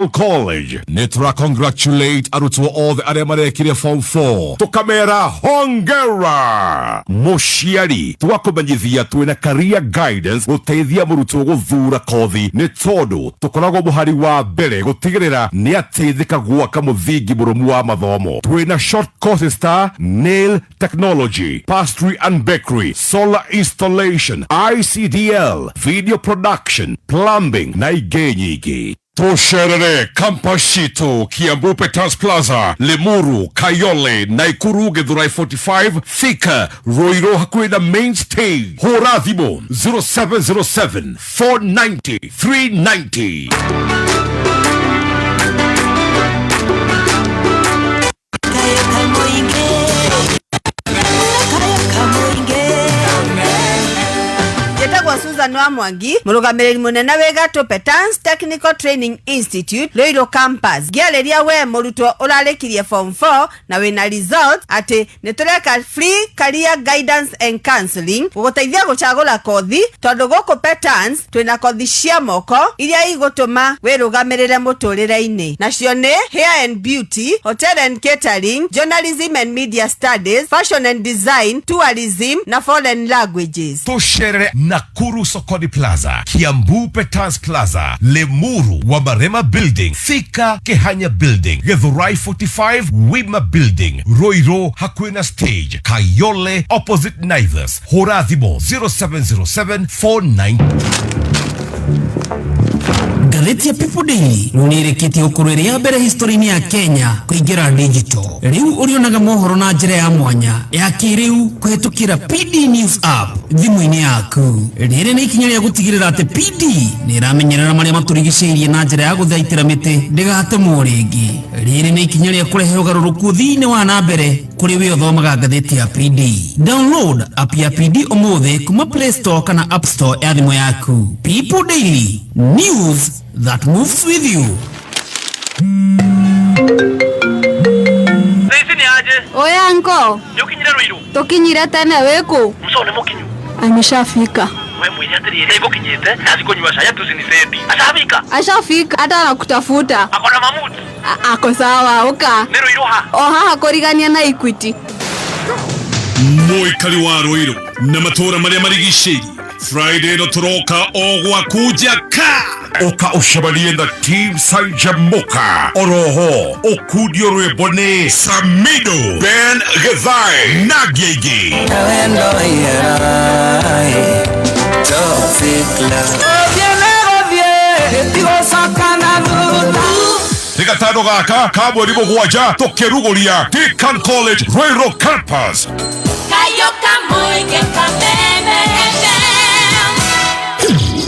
College nĩ tũra congratulate arutwo othe arĩa marekire form 4, tũkamera hongera. Mũciari, tũgakũmenyithia twĩna career guidance gũteithia mũrutwo gũthura kothi, nĩ tondũ tũkoragwo mũhari wa mbere gũtigĩrĩra nĩ ateithĩka gwaka mũthingi mũrũmu wa mathomo. Twĩna short courses ta nail technology, pastry and bakery, solar installation, ICDL, video production, plumbing na ingĩ nyingĩ. Tũcerere campus citũ Kiambu Peters Plaza, Limuru, Kayole, Naikuru, Githurai 45, Thika, Ruiru hakuhĩ na main stage. Hũra thimũ 0707 490 390. Njĩtagwo Susan wa Mwangi, mũrũgamĩrĩri mũnene wĩ gatũ Petans Technical Training Institute, Ruiru Campus. Ngĩarĩria we mũrutwo ũrarĩkirie form 4 na wĩna result atĩ nĩ tũreka free career guidance and counseling gũgũteithia gũcagũra kothi, tondũ gũkũ Petans twĩna kothi cia moko iria igũtũma wĩrũgamĩrĩre mũtũrĩre-inĩ, nacio nĩ hair and beauty, hotel and catering, journalism and media studies, fashion and design, tourism na foreign languages. Tũcerere Nakuru Sokoni Plaza, Kiambu Peters Plaza, Limuru Wamarema Building, Thika Kehanya Building, Githurai 45 Wima Building, Ruiru hakuhĩ na stage, Kayole opposite Naivas. Hũra thimũ 0707 49. Ngathĩti ya People Daily rĩu nĩ ĩrĩkĩtie gũkorwo ĩrĩ ya mbere history-inĩ ya Kenya kũingĩra digital. Rĩu ũrĩonaga mohoro na njĩra ya mwanya ya kĩrĩu kũhĩtũkĩra PD News app thimũ-inĩ yaku. Rĩrĩ nĩ ikinya rĩa gũtigĩrĩra atĩ PD nĩ ĩramenyerera marĩa matũrigicĩirie na njĩra ya gũthaitĩra mĩtĩ ndĩgatemwo rĩngĩ. Rĩrĩ nĩ ikinya rĩa kũrehe ũgarũrũku ũthii-inĩ wa na mbere kũrĩ we ũthomaga ngathĩti ya PD. Download app ya PD ũmũthĩ kuma Play Store kana App Store ya thimũ yaku. People Daily, news that moves with you. Thaa ici nĩ aje? Oya nko. Nĩ ũkinyire Rũirũ? Tũkinyire tene, wĩkũ? Mso nĩ mũkinyu. Ameshafika. We mwĩre atĩrĩrĩ, ngũkinyĩte ndathi kũnyua cai atuci ni sendi. Ashafika? Ashafika, hata anakutafuta. Akona mamut? Ako sawa, uka. Nĩ Rũirũ ha? O haha kũrigania na Equity. Mũikari wa Rũirũ na matũũra marĩa marigicĩirie, Friday ĩno tũroka o gwaku njaka. Ũka ũcemanie na Team Canjamũka, oroho ũkundio rwĩmbo nĩ Samido, Ben Githai na angĩ aingĩ. Nĩ gatano gaka ka mweri 7 tũkĩrugũria Deakin College Ruiru Campus. Kayoka Moige Kameme FM.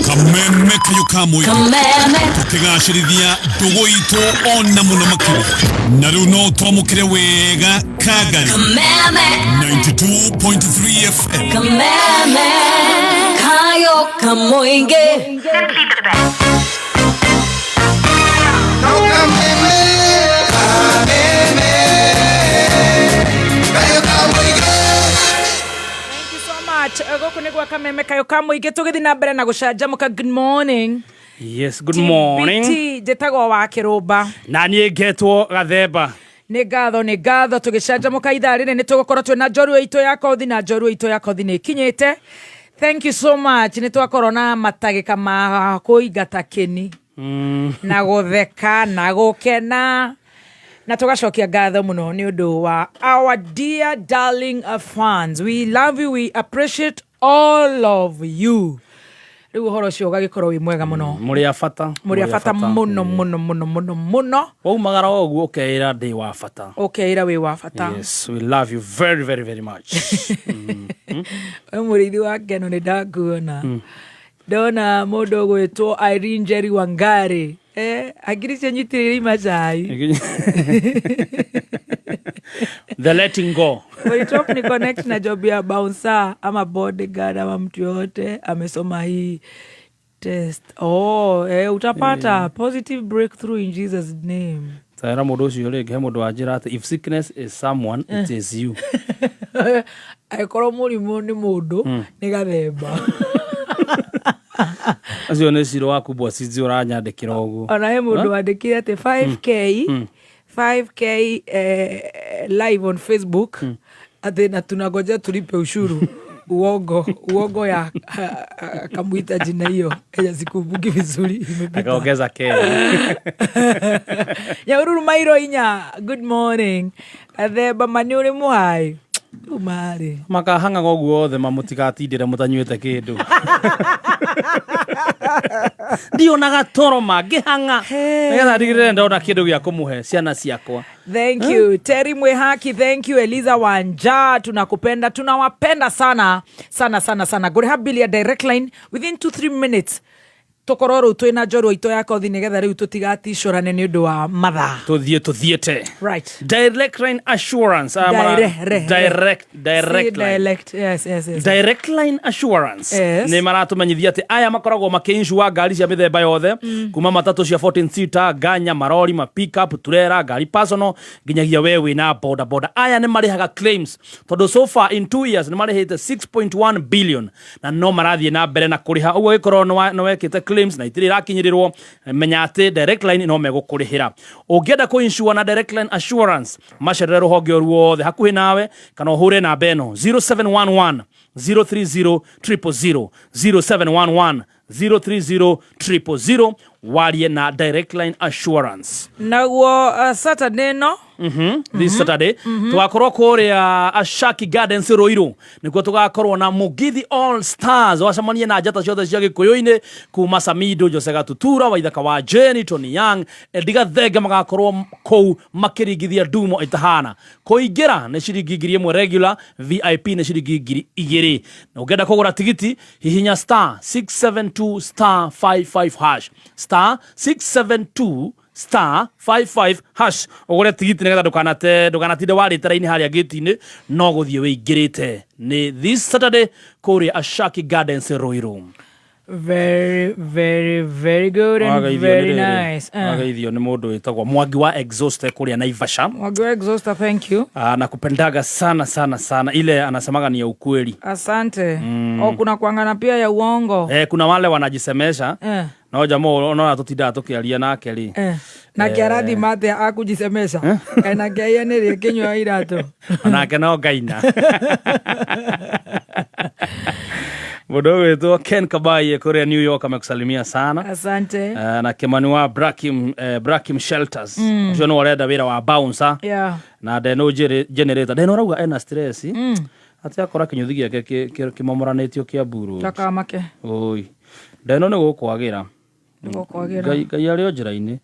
Kameme kayo ka mũingĩ. Kameme. Tũkĩgacĩrithia ndũgũ itũ ona mũno makĩria, na rĩu no twamũkĩre wega Kangari. Kameme. 92.3 FM. Kameme. Kayoka Moige. Thank you so much. Gũkũ nĩ gwa Kameme kayo ka mũingĩ, tũgĩthiĩ na mbere na gũcanjamũka. Good morning. Yes, good morning. TBT, njĩtagwo wa Kĩrũmba. Na niĩ ngetwo Gathemba. Nĩ ngatho, nĩ ngatho. Tũgĩcanjamũka ithaa rĩrĩ nĩ tũgũkorwo twĩna njorua itũ ya kothi, na njorua itũ ya kothi nĩ ĩkinyĩte. Thank you so much. Nĩ twakorwo na matagĩka ma kũingata kĩni na gũtheka na gũkena, na tũgacokia ngatho mũno nĩ ũndũ wa our dear darling fans. We love you, we appreciate all of you. Rĩu ũhoro ũcio ũgagĩkorwo wĩ mwega mũno. Mũrĩ a bata. Mũrĩ a bata mũno mũno mũno mũno mũno. Waumagara o ũguo ũkeĩra ndĩ wa bata. Ũkeĩra wĩ wa bata. Yes, we love you very very very much. We mũrĩithi wa ngeno, nĩ ndakuona, ndona mũndũ ũgwĩtwo Irene Njeri Wangari, hakiri cio nyitĩrĩire imacai. The letting go. Wait, ni connect na job ya bouncer ama bodyguard ama mtu yoyote amesoma hii test. Oh, utapata positive breakthrough in Jesus' name. Tera mũndũ ũcio rĩngĩ, he mũndũ wanjĩra atĩ if sickness is someone, it is you. Angĩkorwo mũrimũ nĩ mũndũ, nĩ Gathemba. Acio nĩ ciro waku bwacizi ũranyandĩkĩra ũguo. Ona he mũndũ wandĩkire atĩ 5K 5K live on Facebook, atĩ na tunangoja tulipe ushuru. Uongo, uongo ya akamwita jina hiyo enya sikumbuki vizuri, imepita. Akaongeza Kenya. Nyaururu mairo inya, good morning. Athemba mani uri muhai umarĩ. Makahang'aga ũguo othe mamũtigatindĩre mũtanyuĩte kĩndũ. Ndionaga toro ma ngĩhang'a nĩgetha ndigĩrĩre ndona kĩndũ gĩa kũmũhe ciana ciakwa. Thank you Terry Mwehaki, thank you Eliza Wanja, tunakupenda, tunawapenda sana sana sana sana. Ngũrĩha bill ya Direct Line within 2-3 minutes, tũkorwo rĩu twĩna njorua itũ ya kothi nĩgetha rĩu tũtigaticũrane nĩ ũndũ wa mathaa. Tũthiĩ tũthiĩte. Right. Direct Line Assurance, aya mara- Dire- re- direct Si Direct Line. Dialect. Yes. Direct Line Assurance nä maratåmenyithia atä aya makoragwo makä ngari cia mä themba yothe, kuma matatå cia 14 seater, nganya, marori ma pickup, turera, ngari personal, nginyagia we wä boda boda. Aya nä marä haga claims tondå so far in 2 years nä marä hä te 6.1 billion na no marathiä na mbere na kå rä ha. Å guo gä korwo nä wekä te claims na itirä irakinyä rä rwo, menya atä Direct Line no megå kå rä hä ra. Å ngä enda kå insure na Direct Line Assurance, macerere rå honge o ruothe hakuhä nawe kana å hå re namba ä no 0711 030 000, 0711 030 000, warie na Direct Line Assurance. Naguo Saturday no This Saturday tugakorwo kũrĩa Ashaki Gardens Ruiru, nĩkuo tũgakorwo na Mugithi All Stars, wacemanie na njata ciothe cia gĩkũyũ-inĩ kuma Samido, Jose Gatutura, Waithaka wa Jeni, Tony Young, Ediga Thenge, magakorwo kũu makĩringithia ndumo ĩtahana. Kũingĩra nĩ ciringi 1,000 regular, VIP nĩ ciringi 2,000. Na ũngĩenda kũgũra tigiti, hihinya star 672 star 55 hash, star 672 star 55 hash, ũgũre tigiti nĩgetha ndũkanate ndũkanatinde warĩte raini harĩa gĩti-inĩ, no gũthiĩ wĩingĩrĩte. Nĩ this Saturday kũrĩa Ashaki Gardens Ruiru. Very, very, very good and Wageithio very nĩ rĩrĩ, nice. Wageithio nĩ mũndũ wĩtagwo Mwangi wa Exhaust kũrĩa Naivasha. Mwangi wa Exhauster, thank you. Ah, nakupendaga sana sana sana, ile anasemaga ni ya ukweli. Asante. O kuna kuangana pia ya uongo. Eh, kuna wale wanajisemesha no jamaa unaona tũtindaga tũkĩaria nake rĩ. Nake arathima atia akujisemesha? Kaĩ nake aiyanĩrie kĩnyua iratũ? Onake no ngaina. Mũndũ ũgwĩtwo Ken Kabaye kũrĩa New York amekusalimia sana. Asante. Na Kimani wa Brakim, Brakim Shelters, ũcio nĩ ũrenda wĩra wa bouncer na ndeno generator ndeno arauga ena stress atĩ akora kĩnyũthi gĩake kĩmomoranĩtio kĩa mburu. Takamake. Oi, ndeno nĩ gũkwagĩra. Nĩgũkwagĩra. Ngai Ngai arĩ o njĩra-inĩ.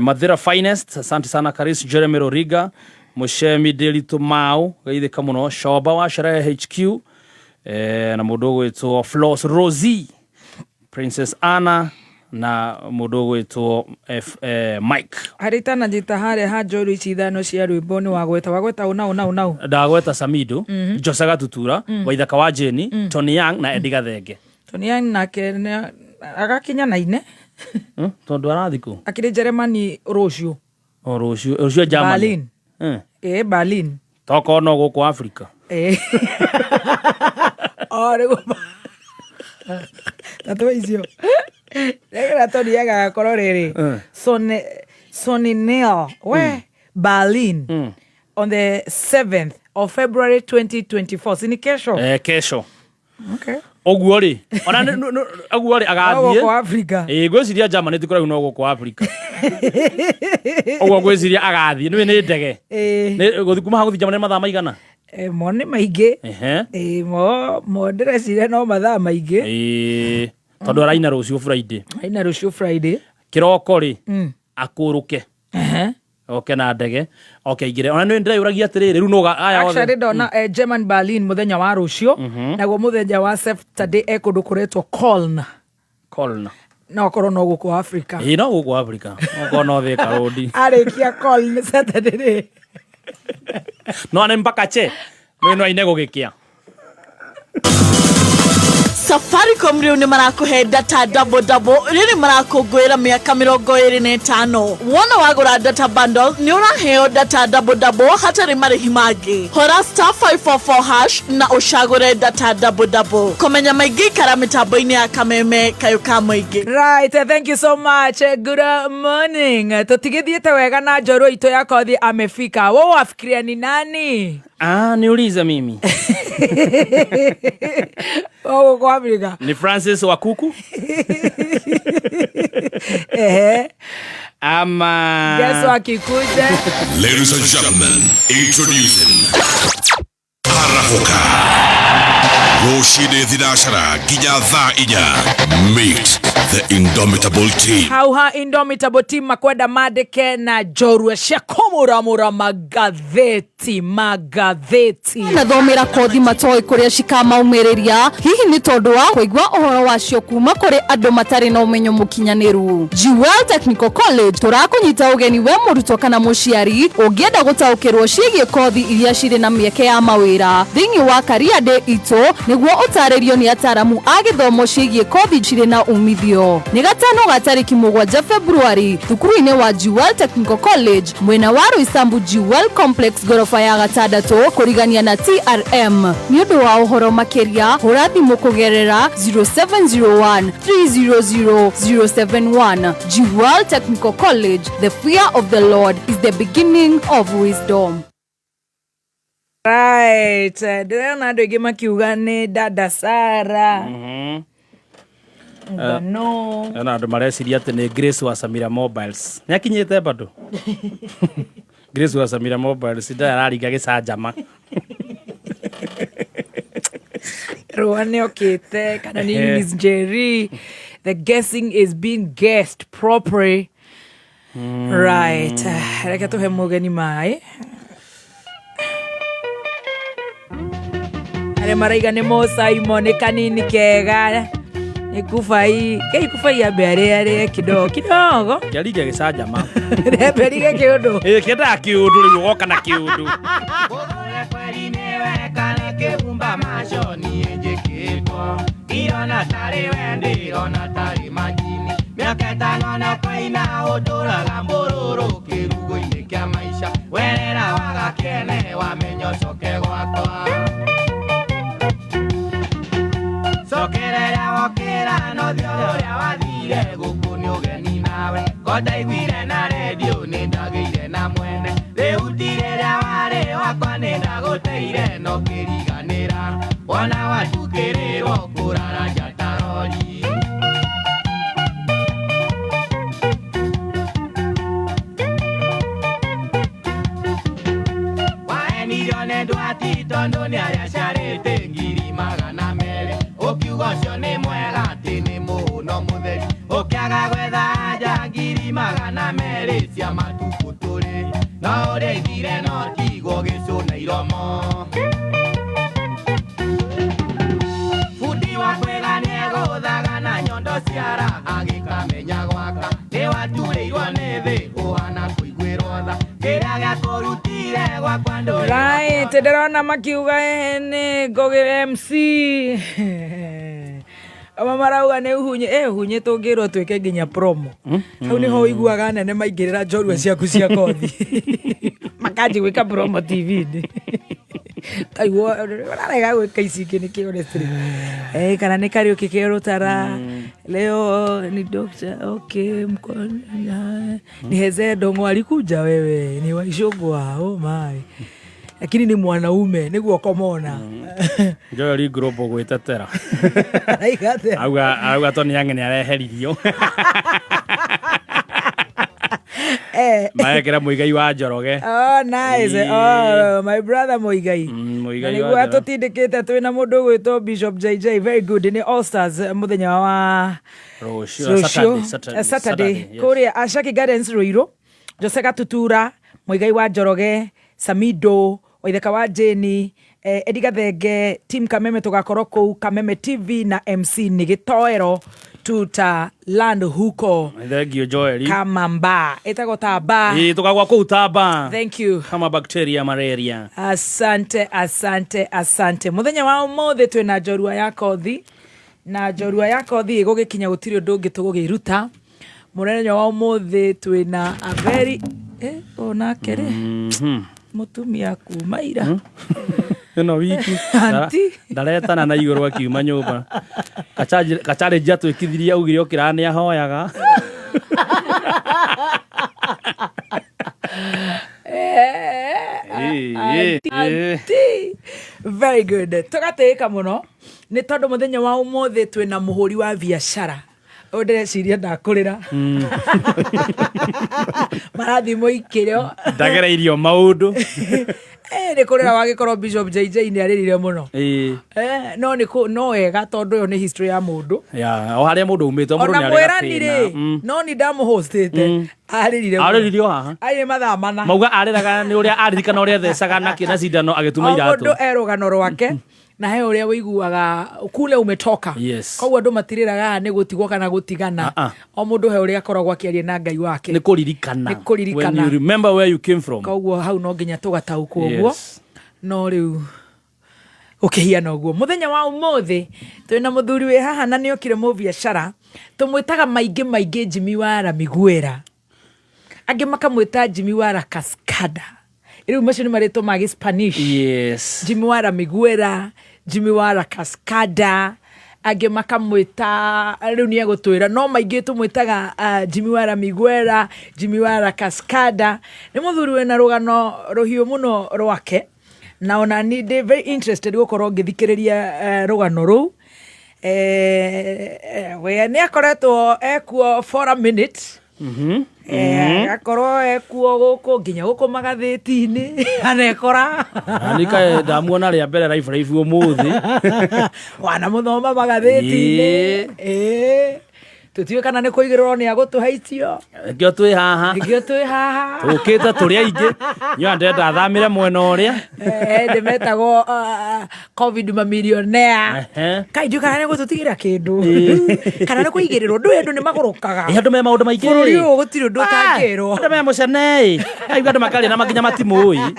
Mathira Finest, asante sana. Karis Jeremy Roriga, Mushemi Delitu Mau, geithĩka mũno. Shoba wa Sherehe HQ, na mũndũ ũgwĩtwo Flos Rosie, Princess Anna, na mũndũ ũgwĩtwo Mike. Harĩ itananjita harĩa ha njoru ici ithano cia rwĩmbo nĩ wagweta wagweta ũna ũna ũna. Ndagweta Samido, Jose Gatutura, Waithaka wa Jeni, Tony Young na Eddie Gathenge. Tony nake agakinya na ine. Tondũ arathi kũ? Akĩrĩ Germany rũciũ. O rũciũ rũciũ Germany. Berlin. Ĩ Berlin. Tokorwo no gũkũ Africa. Ĩ o rĩu tatũ icio rĩgĩra Tony Young agakorwo rĩrĩ Sony Sony Neil we Berlin on the 7th of February 2024, si ni kesho? Eh, kesho. Okay. Ũguo rĩ ona ũguo rĩ No agathiĩ gũkũ Africa. Ĩ ngwĩciria Germany ti kũraihu no gũkũ Africa. Ũguo ngwĩciria agathiĩ nĩwe nĩ ndege. Ĩ. Nĩ gũthiĩ kuma haha gũthiĩ Germany nĩ mathaa maigana? Mo nĩ maingĩ. Ĩ mo ndĩreciria no mathaa maingĩ. Ĩ tondũ araina rũciũ Friday. Aina rũciũ Friday. Kĩroko rĩ akũrũke oke na ndege oke aingĩre. Ona nĩ ndĩreyũragia atĩrĩrĩ, rĩu nũga aya othe. Actually ndona German Berlin mũthenya wa rũciũ, naguo mũthenya wa Saturday e kũndũ kũretwo Cologne. Cologne. No akorwo no gũkũ Africa. Ĩ no gũkũ Africa okorwo no Thika Road. Arĩkia Cologne Saturday rĩ. No nĩ mpaka che nĩ no aine gũgĩkĩa. Safaricom rĩu nĩ marakũhe data double double rĩrĩ marakũngũĩra mĩaka 25. Wona wagũra data bundle nĩ ũraheo data double double hatarĩ marĩhi mangĩ. Hora *544# na ũcagũre data double double. Kũmenya maingĩ ikara mĩtambo-inĩ ya Kameme kayũ ka mũingĩ. Right, thank you so much. Good morning. Tutigithiĩte wega na njorua itũ ya kothi amefika. Wewe wafikiria ni nani? Ah, niulize mimi. Wewe uko Afrika. Ni Francis Wakuku Ehe. ama Guess wakikuja. Ladies and gentlemen, introducing Arahoka. Rũcinĩ thinacara nginya thaa 4. Meet the indomitable team. Hauha indomitable team makwenda mandĩke na njorua cia kũmũramũra magathĩti magathĩti. Nathomera kothi matoĩ kũrĩa cikamaumĩrĩria, hihi nĩ tondũ wa kũigua ũhoro wacio kuma kũrĩ andũ matarĩ na ũmenyo mũkinyanĩru. Jewel Technical College tũrakũnyita ũgeni we mũrutwo kana mũciari ũngĩenda gũtaũkĩrwo ciĩgiĩ kothi iria cirĩ na mĩeke ya mawĩra thĩinĩ wa Career Day itũ, nĩguo ũtarĩrio nĩ ataramu a gĩthomo ciĩgiĩ kothi cirĩ na umithio. Nĩ gatano ga tarĩki 7 Februari thukuru-inĩ wa Jewel Technical College mwena wa Roysambu Jewel Complex goroba ya 6 kũrigania na TRM. Nĩ ũndũ wa ũhoro makĩria hũra thimũ kũgerera 0701 300 071. Jewel Technical College, the fear of the Lord is the beginning of wisdom. Right, ndĩrona andũ aingĩ makiuga nĩ dada Sara. Ngano. Na andũ mareciria atĩ nĩ Grace wa Samira Mobiles. Nĩ akinyĩte bado. Grace wa Samira Mobiles nda araringa gĩcanjama. Rũa nĩ okĩte kana nĩ Eunice Njeri. The guessing is being guessed properly. Right, reke tũhe mũgeni maĩ. Arĩa maraiga nĩ Mo Simon nĩ kanini kega nĩ kubai kei kubai ambe arĩa arĩe kidogo kidogo. Kĩaringa gĩcanjama. Remberige kĩũndũ. Ĩ kĩendaga kĩũndũ rĩu ũgoka na kĩũndũ. Right, ndĩrona makiuga nĩ Ngũgĩ MC. Amwe marauga nĩ uhunye, uhunye tũngĩrwo twĩke nginya promo. Hau nĩho ũiguaga nene maingĩrĩra njorua ciaku cia kothi. Makanji gwĩka promo TV-inĩ. Kaigua ũrarega gwĩka ici ingĩ nĩkĩ honestly. Kana nĩ Kariũki Kĩrũtara. Leo ni doctor, okay, mkono ni Heze Ndong'o alikuja wewe, ni Waishũngwa, oh my. Lakini ni mwanaume nĩguo komona. Joel Global gwĩtetera. Araiga atĩa? Auga Tony Young nĩ areheririo. Marekera Muigai wa Njoroge. Oh, nice. Oh, my brother Muigai. Muigai Na wa nĩguo Njoroge. atũtindĩkĩte twĩ na mũndũ ũgwĩtwo Bishop JJ. Very good. Nĩ All Stars mũthenya wa Rũciũ, rũciũ, Saturday, Saturday. Saturday, yes. Kũrĩa Ashaki Gardens Ruiru. Jose Gatutura, Muigai wa Njoroge, Samido, Waithaka wa Jeni, Eddie Gathenge, Team Kameme tũgakorwo kũu, Kameme TV na MC nĩ gĩtoero tuta land huko. Thank you Joel. Kama mba. Ĩtagwo tamba. Ĩ tũkagwa kũu tamba. Thank you. Kama bacteria malaria. Asante, asante, asante. Muthenya wa ũmũthĩ twĩna njorua ya kothi. Na njorua ya kothi ĩgũgĩkinya gũtirĩ ũndũ ũngĩ tũgũgĩruta. Mũthenya wa ũmũthĩ twĩna a very onake rĩ mũtumia kuma ira. Ĩno wiki Auntie. Ndaretana na igũrũ akiuma nyũmba. Kacharĩnji atwĩkithirie augire okĩra nĩ ahoyaga. Auntie. Very good. Tũgatĩĩka mũno nĩ tondũ mũthenya wa ũmũthĩ twĩna mũhũri wa biacara ũyũ ndĩreciria ndakũrĩra marathiĩ mũikĩro. Ndagereirio maũndũ. Nĩ kũrĩra wagĩkorwo Bishop JJ nĩ arĩrire mũno. No nĩ no wega tondũ ĩyo nĩ history ya mũndũ. Ya, o harĩa mũndũ umĩte, o mũndũ Ona nĩ arĩ mwĩrani gathĩna. rĩ, no ni ndamũhostĩte arĩrire mũno. Arĩrire o haha. Arĩrire mathaa 4. Mauga arĩraga nĩ ũrĩa aririkana ũrĩa thecaga nakĩ na cindano agĩtuma O iratũ. mũndũ e rũgano rwake na he ũrĩa wĩiguaga kule umetoka. Yes. Koguo andũ matirĩraga nĩ gũtigwo kana gũtigana. Ah, ah. O mũndũ he ũrĩa akoragwo akĩaria na Ngai wake. Nĩ kũririkana. Nĩ kũririkana. When you remember where you came from. Koguo hau no nginya tũgataũkwo ũguo. Yes. No rĩu ũkĩhiana ũguo mũthenya wa ũmũthĩ twĩna mũthuri wĩ haha na nĩokire mũbiacara tũmwĩtaga maingĩ maingĩ Jimmy wa Miguera, angĩ makamwĩta Jimmy wa Cascada. Rĩu macio nĩ marĩtwa ma Gĩspanish. Yes. Jimmy wa Miguera, Jimmy wa Cascada, angĩ makamwĩta rĩu nĩ egũtwĩra, no maingĩ tũmwĩtaga Jimmy wa Miguera, Jimmy wa Cascada. Nĩ mũthuri wĩna rũgano rũhiũ mũno rwake na ona ni ndĩ very interested gũkorwo ngĩthikĩrĩria rũgano rũu. We nĩ akoretwo ekuo for a minute. Agakorwo ekuo gũkũ nginya gũkũ magathĩti-inĩ anekora. Nikae ndamuona rĩa mbere raibu raibu ũmũthĩ. Wanamũthoma magathĩti-inĩ. Tũtiũĩ kana nĩ kũigĩrĩrwo nĩ agũtũhe icio. Nĩkĩo twĩ haha. Nĩkĩo twĩ haha. Tũkĩte tũrĩ aingĩ. Nyoa ndĩrenda thamĩre mwena ũrĩa. Ndĩmetagwo covid mamilionea. Kai ndiũĩ kana nĩ gũtũtigĩra kĩndũ. Kana nĩ kũigĩrĩrwo. Ndũĩ andũ nĩ magũrũkaga. Andũ me maũndũ maingĩ. Bũrũri ũyũ gũtirĩ ũndũ ũtangĩrwo. Andũ me mũcene. Aigua andũ makarĩa na makinya matimũĩ.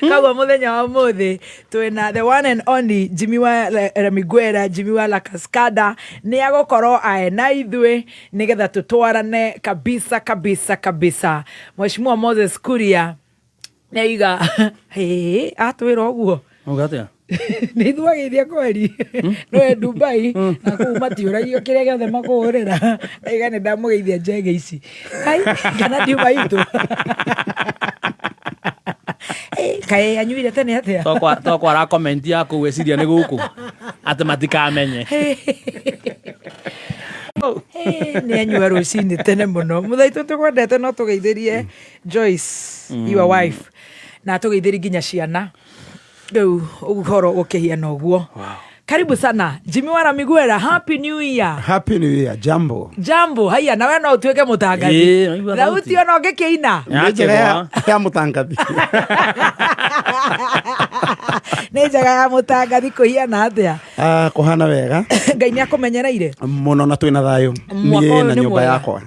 Koguo mũthenya wa ũmũthĩ twĩna the one and only Jimmy wa Miguera, Jimmy wa La Cascada. Nĩ agũkorwo ae na ithuĩ nĩgetha tũtwarane kabisa kabisa kabisa. Mheshimiwa Moses Kuria nĩ aiga atwĩra ũguo. Uga atĩa? Nĩ ithuĩ agĩithia kweri no e Dubai na kũu matiũragio kĩrĩa gĩothe makũhũrĩra. Aiga nĩ ndamũgeithia njege ici. Ai, kana ndiuma itũ. Kaĩ anyuire tene atĩa? Tokwa ara comment ya kũu eciria nĩ gũkũ atĩ matikamenye. Nĩ anyua rũcinĩ tene mũno. Mũthaitu tũkwendete no tũgeithĩrie Joyce, your wife, na tũgeithĩrie nginya ciana. Rĩu ũhoro ũkĩhiana ũguo. Karibu sana Jimmy wa Miguera, happy new year. Happy new year, jambo. Jambo, haiya na we no ũtuĩke mũtangathi. Thauti ona ũngĩkĩina. Nĩ njega ya mũtangathi. Nĩ njega ya mũtangathi kũhiana atĩa? Kũhana wega. Ngai nĩ akũmenyereire? Mũno na twĩna thayũ. Niĩ na nyũmba yakwa.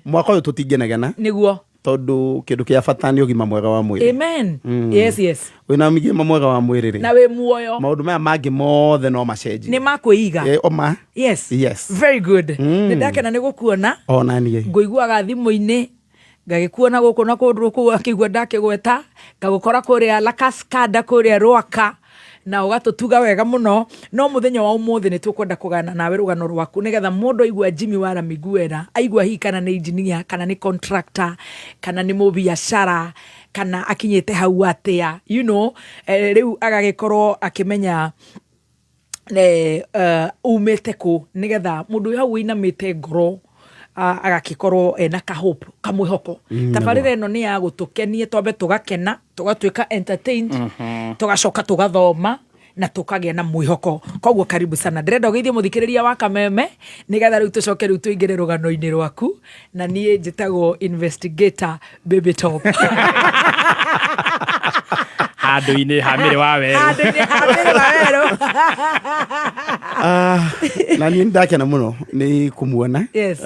Mwaka ũyũ tũtingĩnegena. Nĩguo. Tondũ kĩndũ kĩa bata nĩ ũgima mwega wa mwĩrĩ. Amen. Yes, yes. Wĩna ũgima mwega wa mwĩrĩ rĩ. Na wĩ muoyo. Maũndũ maya mangĩ mothe no macenjie. Nĩ makwĩiga. Oma. Yes. Yes. Very good. Nĩ ndakena nĩ gũkuona. Ona niĩ. Ngũiguaga thimũ-inĩ ngagĩkuona gũkũ na kũndũ kũu akĩigua ndakĩgweta ngagũkora kũrĩa La Cascada kũrĩa Rwaka na ũgatũtuga wega mũno. No mũthenya wa ũmũthĩ nĩ tũkwenda kũgana nawe rũgano rwaku nĩgetha mũndũ aigua Jimmy wa Miguera aigua hihi kana nĩ engineer kana nĩ contractor kana nĩ mũbiacara kana akinyĩte hau atĩa, you know, rĩu agagĩkorwo akĩmenya umĩte kũ nĩgetha mũndũ ũyũ hau ũinamĩte ngoro agakĩkorwo ena ka hope kamwĩhoko. Tabarĩra ĩno nĩ ya gũtũkenia twambe tũgakena tũgatuĩka entertained tũgacoka tũgathoma na tũkagĩa na mwĩhoko. Koguo karibu sana, ndĩrenda ũgeithie mũthikĩrĩria wa Kameme nĩgetha rĩu tũcoke rĩu tũingĩre rũgano-inĩ rwaku. Na niĩ njĩtagwo investigator Baby Top. Handũ-inĩ ha mĩrĩ wa werũ. Handũ-inĩ ha mĩrĩ wa werũ. Na niĩ ndakena mũno nĩ kũmuona. Yes.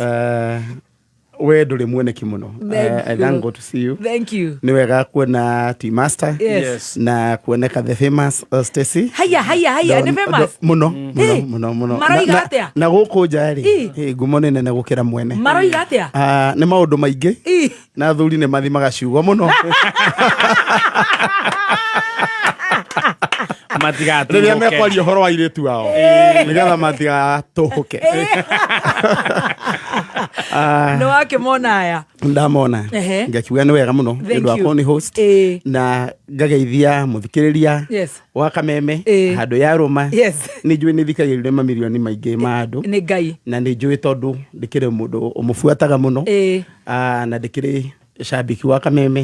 We ndũrĩ muoneki mũno. Thank I you. thank God to see you. Thank you. Nĩ wega kuona T Master. Yes. Yes. Na kuoneka the famous Stacy. Haya, haya, haya, nĩ famous? Mũno mũno Eh, mũno mũno. Maroiga Na- atĩa? Na gũkũ nja rĩ, Ĩ. ngumo nĩ nene gũkĩra mwene. Maroiga atĩa? Ah, nĩ maũndũ maingĩ Ĩ. Na athuri nĩ mathimaga ciugo mũno rĩrĩa mekwaria ũhoro wa airĩtu ao nĩgetha matigatũhũke. Ah, Nĩ wakĩmona aya? Ndamona. Ngakiuga nĩ wega mũno Thank nĩ ũndũ you. wakwa nĩ host na ngageithia mũthikĩrĩria wa Kameme handũ ya rũma. Nĩ njũĩ nĩ thikagĩrĩrio mamirioni maingĩ ma andũ. Nĩ Ngai. Na nĩ njũĩ tondũ ndĩkĩrĩ mũndũ ũmũbuataga mũno. Ah, na ndĩkĩrĩ cambiki wa Kameme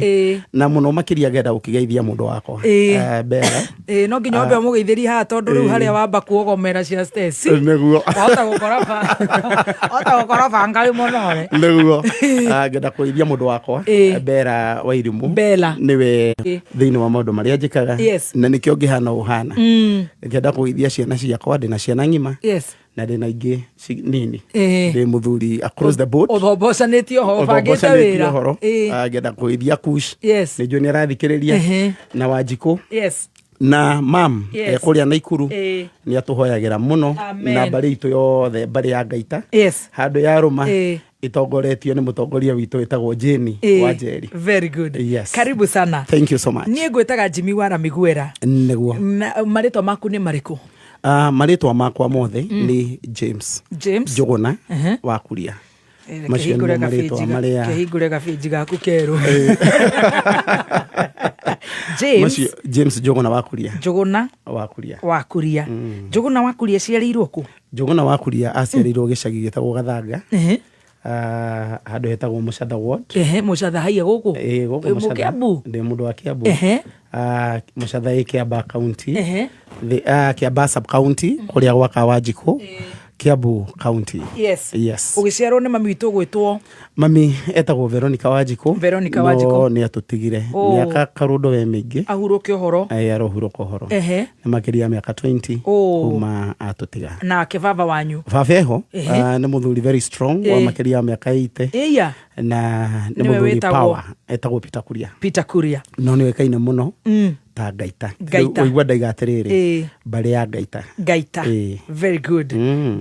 na mũno makĩria ngenda gũkĩgeithia mũndũ wakwa. Ah, Bella. Ĩ, no nginya wambe ũmũgeithĩrie haha tondũ rĩu harĩa wamba kuogomera cia Stacy Nĩguo. wahota gũkora wahota gũkora banga mũno re. Nĩguo. Ah, ngenda kũgeithia mũndũ wakwa Bella Wairimũ. Bella. Nĩwe thĩinĩ wa maũndũ marĩa njĩkaga na nĩkĩo ngĩhana ũhana. Ngenda kũgeithia ciana ciakwa, ndĩna ciana ng'ima na ndĩna ingĩ nini. Ndĩ mũthuri across the board. Ũthombocanĩtie ũhoro, ũbangĩte Ũthombocanĩtie wĩra. ũhoro. Ah, ngenda kũgeithia Kush. Nĩ njũĩ nĩ arathikĩrĩria na Wanjikũ na mam kũrĩa Naikuru nĩ atũhoyagĩra mũno. Amen. Na mbarĩ itũ yothe, mbarĩ ya Ngaita handũ ya rũma ĩtongoretio nĩ mũtongoria witũ wĩtagwo Jane wa Njeri. Very good. Yes. Karibu sana. Thank you so much. Niĩ ngwĩtaga Jimmy Wara Miguera. Nĩguo. Na marĩtwa maku nĩ marĩkũ? Ah, marĩtwa makwa mothe nĩ James James Njũgũna wa Kuria. Macio Kĩhingũre nĩmo marĩtwa gabĩnji marĩa kĩhingũre gabĩnji gaku kerũ. James Macio, James Njũgũna wa Kuria. Njũgũna wa Kuria. Wa Kuria. Njũgũna wa Kuria ciarĩirwo kũ? Njũgũna wa Kuria aciarĩirwo gĩcagi gĩtagwo Gathanga. Ah, handũ hetagwo Mũcatha ward. Ehe, Mũcatha haiya gũkũ? Ĩĩ, gũkũ Wĩ Mũcatha. Mũkĩambu? Ndĩ mũndũ wa Kĩambu. Ah, Mũcatha ĩ Kĩamba county. Ah, Kĩamba sub county kũrĩa gwa Kawanjikũ, Kĩambu county. Yes. Ũgĩciarwo nĩ mami witũ gwĩtwo? Mami etagwo Veronica Wanjikũ. Veronica no Wanjikũ. nĩ atũtigire Oh. mĩaka karũndo we mĩingĩ. Ahurũke ũhoro. Ĩ, arohurũka ũhoro. Nĩ makĩria ya mĩaka 20 Oh. kuma atũtiga. Nake baba wanyu? Baba eho. Ah, nĩ mũthuri very strong wa makĩria ya mĩaka 80 Ĩya. Na nĩ Nĩwe mũthuri wĩtagwo? power, etagwo Peter Kuria. Peter Kuria. No nĩ oĩkaine mũno ta Ngaita. Ngaita. Ũigua ndaiga atĩrĩrĩ, mbarĩ ya Ngaita. Ngaita. Very good.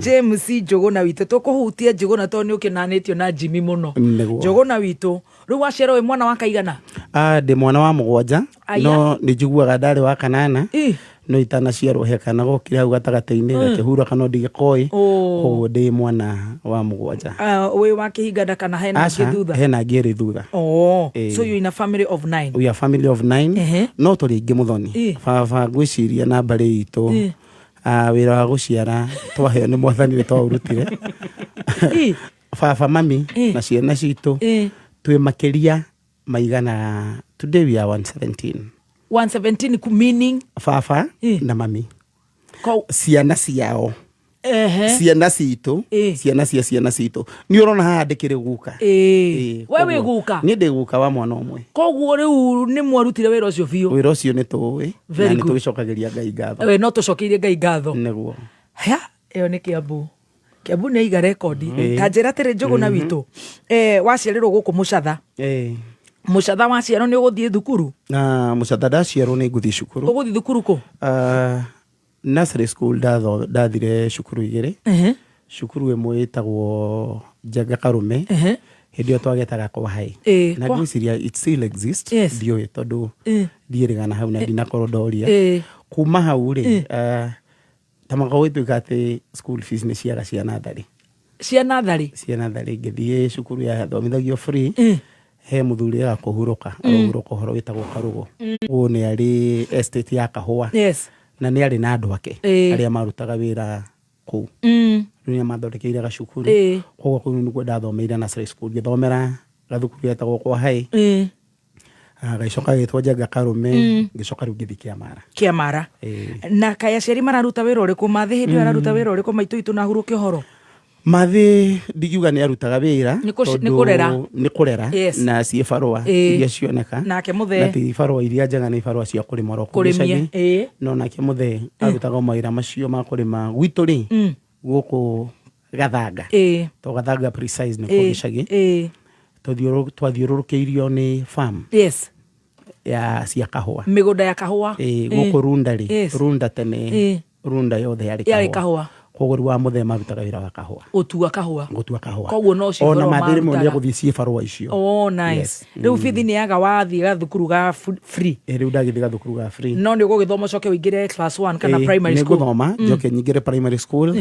James Njũgũna witũ, tũkũhutia Njũgũna tondũ nĩ ũkĩnanĩtio na Jimmy mũno. Nĩguo. Njũgũna witũ, rĩu waciarwo wĩ mwana wa kaigana? Ah, ndĩ mwana wa mũgwanja. Aya. No nĩ njiguaga ndarĩ wa kanana, no itanaciarwo he kana gokire hau gatagatĩ-inĩ gakĩhura kana ndigĩkoĩ. Koguo ndĩ mwana wa mũgwanja. Ah, wĩ wa kĩhinganda kana hena Aca, angĩ thutha? hena angĩ erĩ thutha. Oh, so you in a family of nine. We are family of nine. No tũrĩ aingĩ mũthoni. Baba ngwĩciria na mbarĩ itũ ah, wĩra wa gũciara twaheo nĩ mwathani nĩ twaũrutire. Baba, mami na ciana citũ twĩ makĩria maigana, today we are 117. 117 meaning? Baba na mami, ciana ciao, ciana citũ, ciana cia ciana citũ. Nĩ ũrona haha ndĩkĩrĩ guka. We wĩ guka? Niĩ ndĩ guka wa mwana ũmwe. Koguo rĩu nĩ mwarutire wĩra ũcio biũ. Wĩra ũcio nĩ tũĩ Very na nĩ good. tũgĩcokagĩria Ngai ngatho. No tũcokeirie Ngai ngatho. Nĩguo. Haya, ĩyo nĩ Kĩambu. Kĩambu nĩ aiga rekondi. Ta njĩra atĩrĩ, Njũgũna witũ, waciarĩrwo gũkũ Mũcatha? Mũcatha waciarwo nĩ ũgũthiĩ thukuru? Na Mũcatha ndaciarwo nĩ ngũthiĩ cukuru. Ũgũthiĩ thukuru kũ? Ah, nursery school ndathire cukuru igĩrĩ. Cukuru ĩmwe ĩtagwo Njenga Karume, hĩndĩ ĩyo twagetaga kwa hai. Na ngwĩciria it still exist. Ndiũĩ tondũ ndiĩrĩgana hau na ndinakorwo ndoria. Kuma hau rĩ, ah, ta mwaka gũgĩtuĩka atĩ school fees nĩ ciaga cia natharĩ. Cia natharĩ? Cia natharĩ, ngĩthiĩ cukuru yathomithagio free. He mũthuri wa kũhurũka arohurũka ũhoro wĩtagwo Karũgũ. Ũyũ nĩ arĩ estate ya kahũa. Na nĩ arĩ na andũ ake arĩa marutaga wĩra kũu. Rĩu nĩ mathondekeire gacukuru. Koguo kũu nĩkuo ndathomeire nursery school, ngĩthomera gathukuru getagwo kwa hai. Ah, gagĩcoka gĩtwo Njenga Karume. Ngĩcoka rĩu ngĩthiĩ Kĩamara. Kĩamara. Na kaĩ aciari mararuta wĩra ũrĩkũ? Mathĩ hĩndĩ ĩyo araruta wĩra ũrĩkũ, maitũ itũ na ahurũke ũhoro? Mathĩ ndingiuga nĩ arutaga wĩra. Nĩ tondũ nĩ kũrera. Nĩ kũrera. Na ciĩ barũa iria cioneka. Nake mũthee? Na ti barũa iria njega, nĩ barũa cia kũrĩma oro kũu Kũrĩmia, gĩcagi. No nake mũthee arutaga o mawĩra macio ma kũrĩma gwitũ rĩ, gũkũ Gathanga. To Gathanga precise nĩkuo gĩcagi. Twathiũrũrũkĩirio nĩ farm ya cia kahũa. Mĩgũnda ya kahũa. Ĩĩ, gũkũ Runda rĩ, Runda tene, Runda yothe yarĩ yarĩ kahũa. Kahũa. Koguo rĩu wa mũthee marutaga wĩra wa kahũa. Gũtua kahũa. Gũtua kahũa. Koguo no ona cibarũa mathĩ rĩmwe marutaga. nĩ gũthiĩ cibarũa icio. Oh, nice. Rĩu bithi nĩ yaga wathiĩ gathukuru ga free. Ĩĩ, rĩu ndagĩthiĩ gathukuru ga free. No nĩ ũgũgĩthoma ũcoke ũingĩre class 1 kana primary Nĩ school? ngũthoma njoke nyingĩre primary school.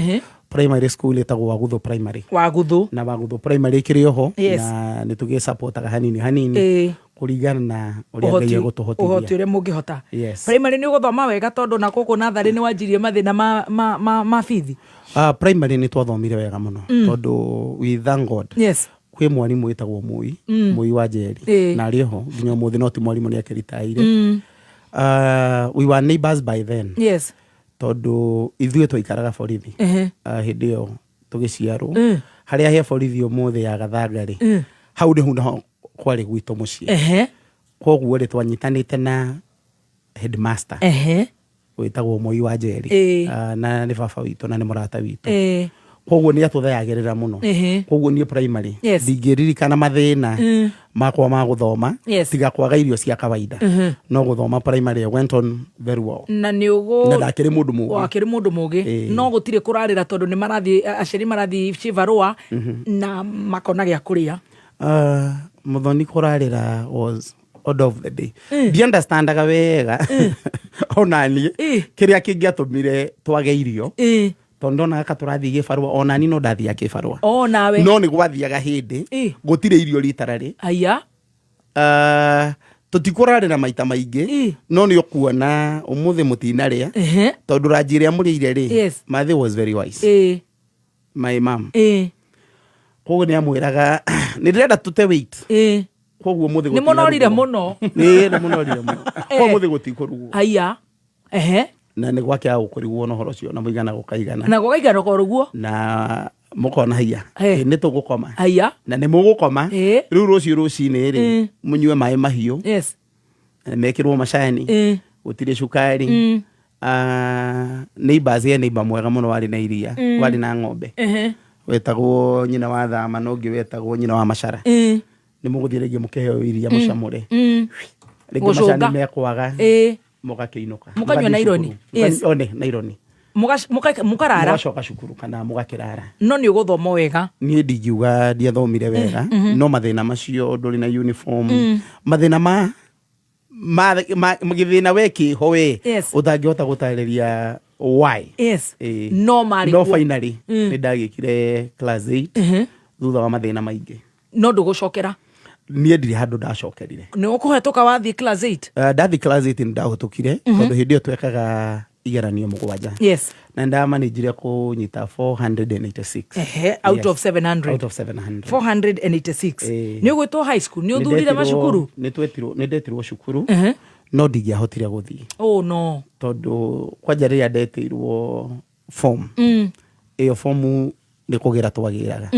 Primary school ĩtagwo Wagutho Primary. Waguthu. Na Wagutho Primary ĩkĩrĩ oho. Na nĩ tũgĩsapotaga hanini hanini kũringana na ũrĩa Ngai Ũhoti egũtũhotithia. ũrĩa mũngĩhota. Yes. Primary nĩ ũgũthoma wega tondũ na gũkũ natharĩ nĩ wanjirie mathĩna ma bithi. Primary nĩ twathomire wega mũno tondũ we thank God kwĩ mwarimũ wĩtagwo Mũi, Mũi wa Njeri, na arĩ oho nginya ũmũthĩ, no ti mwarimũ, nĩ akĩritaire. We were neighbors by then tondũ ithuĩ twaikaraga borithi. Hĩndĩ ĩyo tũgĩciarwo, harĩa he borithi ũmũthĩ ya Gathanga rĩ, hau nĩho naho kwarĩ gwitũ mũciĩ. Koguo rĩ, twanyitanĩte na headmaster wĩtagwo Moi wa Njeri. Na nĩ baba witũ na nĩ mũrata witũ, koguo nĩ atũthayagĩrĩra mũno. Koguo niĩ primary ndingĩririkana mathĩna makwa ma gũthoma tiga kwaga irio cia kawaida, no gũthoma primary I went on very well. Na nĩ ũgũ Na ndakĩrĩ mũndũ mũgĩ. Wakĩrĩ mũndũ mũgĩ. No gũtirĩ kũrarĩra tondũ nĩ marathiĩ, aciari marathiĩ cibarũa na makona gĩa kũrĩa? Muthoni, kũrarĩra was order of the day. Ndiunderstandaga wega onaniĩ kĩrĩa kĩngĩatũmire twage irio, tondũ ndonaga ka tũrathiĩ gĩbarũa, onani no ndathiaga kĩbarũa. O nawe? No nĩ gwathiaga hĩndĩ gũtirĩ irio ritararĩ. Aya. Tũtikũrarĩra maita maingĩ, no nĩ ũkuona ũmũthĩ mũtinarĩa tondũ ranji ĩrĩa mũrĩire rĩ, mathe was very wise, my mom, koguo nĩ amwĩraga nĩ ndĩrenda tũte weight, koguo mũthĩ Nĩ mũnorire mũno. Ĩĩ, nĩ mũnorire mũno, koguo mũthĩ gũtikũrugwo. Aya, ehe. Na nĩ gwakĩaga gũkũrigwo na ũhoro ũcio na mũigana gũkaigana. Na gũkaigana ko rũguo. Na mũkona haiya, nĩ tũgũkoma. Aya. Na nĩ mũgũkoma rĩu rũciũ rũcinĩ rĩ, mũnyue maĩ mahiũ mekĩrwo macani, gũtirĩ cukari. Neighbors, ye neighbor mwega mũno warĩ na iria, warĩ na ng'ombe, wetagwo nyina wa thama, na ũngĩ wetagwo nyina wa macara. Nĩ mũgũthiĩ rĩngĩ mũkĩheo iria mũcamũre, rĩngĩ Gũcũnga. macani mekwaga, mũgakĩinũka. Mũkanyua Mũgathiĩ naironi. cukuru. One naironi. Mũkarara. Mũgacoka cukuru kana mũgakĩrara. No nĩ ũgũthoma wega? Niĩ ndingiuga ndiathomire wega, no mathĩna macio, ndũrĩ na uniform, mathĩna ma gĩthĩna we kĩho we ũtangĩhota gũtarĩria why. No marĩ No kuo. finally nĩ ndagĩkire class 8 thutha wa mathĩna maingĩ. No ndũgũcokera? Niĩ ndirĩ handũ ndacokerire. Nĩ ũkũhetũka wathiĩ class 8? Ndathi class 8 nĩ ndahũtũkire, tondũ hĩndĩ ĩyo twekaga igeranio mũgwanja, na ndamanĩnjire kũnyita 486. Out Yes. of 700? Out of 700. 486. Ĩĩ. Nĩ ũgwĩtwo high school? Nĩ ũthurire macukuru? Nĩ ndetirwo cukuru, no ndingĩahotire gũthiĩ. Oh no. Tondũ kwanja rĩrĩa ndetirwo form, ĩyo fomu nĩ kũgĩra twagĩraga,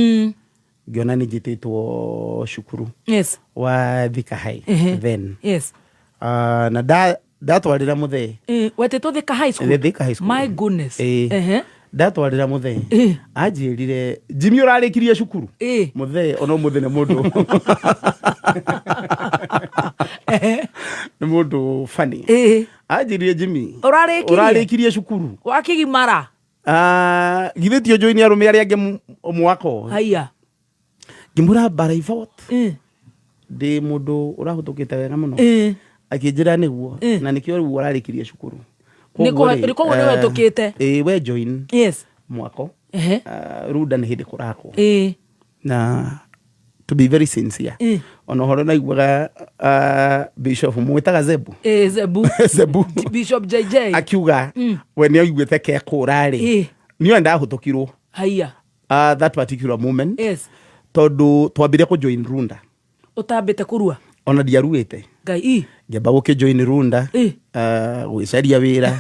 ngĩona nĩ njĩtĩtwo cukuru wa Thika High then. Na ndatwarĩra mũthee. Wetĩtwo Thika High School? Thika High School. My goodness. Ĩĩ. Ndatwarĩra mũthee, anjĩrire, "Jimmy, ũrarĩkirie cukuru?" Mũthee ona ũmũthĩ nĩ mũndũ funny. Anjĩrire, "Jimmy, Ũrarĩkirie? ũrarĩkirie cukuru?" Wakĩgimara. Ah, githĩ ti ũnjũĩ nĩ arũme arĩa angĩ mwako? Haiya. Ngĩmwĩra, "But I thought ndĩ mũndũ ũrahũtũkĩte wega mũno." Akĩnjĩra, "Nĩguo, na nĩkĩo rĩu ũrarĩkirie cukuru." Nĩ Koguo rĩ, koguo nĩ wetũkĩte. Ĩĩ, we join mwako. Runda nĩ hĩndĩ kũrakwo, na to be very sincere, ona ũhoro naiguaga bishop mwĩtaga Zebu. Ĩĩ, Zebu. Zebu. Bishop JJ. Akiuga we nĩ aiguĩte kekũra rĩ, niĩ ndahũtũkirwo Haiya. That particular moment, tondũ twambire kũ join Runda. Ũtambĩte kũrua? Ona ndiaruĩte. Ngai i. Ngĩamba gũkĩ join Runda, gũgĩcaria wĩra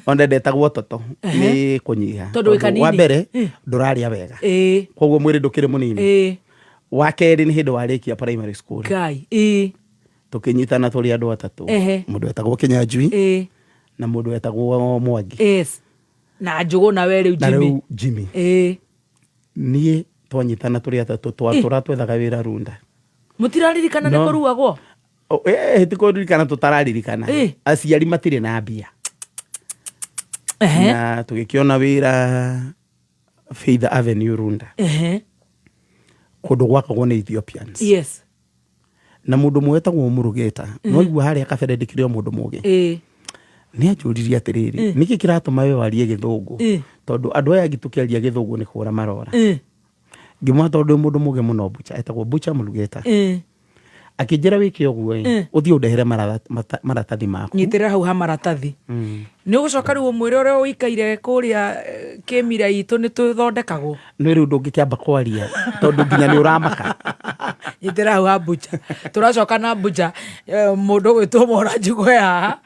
ona ndetagwo toto nĩ kũnyiha. Tondũ wĩ kanini. Wa mbere, ndũrarĩa wega, koguo mwĩrĩ ndũkĩrĩ mũnini. Wa kerĩ, nĩ hĩndĩ warĩkia primary school. Ngai ĩ. Tũkĩnyitana tũrĩ andũ atatũ, mũndũ wetagwo Kĩnyanjui na mũndũ wetagwo Mwangi. Na njũgũ na we rĩu Na Jimmy. rĩu Jimmy. Niĩ twanyitana tũrĩ atatũ, twatũra twethaga wĩra Runda. Mũtiraririkana nĩ No. kũruagwo? Tikuririkana, tũtararirikana. Aciari matirĩ na mbia. Na tũgĩkĩona wĩra Faith Avenue, Runda, kũndũ gwakagwo nĩ Ethiopians. Na mũndũ ũmwe wetagwo Mũrũgeta, no igua harĩa kabere ndĩkĩrĩ o mũndũ mũgĩ, nĩ anjũririe atĩrĩrĩ, nĩkĩ kĩratũma we warie gĩthũngũ, tondũ andũ aya angĩ tũkĩaria gĩthũngũ nĩ kũra marora? Ngĩmwĩra tondũ ndĩ mũndũ mũgĩ mũno. Bucha, etagwo Bucha Mũrugeta, akĩnjĩra wĩke ũguo ĩ, ũthiĩ ũndehere maratathi maku. Nyitĩrĩra hau ha maratathi. Nĩ ũgũcoka rĩu ũmwĩre ũrĩa ũikaire kũrĩa, kĩmira itũ nĩ tũthondekagwo. Nĩ rĩu ndũngĩkĩamba kwaria tondũ nginya nĩ ũramaka. Nyitĩrĩra hau ha Bucha, tũracoka na Bucha, mũndũ ũgwĩtwo Mora Njugũ haha.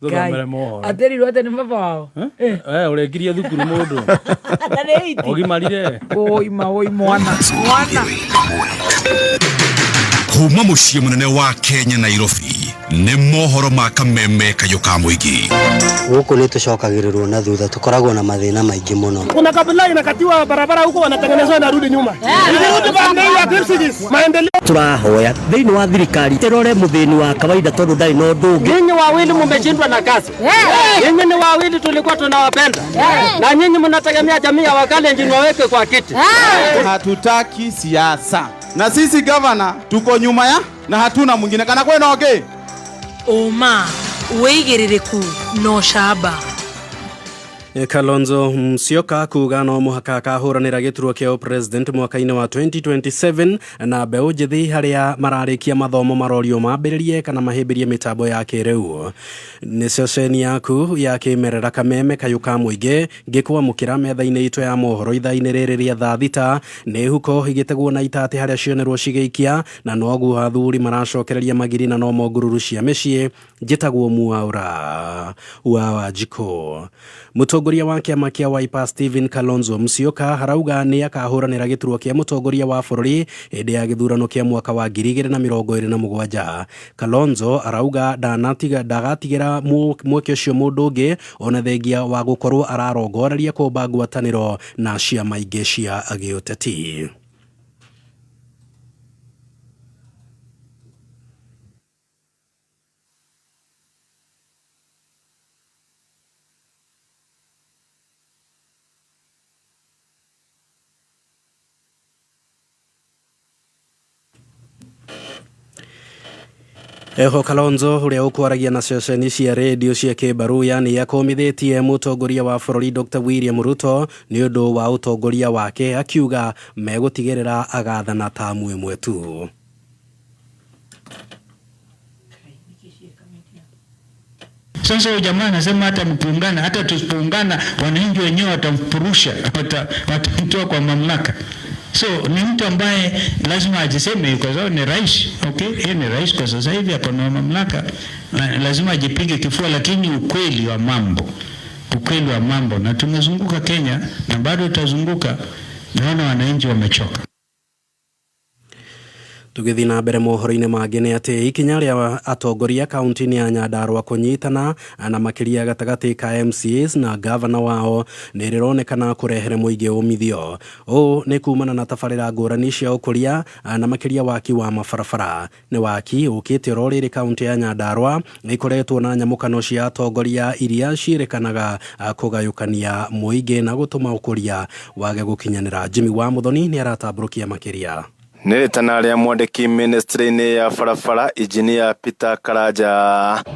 Tũthomere mohoro. Atĩrirwo atĩ nĩ baba wao. Ũrekirie thukuru mũndũ Na nĩ iti. Ũgimarire. Oi ma oi, mwana mwana. Kuma mũciĩ mũnene wa Kenya, Nairobi, nĩ mohoro ma kameme kayũ ka mũingĩ. Gũkũ nĩ tũcokagĩrĩrwo na thutha, tũkoragwo na mathĩna maingĩ mũno. Kuna kabila inakatiwa barabara huko, wanatengenezwa, inarudi nyuma, ikirudi pande ya Kipsigis, maendeleo. Tũrahoya thĩinĩ wa thirikari ĩrore mũthĩni wa kawaida tondũ ndarĩ na ũndũ ũngĩ. Nyinyi wawili mumeshindwa na kazi. Nyinyi ni wawili tulikuwa tunawapenda, na nyinyi mnategemea jamii ya Wakalenjin waweke kwa kiti. Hatutaki siasa, na sisi gavana tuko nyuma ya na hatuna mwingine kana kwena okay. Ũma, wĩigĩrĩrĩku na ũcamba. Kalonzo Musyoka kuga no mũhaka akahũranĩra gĩturwa kĩa president mwaka-inĩ wa 2027, na mbeũ njĩthĩ harĩa mararĩkia mathomo marorio mambĩrĩrie kana mahĩmbĩrie mĩtambo ya kĩrĩu. Nĩ ceceni yaku ya kĩmerera kameme kayũ ka mũingĩ, ngĩkwamũkĩra metha-inĩ itũ ya mohoro ithaa-inĩ rĩrĩ rĩa thaa 6. Nĩ huko igĩtegwo na itatĩ harĩa cionerwo cigĩikia, na noguo athuri maracokereria magiri na nomo ngururu cia mĩciĩ. Njĩtagwo Mwaura wa Wanjikũ. Mũtongoria wa kĩama kĩa Wiper Stephen Kalonzo Musyoka harauga nĩ akahũranĩra gĩturwa kĩa mũtongoria wa bũrũri hĩndĩ ya gĩthurano kĩa mwaka wa 2027. Kalonzo arauga ndanatiga ndagatigĩra mweke ũcio mũndũ ũngĩ, ona thengia wa gũkorwo ararongoreria kũmba ngwatanĩro na ciama ingĩ cia gĩũteti. Eho Kalonzo ũrĩa ũkwaragia na ceceni cia redio cia Kĩmbaruya nĩ akũmithĩtie mũtongoria wa bũrũri Dr William Ruto nĩ ũndũ wa ũtongoria wake, akiuga megũtigĩrĩra agathana tamu ĩmwe tu. Sasa huyu jamaa anasema hata mkiungana, hata tusipoungana, wananchi wenyewe watamfurusha, watamtoa kwa mamlaka. So ni mtu ambaye lazima ajiseme kwa sababu ni rais. Okay, yeye ni rais kwa sasa hivi, ako na mamlaka, na lazima ajipige kifua, lakini ukweli wa mambo, na tumezunguka Kenya na bado tutazunguka, naona wananchi wamechoka. Tũgĩthiĩ na mbere mohoro-inĩ mangĩ nĩ atĩ ikinya rĩa atongoria kaunti-inĩ ya Nyandarua kũnyitana na makĩria gatagatĩ ka MCAs na gavana wao nĩ rĩronekana kũrehere mũingĩ umithio. Ũũ nĩ kumana na tabarĩra ngũrani cia ũkũria na makĩria waki wa mabarabara. Nĩ waki ũkĩte oro rĩrĩ kaunti ya Nyandarua ĩkoretwo na nyamũkano cia atongoria iria ciĩrĩkanaga kũgayũkania mũingĩ na gũtũma ũkũria wage gũkinyanĩra. Jimmy wa Muthoni nĩ aratambũrũkia makĩria. Nĩ rĩtana rĩa mwandĩki ministry-inĩ ya barabara, Injinia Peter Karanja.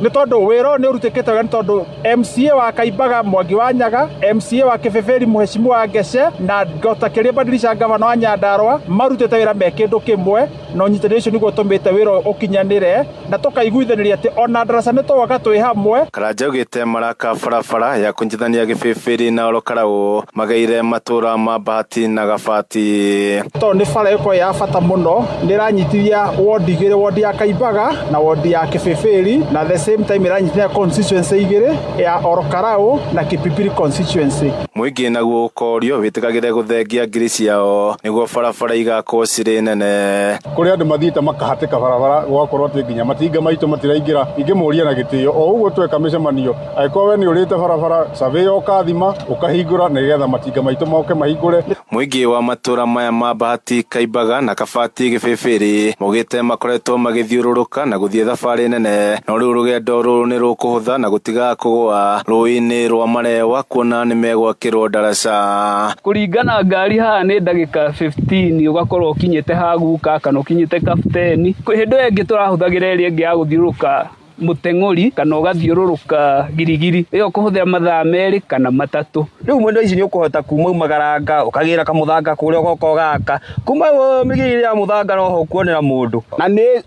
Nĩ tondũ wĩra ũyũ nĩ ũrutĩkĩte wega, nĩ tondũ MCA wa Kaimbaga Mwangi wa Nyaga, MCA wa Kĩbĩbĩri Mheshimiwa Ngece na Dr. Kĩrĩa Badilisha, gavana wa Nyandarua, marutĩte wĩra me kĩndũ kĩmwe, na ũnyitanĩri ũcio nĩguo ũtũmĩte wĩra ũyũ ũkinyanĩre na tũkaiguithanĩria atĩ ona ndaraca nĩ tũgwaka twĩ hamwe. Karanja augĩte maraka barabara ya kũnyitithania Gĩbĩbĩri na Orokarau mageire matũra ma Bahati na Gabati. Tondũ nĩ bara ĩkoragwo ya bata mũno, nĩ ĩranyitithia wondi igĩrĩ, wondi ya Kaimbaga na wondi ya Kĩbĩbĩri, na the same time ĩranyitithania constituency igĩrĩ, ya Orokarau na Kipipiri constituency. Mũingĩ naguo ũkorio wĩtĩkagĩre gũthengia ngiri ciao nĩguo barabara igakwo cirĩ nene. Kũrĩ andũ mathiĩte makahatĩka barabara gũgakorwo atĩ nginya matinga maitũ matiraingĩra. Ingĩmũria na gĩtĩo o ũguo tweka mĩcemanio, angĩkorwo we nĩ ũrĩte barabara, surveyor ũkathima ũkahingũra nĩgetha matinga maitũ moke mahingũre. Mũingĩ wa matũra maya ma Bahati, Kaimbaga na Kabati Gĩbĩbĩrĩ maugĩte makoretwo magĩthiũrũrũka na gũthiĩ thabarĩ nene, no rĩu rũgendo rũrũ nĩ rũkũhũtha na gũtiga kũgũa rũĩ-inĩ rwa Marewa kuona nĩ megwakĩrwo ndaraca. Kũringana ngari haha nĩ ndagĩka 15 ũgakorwo ũkinyĩte haguka kana ũkinyĩte kapteni. Hĩndĩ ĩyo ĩngĩ tũrahũthagĩra ĩrĩa ĩngĩ ya gũthiũrũrũka mũteng'ũri kana ũgathiũrũrũka girigiri, ĩyo kũhũthĩra mathaa 2 kana 3. Rĩu mwendo ici nĩ ũkũhota kuma umagaranga ũkagĩra kamũthanga kũrĩa ũgoka ũgaka kuma mĩgĩrĩ ya mũthanga no ho kuonera mũndũ. Na nĩ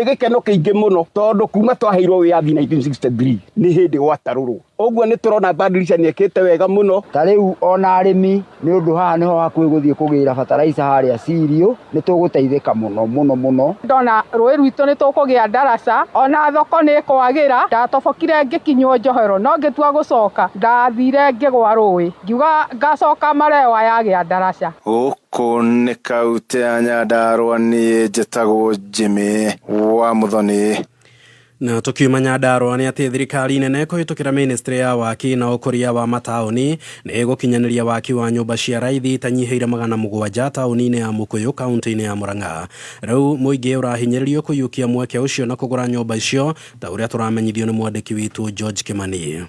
gĩkeno kĩingĩ mũno tondũ kuma twaheirwo wĩyathi 1963 nĩ hĩndĩ gwatarũrwo, ũguo nĩ tũrona Badilisha nĩ ĩkĩte wega mũno. Ta rĩu ona arĩmi nĩ ũndũ haha nĩho hakuhĩ gũthiĩ kũgĩra bataraica harĩa Cirio, nĩ tũgũteithĩka mũno mũno mũno. Ndona rũĩ rwitũ nĩ tũkũgĩa ndaraca, ona thoko nĩ kwagĩra. Ndatobokire ngĩkinywo njohero no ngĩtua gũcoka, ndathire ngĩgwa rũĩ ngiuga ngacoka Marewa yagĩa ndaraca. Gũkũ nĩ kaũntĩ ya Nyandarũa, niĩ njĩtagwo Jimmy wa Muthoni. Na tukiuma Nyandarũa nĩ atĩ thirikari nene kũhĩtũkĩra ministry ya waki na ũkũria wa mataũni nĩ ĩgũkinyanĩria waki wa nyũmba cia raithi itanyihĩire 700 taũni-inĩ ya Mũkũyũ kaũntĩ-inĩ ya Mũrang'a. Rĩu mũingĩ ũrahinyĩrĩrio kũiyũkia mweke ũcio na kũgũra nyũmba icio ta ũrĩa tũramenyithio nĩ mwandĩki witũ George Kimani.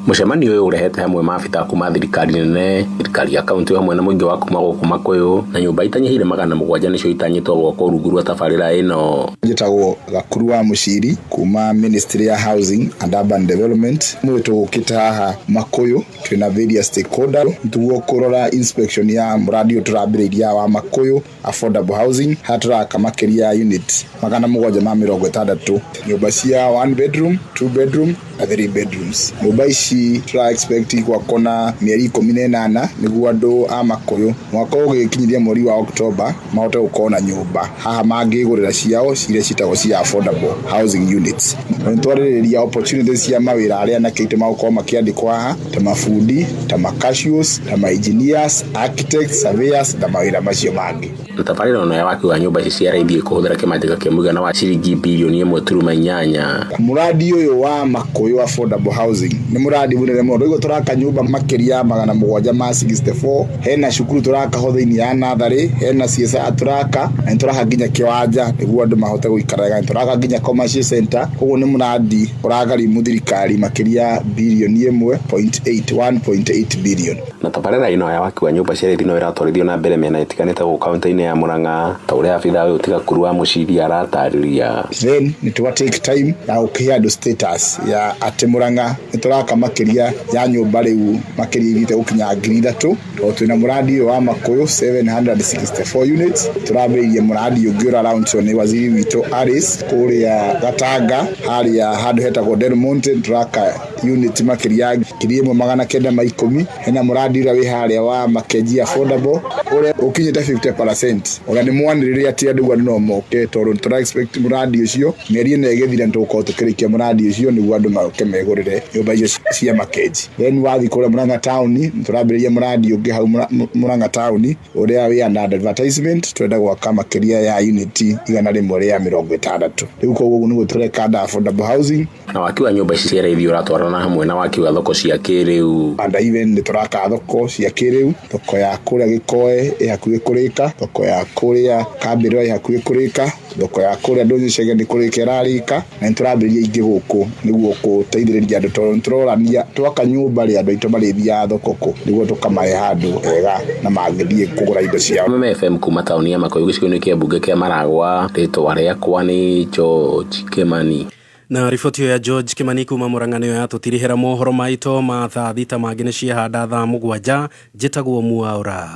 Mũcemanio ũyũ ũrehete hamwe maabitha kuma thirikari nene, thirikari ya kaunti hamwe na mũingĩ wa kuma gũkũ Makũyũ, na nyũmba itanyihĩire 700 nĩcio itanyĩtwo gwakwo rungu rwa tabarĩra ĩno. Njĩtagwo Gakuru wa Mũciri kuma Ministry ya Housing and Urban Development. Mũthĩ tũgũkĩte haha Makũyũ twĩna various stakeholder tuguo kũrora inspection ya mũradi ũyũ tũrambĩrĩirie wa Makũyũ affordable housing, haha tũraka makĩria ya unit 760, nyũmba cia 1 bedroom, 2 bedroom na 3 bedrooms. Nyũmba ici tũra expect gwakwo na mĩeri 18 nĩguo andũ a Makũyũ mwaka ũgĩkinyĩria mweri wa October mahote gũkorwo na nyũmba haha mangĩgũrĩra ciao ciria ciĩtagwo cia affordable housing units. Nĩtwarĩrĩria opportunities cia mawĩra arĩa anake aitũ magũkorwo makĩandĩkwo haha ta mabundi, ta ma-cashiers, ta ma-engineers, architects, surveyors na mawĩra macio mangĩ. Na tabarĩra ĩno ya waki wa nyũmba ici cia raithi ĩkũhũthĩra kĩmanjĩka kĩa mũigana wa ciringi birioni 1.8. Mũradi ũyũ wa Makũyũ affordable housing nĩ mũradi mũnene mũno. Rĩu tũraka nyũmba makĩria ya 764, hena cukuru tũraka ho thĩinĩ ya natharĩ, hena CSR tũraka, na nĩtũraka nginya kĩwanja nĩguo andũ mahote gũikara wega, nĩtũraka nginya commercial center. Koguo nĩ mũradi ũragharimu thirikari makĩria birioni 1.8, 1.8 billion. Na tabarĩra ĩno ya waki wa nyũmba cia raithi no ĩratwarithio na mbere mĩena ĩtiganĩte gũkũ kaũntĩ-inĩ ya Mũrang'a ta ũrĩa abithaa ũyũ ti Gakuru wa Mũciri aratarĩria. Then nĩ twa take time ya gũkĩhe andũ status ya atĩ Mũrang'a nĩ tũraka makĩria ya nyũmba rĩu makĩria ithiĩte gũkinya 3,000, tondũ twĩna mũradi ũyũ wa Makũyũ 764 units. Tũrambĩrĩirie mũradi ũngĩ ũra launch nĩ waziri witũ Alice kũrĩa Gatanga harĩa handũ hetagwo Del Monte, tũraka unit makĩria ya 1,910. Hena mũradi ũrĩa wĩ harĩa wa Makenji affordable ũrĩa ũkinyĩte 50%. Ona nĩ mwanĩrĩre atĩ andũ andũ no moke tondũ tũra expect mũradi ũcio mĩeri ĩno ĩgĩthira nĩtũgũkorwo tũkĩrĩkia mũradi ũcio nĩguo andũ maũke megũrĩre nyũmba icio cia Makenji. Then wathiĩ kũrĩa Mũrang'a town nĩtũrambĩrĩria mũradi ũngĩ hau Mũrang'a town ũrĩa wĩ under advertisement, twenda gwaka makĩria ya unit 160. Rĩu koguo ũguo nĩguo tũreka under affordable housing. Na waki wa nyũmba ici cia raithi ũratwarana hamwe na waki wa thoko cia kĩrĩu. And even nĩtũraka thoko cia kĩrĩu, thoko ya kũrĩa Gĩkoe ĩ hakuhĩ kũrĩka, thoko ya kũrĩa Kambĩrĩra ĩ hakuhĩ kũrĩka, thoko ya kũrĩa Ndũnyũ Chege nĩ kũrĩka ĩrarĩka, na nĩtũrambĩrĩria ingĩ gũkũ nĩguo gũteithĩrĩria andũ tondũ nĩtũrorania twaka nyũmba rĩ andũ aitũ marĩthiaga thoko kũ nĩguo tũkamahe handũ hega na mangĩthiĩ kũgũra indo ciao. MFM kuma taũni ya Makũyũ gĩcigo-inĩ kĩa mbunge kĩa Maragwa, rĩtwa rĩakwa nĩ George Kimani. Na riboti ya George Kimani kuma Murang'a nĩyo yatũtirihĩra mohoro maitũ ma thaa thita mangĩ nĩ ciahanda thaa 7. Njĩtagwo Mwaura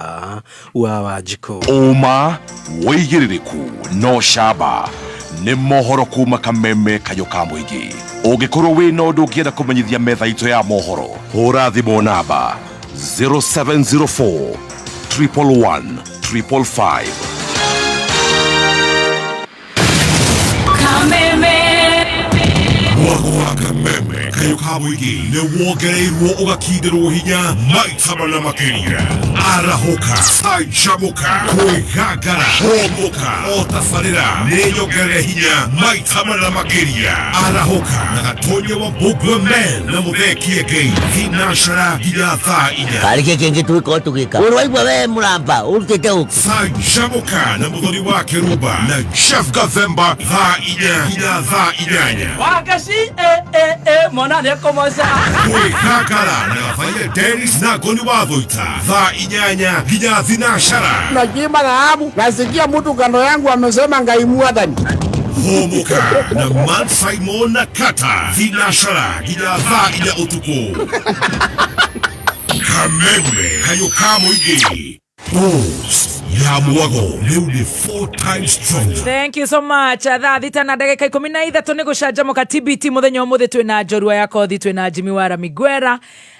wa Wanjikũ. Ũma wĩigĩrĩrĩku no camba nĩ mohoro kuma Kameme Kayũ ka mũingĩ. Ũngĩkorwo wĩna ũndũ ũngĩenda kũmenyithia metha itũ ya mohoro, hũra thimũ namba 0704 111 555. Kameme. Mwago wa Kameme. Kayũ ka mũingĩ nĩ wongereirwo ũgakindĩrwo hinya maita mana makĩria. Arahũka, canjamũka, kwĩgangara, hũmũka, o tabarĩra nĩ nyongerere hinya maita mana makĩria. Arahũka na Gatonye wa Mbugua Men na Mũthee Kĩengei thinacara nginya thaa inya. Karä kä kä ngä twä korwo tå gä ka å rwaigua we må ramba å rutä te å Canjamũka na Mũthoni wa Kĩrumba na Jeff Gathemba thaa inya nginya thaa inyanya. Wagaci eh eh eh mwana nĩ ekũmoca. Kwĩgangara na Gabaia Dennis na Ngoni wa Thũita thaa inyanya nginya thinacara. Nachimba dhahabu, nasikia mtu kando yangu amesema Ngai mwathani. Hũmũka na Man Simon na Kata thinacara nginya thaa inya ũtukũ. Kameme kayũ ka mũingĩ. Boost ya mwago rĩu nĩ 4 times stronger. Thank you so much. Thaa thita na ndagĩka 13 nĩ gũcanjamũka TBT mũthenya ũmũthĩ twĩna njorua ya kothi twĩna Jimmy Wara Miguera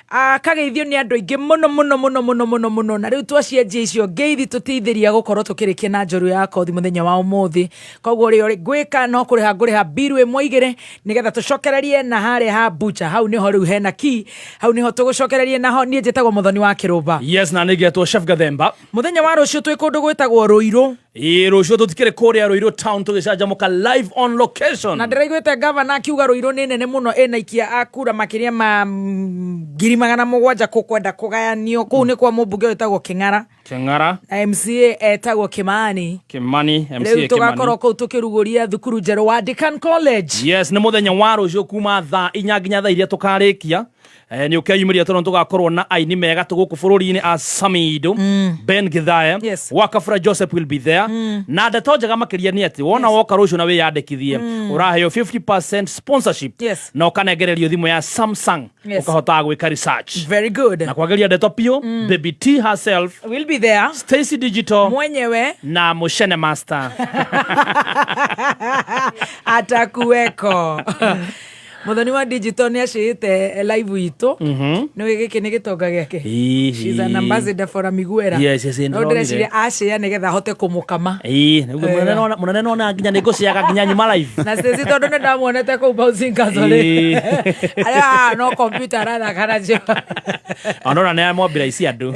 akageithio nĩ andũ aingĩ mũno mũno mũno mũno mũno mũno na rĩu twacianjia icio ngeithi tũteithĩria gũkorwo tũkĩrĩkia na njorua ya kothi mũthenya wa ũmũthĩ. Koguo ũrĩa ngwĩka no kũrĩha ngũrĩha mbiru ĩmwe igĩrĩ nĩgetha tũcokererie na harĩa ha bucha hau nĩho rĩu hena key hau nĩho tũgũcokererie naho. Niĩ njĩtagwo Mũthoni wa Kĩrũmba. Yes, na nĩ ngetwo Chef Gathemba. Mũthenya wa rũciũ twĩ kũndũ gwĩtagwo Rũirũ. Ĩĩ, rũciũ tũtikĩrĩ kũrĩa Rũirũ town tũgĩcanjamũka live on location. Na ndĩraiguĩte gavana akiuga Rũirũ nĩ nene mũno ĩna ikia a kura makĩria ma 700,000 kũkwenda kũgayanio kũu nĩ kwa mũmbunge wĩtagwo Kĩng'ara. Kĩng'ara. Na MCA etagwo Kimani. Kimani, MCA Rĩu tũgakorwo Kimani. kũu tũkĩrugũria thukuru njerũ wa Decan College. Yes, nĩ mũthenya wa rũciũ kuma thaa inya nginya thaa iria tũkarĩkia. Nĩ ũkeyumĩria tondũ tũgakorwo na aini mega tũ gũkũ bũrũri-inĩ a Samido, Ben Githaya, Yes. Wakafura Joseph will be there. Na ndeto njega makĩria nĩ atĩ wona woka rũciũ na wĩyandĩkithie ũraheo 50% sponsorship Yes. na ũkanengererio thimũ ya Samsung Yes. ũkahotaga gwĩka research. Very good. Na kwagĩria ndeto piũ, Baby T herself will be there, Stacy Digital mwenyewe na Mushene Master. Atakuweko. Muthoni wa digital nĩ acĩĩte live itũ. Nĩ gĩkĩ nĩ gĩtonga gĩake. She's an ambassador for Amiguera. Yes, No ndĩronire. ndĩreciria acĩa nĩgetha ahote kũmũkama. Ĩĩ, nĩguo mũnene nona nginya nĩ ngũciaga nginya nyuma live. Na Stacy tondũ nĩ ndamuonete kũu bouncing castle rĩ. Arĩa haha no computer arathaka nacio. Onona nĩ amwambĩra ici andũ.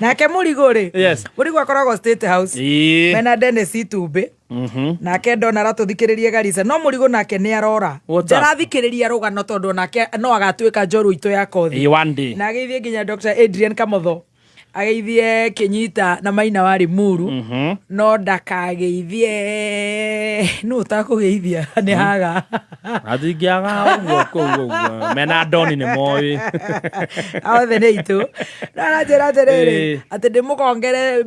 Nake Mũrigo rĩ, Yes. Mũrigo akoragwo State House mena Dennis Itumbĩ. Nake ndona aratũthikĩrĩria Garissa no Mũrigo nake nĩ arora. What's up? Ndarathikĩrĩria rũgano tondũ onake no agatuĩka njorua itũ ya kothi. Ĩĩ, one day. Na ageithie nginya Dr. Adrian Kamotho, ageithie Kĩnyita na Maina wa Limuru. No ndakageithie nũ ũtakũgeithia nĩ haga. Atingĩaga ũguo kũu ũguo mena ndoni nĩ moĩ. Othe nĩ itũ no aranjĩra atĩrĩrĩ atĩ ndĩmũkongere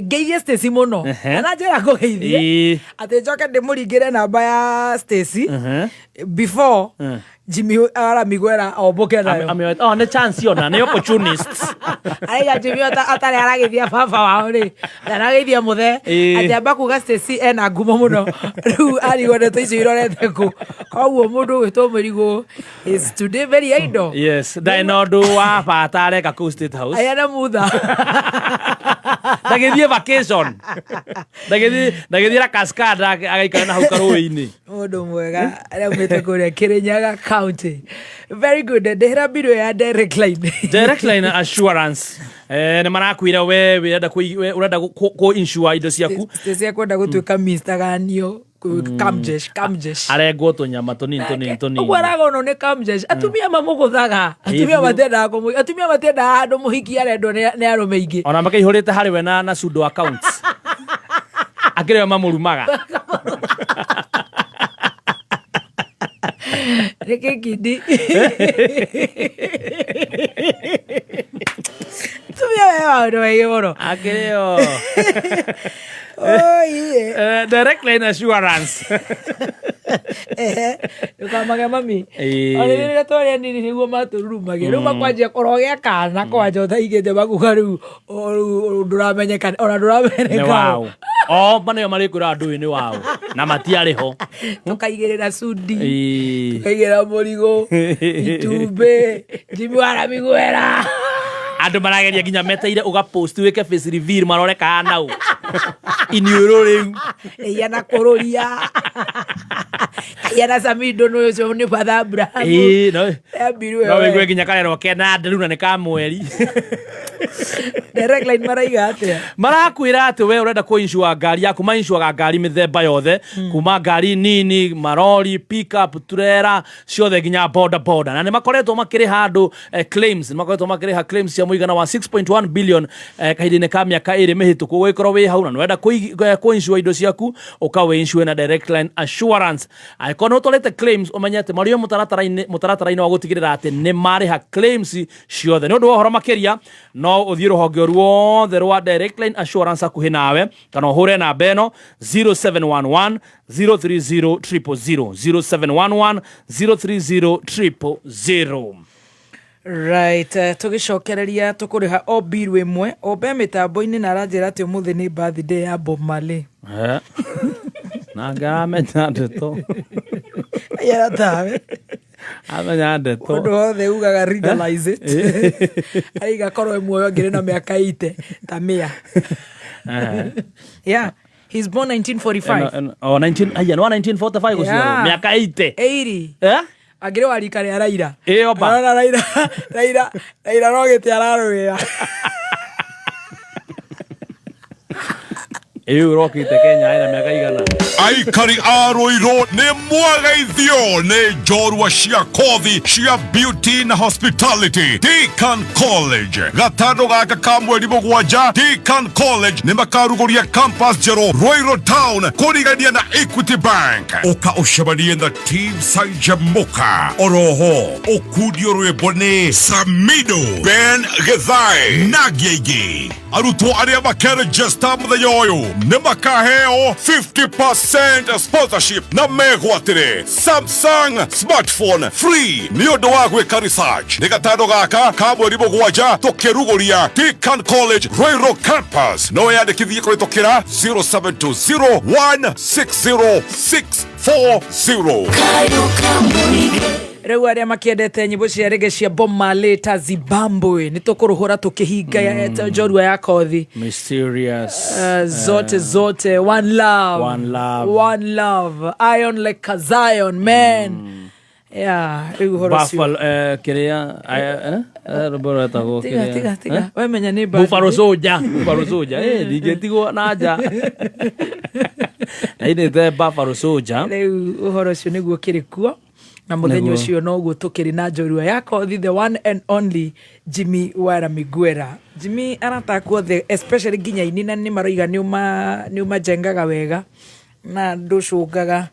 ngeithie Stacy mũno. Aranjĩra ngũgeithie atĩ njoke ndĩmũringĩre namba ya Stacy before Jimmy aramiguera ombũke nayo. Oh, nĩ chance ona nĩ opportunist. Araiga Jimmy atarĩ arageithia baba wao rĩ, arageithia mũthee atĩ amba kuga Stacy ena ngumo mũno rĩu arigwo ndeto icio irorete kũ. Koguo mũndũ ũgwĩtwo Mũrigo is today very idle. Yes, ndarĩ na ũndũ wa bata areka kũu State House. Ayana mutha. Ndagĩthiĩ vacation, ndagĩthiĩ na Cascada agaikara na hau karũĩ-inĩ. Mũndũ mwega arĩa aumĩte kũrĩa Kirinyaga County. Very good. Ndĩhĩra mbirũ ya Direct Line. Direct Line Assurance nĩ marakwĩra we ũrenda ũrenda kũ insure indo ciaku. Stacy akwenda gũtuĩka Mr. Ganio Kamjesh Kamjesh. Arengwo tũnyama tũnini tũnini tũnini. Ũguo aragonwo nĩ Kamjesh. Atumia mamũgũthaga, atumia Ĩĩ, biũ. matiendaga kũmũ atumia matiendaga handũ mũhiki arendwo nĩ arũme aingĩ. Ona makaihũrĩte harĩ we na pseudo accounts akĩrĩ we mamũrumaga. Nĩkĩ kindi tumia we maũndũ maingĩ mũno. Akĩrĩ o Oi. Direct Line Assurance. Ehe, ndũkamage mami. Ĩĩ. Ona rĩrĩa twarĩ anini nĩguo matũrurumagia rĩu makwanjia kũrogĩa kana kwanja ũtaigĩte makuga rĩu rĩu ndũramenyeka ona Nĩ ndũramenyeka. wao o manĩo marĩkwĩra andũ ũyũ nĩ wao na matiarĩ ho. Tũkaigĩrĩra cudi, Ĩĩ. tũkaigĩrĩra mũrigo itumbĩ Jimmy waramiguera. Andũ marageria nginya meteire ũgapost wĩke face reveal marore kana nau iniũrũ rĩu. Ĩya na kũrũria. Kahiana Samido nĩ ũcio nĩ Father Abraham. Ĩĩ, no Ambirwe no we. wĩigue nginya karerwo kena nderu na nĩ ka mweri. Direct line maraiga atĩa? Marakwĩra atĩ we ũrenda kũinsure ngari yaku, mainshuaga ngari mĩthemba yothe, kuma ngari nini, marori, pickup, turera ciothe nginya boda boda, na nĩ makoretwo makĩrĩha andũ claims, nĩ makoretwo makĩrĩha claims cia mũigana wa 6.1 billion kahinda-inĩ ka mĩaka 2 mĩhĩtũku. Ũgĩkorwo wĩ hau na nĩ ũrenda kũinsure indo ciaku, ũka wĩinsure na Direct Line Assurance. Angĩkorwo nĩ ũtwarĩte claims, ũmenye atĩ marĩ o mũtaratara-inĩ wa gũtigĩrĩra atĩ nĩ marĩha claims ciothe. Nĩ ũndũ wa ũhoro makĩria, no ũthiĩ rũhonge ruothe rwa Direct Line Assurance hakuhĩ nawe, kana ũhũre namba ĩno 0711 030 000, 0711 030 000. Right, tũgĩcokereria tũkũrĩha o mbiru ĩmwe ombe mĩtambo-inĩ, na aranjĩra atĩ ũmũthĩ nĩ birthday ya Bob Marley. Na ngaramenya ndeto. Yera tawe. Amenya ndeto. Ũndũ wothe ugaga legalize it. Aiga korwo e muoyo ngĩrĩ na mĩaka 80 ta mĩa. Yeah, he's born 1945. Oh, 19, aya, nĩ wa 1945 gũciarwo. Mĩaka 80. 80. Eh? Angĩrĩ wa rika rĩa Raila. Ĩ, oba. Arona Raila, Raila, Raila no gĩtĩ ararũĩra. Ĩ, ũrokĩte Kenya ena mĩaka igana? Aikari a Ruiru nĩ mwageithio nĩ njorua cia kothi cia beauty na hospitality Deakin College. Gatano gaka ka mweri 7, Deakin College nĩ makarugũria campus njerũ Ruiru Town kũrigania na Equity Bank. Ũka ũcemanie na Team Sanjamuka. Oroho ũkundio rwĩmbo nĩ Samido, Ben Githae na angĩ aingĩ. Arutwo arĩa makerejesta mũthenya ũyũ nĩ makaheo 50% sponsorship na megwatĩre Samsung smartphone free nĩ ũndũ wa gwĩka research. Nĩ gatano gaka ka mweri 7 tũkĩrugũria Deakin College Ruiru campus. No wĩyandĩkithie kũhĩtũkĩra 0720 160 640. Rĩu arĩa makĩendete nyĩmbo cia rege cia Bob Marley ta Zimbabwe, nĩ tũkũrũhũra tũkĩhinga njorua ya kothi. Mysterious. Zote zote, one love. One love. One love, iron like a Zion man. Yeah, rĩu ũhoro ũcio. Buffalo, kĩrĩa, rwĩmbo rwetagwo Tiga, kĩrĩa? tiga, tiga. Eh? We menya nĩ Buffalo birthday. Soldier, Buffalo Soldier. Ndingĩtigwo na nja. Nainĩte Buffalo Soldier. Rĩu ũhoro ũcio nĩguo kĩrĩ kuo, na mũthenya Nĩguo. ũcio noguo tũkĩrĩ na njorua ya kothi, the one and only Jimmy Wara Miguera. Jimmy, arata aku othe, especially nginya ini, na nĩ maroiga nĩ ũmajengaga wega na ndũcũngaga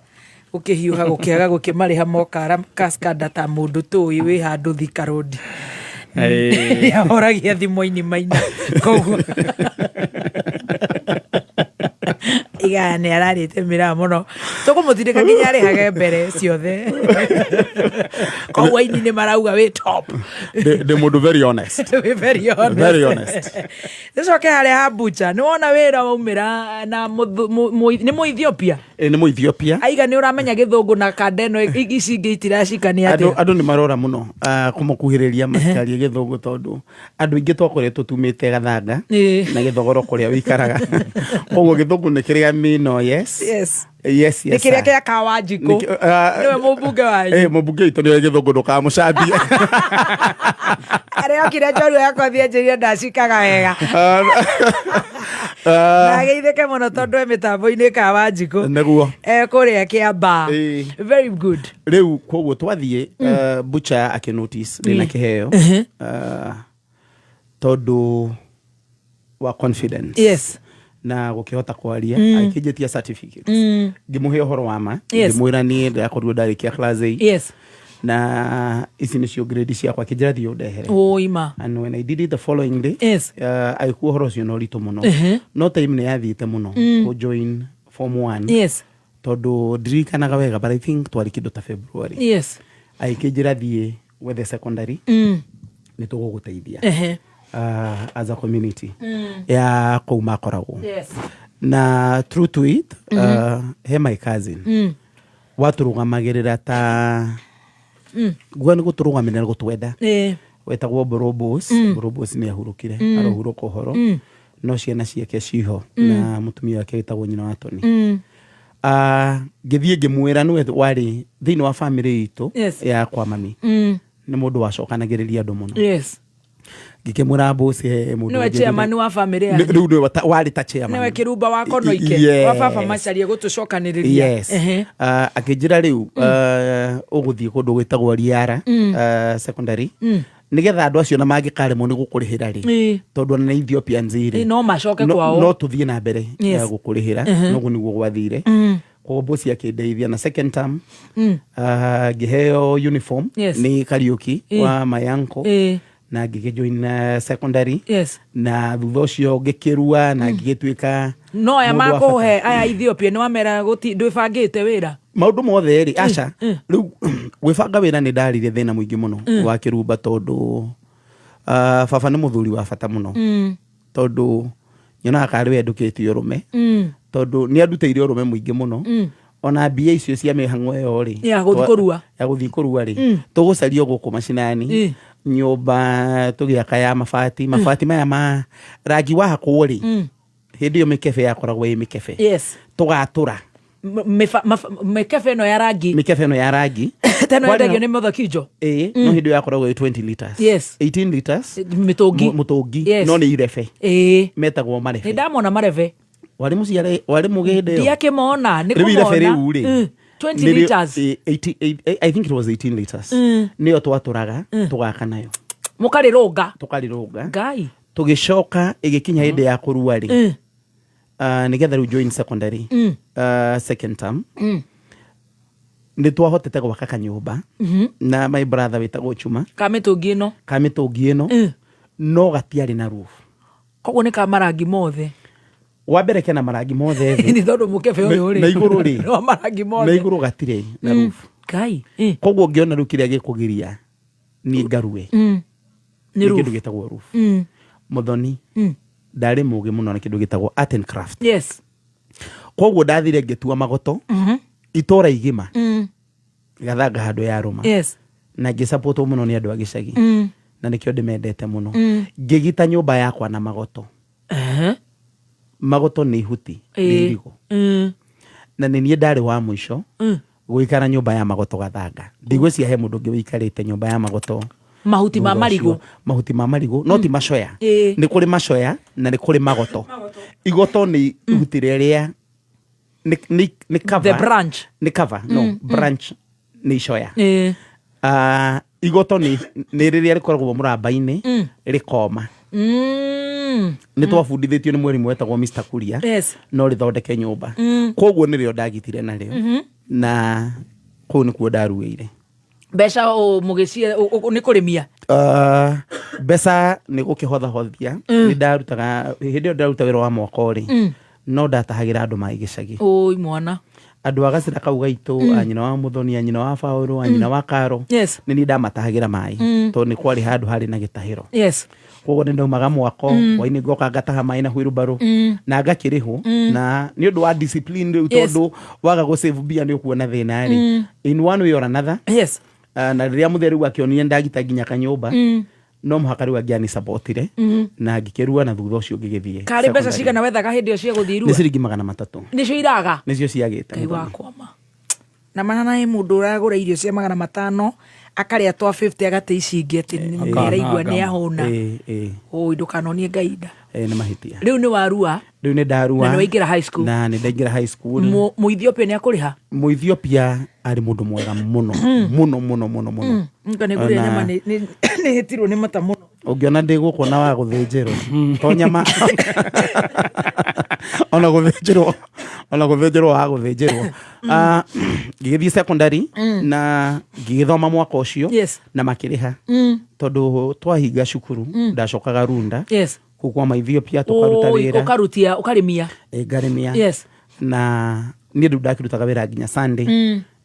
gũkĩhiũha gũkĩaga gũkĩmarĩha moka kaskanda ta mũndũ tũĩ wĩ handũ Thika Road. Nĩahoragia thimũ-inĩ maina, koguo igaa nĩ ararĩte mĩraa mũno, tũkũmũtindĩka nginya arĩhage mbere ciothe. Koguo aini nĩ marauga wĩ top. Ndĩ mũndũ very honest. Wĩ very honest. Very honest. Tũcoke harĩa ha bucha, nĩ wona wĩra waumĩra na nĩ Mũethiopia? Ĩ, nĩ Mũethiopia. Aiga nĩ ũramenya gĩthũngũ na kanda ĩno ici ingĩ itiracika nĩ Andũ atĩa? Andũ nĩ marora mũno kũmũkuhĩrĩria matikarie gĩthũngũ, tondũ andũ aingĩ twakoretwo tumĩte gathanga na gĩthogoro kũrĩa wĩikaraga, koguo gĩthũngũ nĩ kĩrĩa mĩno. Yes. Yes. Yes, Nĩ yes, kĩrĩa sir. kĩa Kawanjikũ. Nĩwe mũmbunge wanyu. Mũmbunge witũ nĩwe gĩthũngũ, ndũkamũcambie. Arĩa okire njorua yakwa thiĩ anjĩrire ndacikaga wega. Na ageithĩke mũno tondũ e mĩtambo-inĩ Kawanjikũ. Nĩguo. Kũrĩa Kĩambaa. Very good. Rĩu koguo twathiĩ, butcher akĩnotice ndĩna kĩheo, tondũ wa confidence na gũkĩhota kwaria, akĩnjĩtia certificate. Ngĩmũhe ũhoro wa ma. Ngĩmwĩra niĩ ndakorirwo ndarĩkia class 8 na ici nĩcio grade ciakwa. Akĩnjĩra thiĩ ũndehere. Ũima. And when I did it the following day, agĩkua ũhoro ũcio na ũritũ mũno. No time nĩ yathiĩte mũno kũ join form 1. Tondũ ndirikanaga wega, but I think twarĩ kĩndũ ta February. Agĩkĩnjĩra thiĩ wethe secondary, nĩ tũgũgũteithia as a community ya kũu makoragwo. Na true to it, he my cousin watũrũgamagĩrĩra ta guo nĩ gũtũrũgamĩrĩra gũtwenda, wetagwo Borobos. Borobos nĩ ahurũkire. Arohurũka ũhoro. No ciana ciake ciho na mũtumia wake wĩtagwo nyina wa Tony. Ngĩthiĩ ngĩmwĩra nĩwe warĩ thĩinĩ wa family itũ ya kwa mami, nĩ mũndũ wacokanagĩrĩria andũ mũno. Ngĩkĩmwĩra boss, he mũndũ Nĩwe ũngĩ chairman wa family yanyu. Rĩu nĩwe warĩ ta chairman. Nĩwe kĩrumba wa konoike. Wa baba Macharia gũtũcokanĩrĩria. Yes. Akĩnjĩra rĩu ũgũthiĩ kũndũ gwĩtagwo Riara secondary, nĩgetha andũ acio na mangĩkaremwo nĩ gũkũrĩhĩra rĩ, tondũ ona nĩ Ethiopians rĩ, No macoke kwao. No tũthiĩ na mbere ya gũkũrĩhĩra. Noguo nĩguo gwathire. Koguo boss akĩndeithia na second term, ngĩheo uniform nĩ Kariũki wa my uncle, na ngĩgĩjoin secondary, na thutha ũcio ngĩkĩrua na ngĩgĩtuĩka No aya mũndũ wa bata. makũhe aya Ethiopia nĩ wamera ndwĩbangĩte wĩra. Maũndũ mothe rĩ, aca, rĩu gwĩbanga wĩra nĩ ndarire thĩna mũingĩ mũno wa kĩrumba, tondũ baba nĩ mũthuri wa bata mũno, tondũ nyonaga karĩ we ndũkĩtie ũrũme, tondũ nĩ andutĩire ũrũme mũingĩ mũno. Ona mbia icio cia mĩhang'o ĩyo rĩ, Ya gũthiĩ kũrua. Ya gũthiĩ kũrua rĩ, tũgũcaria gũkũ macinani, nyũmba tũgĩaka ya mabati, mabati maya ma rangi wahakwo rĩ, hĩndĩ ĩyo mĩkebe yakoragwo ĩ mĩkebe, tũgatũra. Mĩkebe ĩno ya rangi. Mĩkebe ĩno ya rangi. Teno Kwarĩ yendagio nĩ Mũthokijo. Ĩĩ, no hĩndĩ ĩyo yakoragwo ĩ 20 liters, 18 liters. Mĩtũngi. Mũtũngi. No nĩ irebe, metagwo marebe. Nĩ ndamona marebe. Warĩ mũciare, warĩ mũgĩndĩ ĩyo? Ndiakĩmona, nĩ Rĩu irebe kũmona. rĩu rĩ, 20 nĩrĩo- liters. I think it was 18 liters, nĩyo twatũraga tũgaka nayo. Mũkarĩrũnga. Tũkarĩrũnga. Ngai. Tũgĩcoka ĩgĩkinya hĩndĩ ya kũrua rĩ, nĩgetha rĩu join secondary, second term, nĩ twahotete gwaka kanyũmba na my brother wĩtagwo Chuma. Ka mĩtũngi ĩno. Ka mĩtũngi ĩno, no gatiarĩ na roof. Koguo nĩ ka marangi mothe. Wa mbere kena marangi mothe thĩ. Nĩ tondũ mũkebe ũyũ rĩ, Na igũrũ rĩ, nĩ wa marangi na mothe. igũrũ gatirĩ na roof. Ngai. Koguo ngĩona rĩu kĩrĩa gĩkũgiria niĩ ngarue Nĩ nĩ roof. kĩndũ gĩtagwo roof. Mũthoni ndarĩ mũgĩ mũno na kĩndũ gĩtagwo art and craft. Koguo ndathire ngĩtua magoto itũra igima, gathanga handũ ya rũma, na ngĩsapotwo mũno nĩ andũ a gĩcagi, na nĩkĩo ndĩmendete mũno. Ngĩgita nyũmba yakwa na magoto. Magoto nĩ ihuti, nĩ irigũ, na nĩ niĩ ndarĩ wa mũico gũikara nyũmba ya magoto gathanga. Ndigwĩciria he mũndũ ũngĩ wĩikarĩte nyũmba ya magoto. Mahuti ma Thutha marigũ. ũcio, mahuti ma marigũ, no ti macoya. Nĩ kũrĩ macoya na nĩ kũrĩ magoto. Igoto nĩ ihuti rĩrĩa nĩ cover. The branch. Nĩ cover, no branch nĩ icoya. Igoto nĩ rĩrĩa rĩkoragwo mũramba-inĩ, rĩkoma. Nĩ twabundithĩtio nĩ mwarimu wetagwo Mr. Kuria, no rĩthondeke nyũmba. Koguo nĩrĩo ndagitire narĩo, na kũu nĩkuo ndaruĩire. Mbeca mũgĩcie nĩ kũrĩmia? Mbeca nĩ gũkĩhothahothia. Nĩ ndarutaga hĩndĩ ĩyo ndaruta wĩra wa mwako rĩ, no ndatahagĩra andũ maĩ gĩcagi. Ũi mwana. Andũ a gacĩra kau gaitũ, a nyina wa Mũthoni, a nyina wa Baũrũ, a nyina wa Karo, nĩ niĩ ndamatahagĩra maĩ, tondũ nĩ kwarĩ handũ harĩ na gĩtahĩro. Koguo nĩ ndaumaga mwako, hwainĩ ngoka ngataha maĩ na wheelbarrow, na ngakĩrĩhwo, na nĩ ũndũ wa discipline rĩu, tondũ waga gũ save mbia nĩ ũkuona thĩna rĩ, in one way or another. Na rĩrĩa mũthee rĩu akĩonire ndagita nginya kanyũmba, no mũhaka rĩu angĩanisapotire, na ngĩkĩrua, na thutha ũcio ngĩgĩthiĩ Karĩ mbeca secondary. cigana wethaga hĩndĩ ĩyo cia gũthiĩ Nĩ irua? ciringi 300. Nĩcio iraga? Nĩcio ciagĩte. Ngai Mũthoni. wakwa ma na mana na mũndũ ũragũra irio cia 500 akarĩa twa 50 agate ici ingĩ atĩ nĩ araigua nĩ ahũna. Ĩĩ, ĩĩ. Ũi, ndũkanonie Ngai nda. Ĩĩ, nĩ mahĩtia. Rĩu nĩ warua. Rĩu nĩ ndarua. Na nĩ waingĩra high school. Na nĩ ndaingĩra high school. Mũethiopia nĩ akũrĩha? Mũethiopia arĩ mũndũ mwega mũno, mũno mũno mũno mũno. Nga nĩ ngũrĩa nyama, nĩ hĩtirwo nĩ mata mũno. Ũngĩona ndĩ gũkũ na wa gũthĩnjĩrwo to nyama, ona gũthĩnjĩrwo, ona gũthĩnjĩrwo wa gũthĩnjĩrwo. Ngĩgĩthiĩ secondary na ngĩgĩthoma mwaka ũcio, na makĩrĩha, tondũ twahinga cukuru ndacokaga Runda, kũu kwa Maethiopia, tũkaruta Ũi, wĩra. Ũkarutia, ũkarĩmia. Ĩ, ngarĩmia. Na niĩ rĩu ndakĩrutaga wĩra nginya Sunday,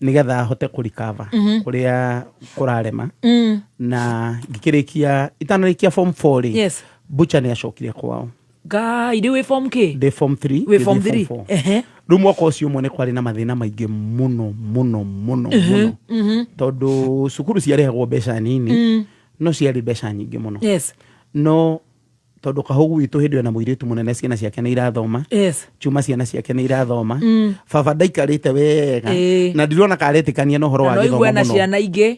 nĩgetha hote kũrikava kũrĩa kũrarema, na ngĩkĩrĩkia, itanarĩkia form 4 rĩ, Butcher nĩ acokire kwao. Ngai, rĩu wĩ form kĩ? Ndĩ form 3. Wĩ form Ngĩthiĩ 3. form 4. Rĩu mwaka ũcio ũmwe nĩ kwarĩ na mathĩna maingĩ mũno mũno mũno mũno, tondũ cukuru ciarĩhagwo mbeca nini, no ciarĩ mbeca nyingĩ mũno. No Tondũ Kahugu witũ hĩndĩ ĩyo na mũirĩtu mũnene, ciana ciake nĩ irathoma. Chuma ciana ciake nĩ irathoma. Baba ndaikarĩte wega. Na ndirona karetĩkania na ũhoro Na wa no gĩthomo igue na mũno. ciana ingĩ.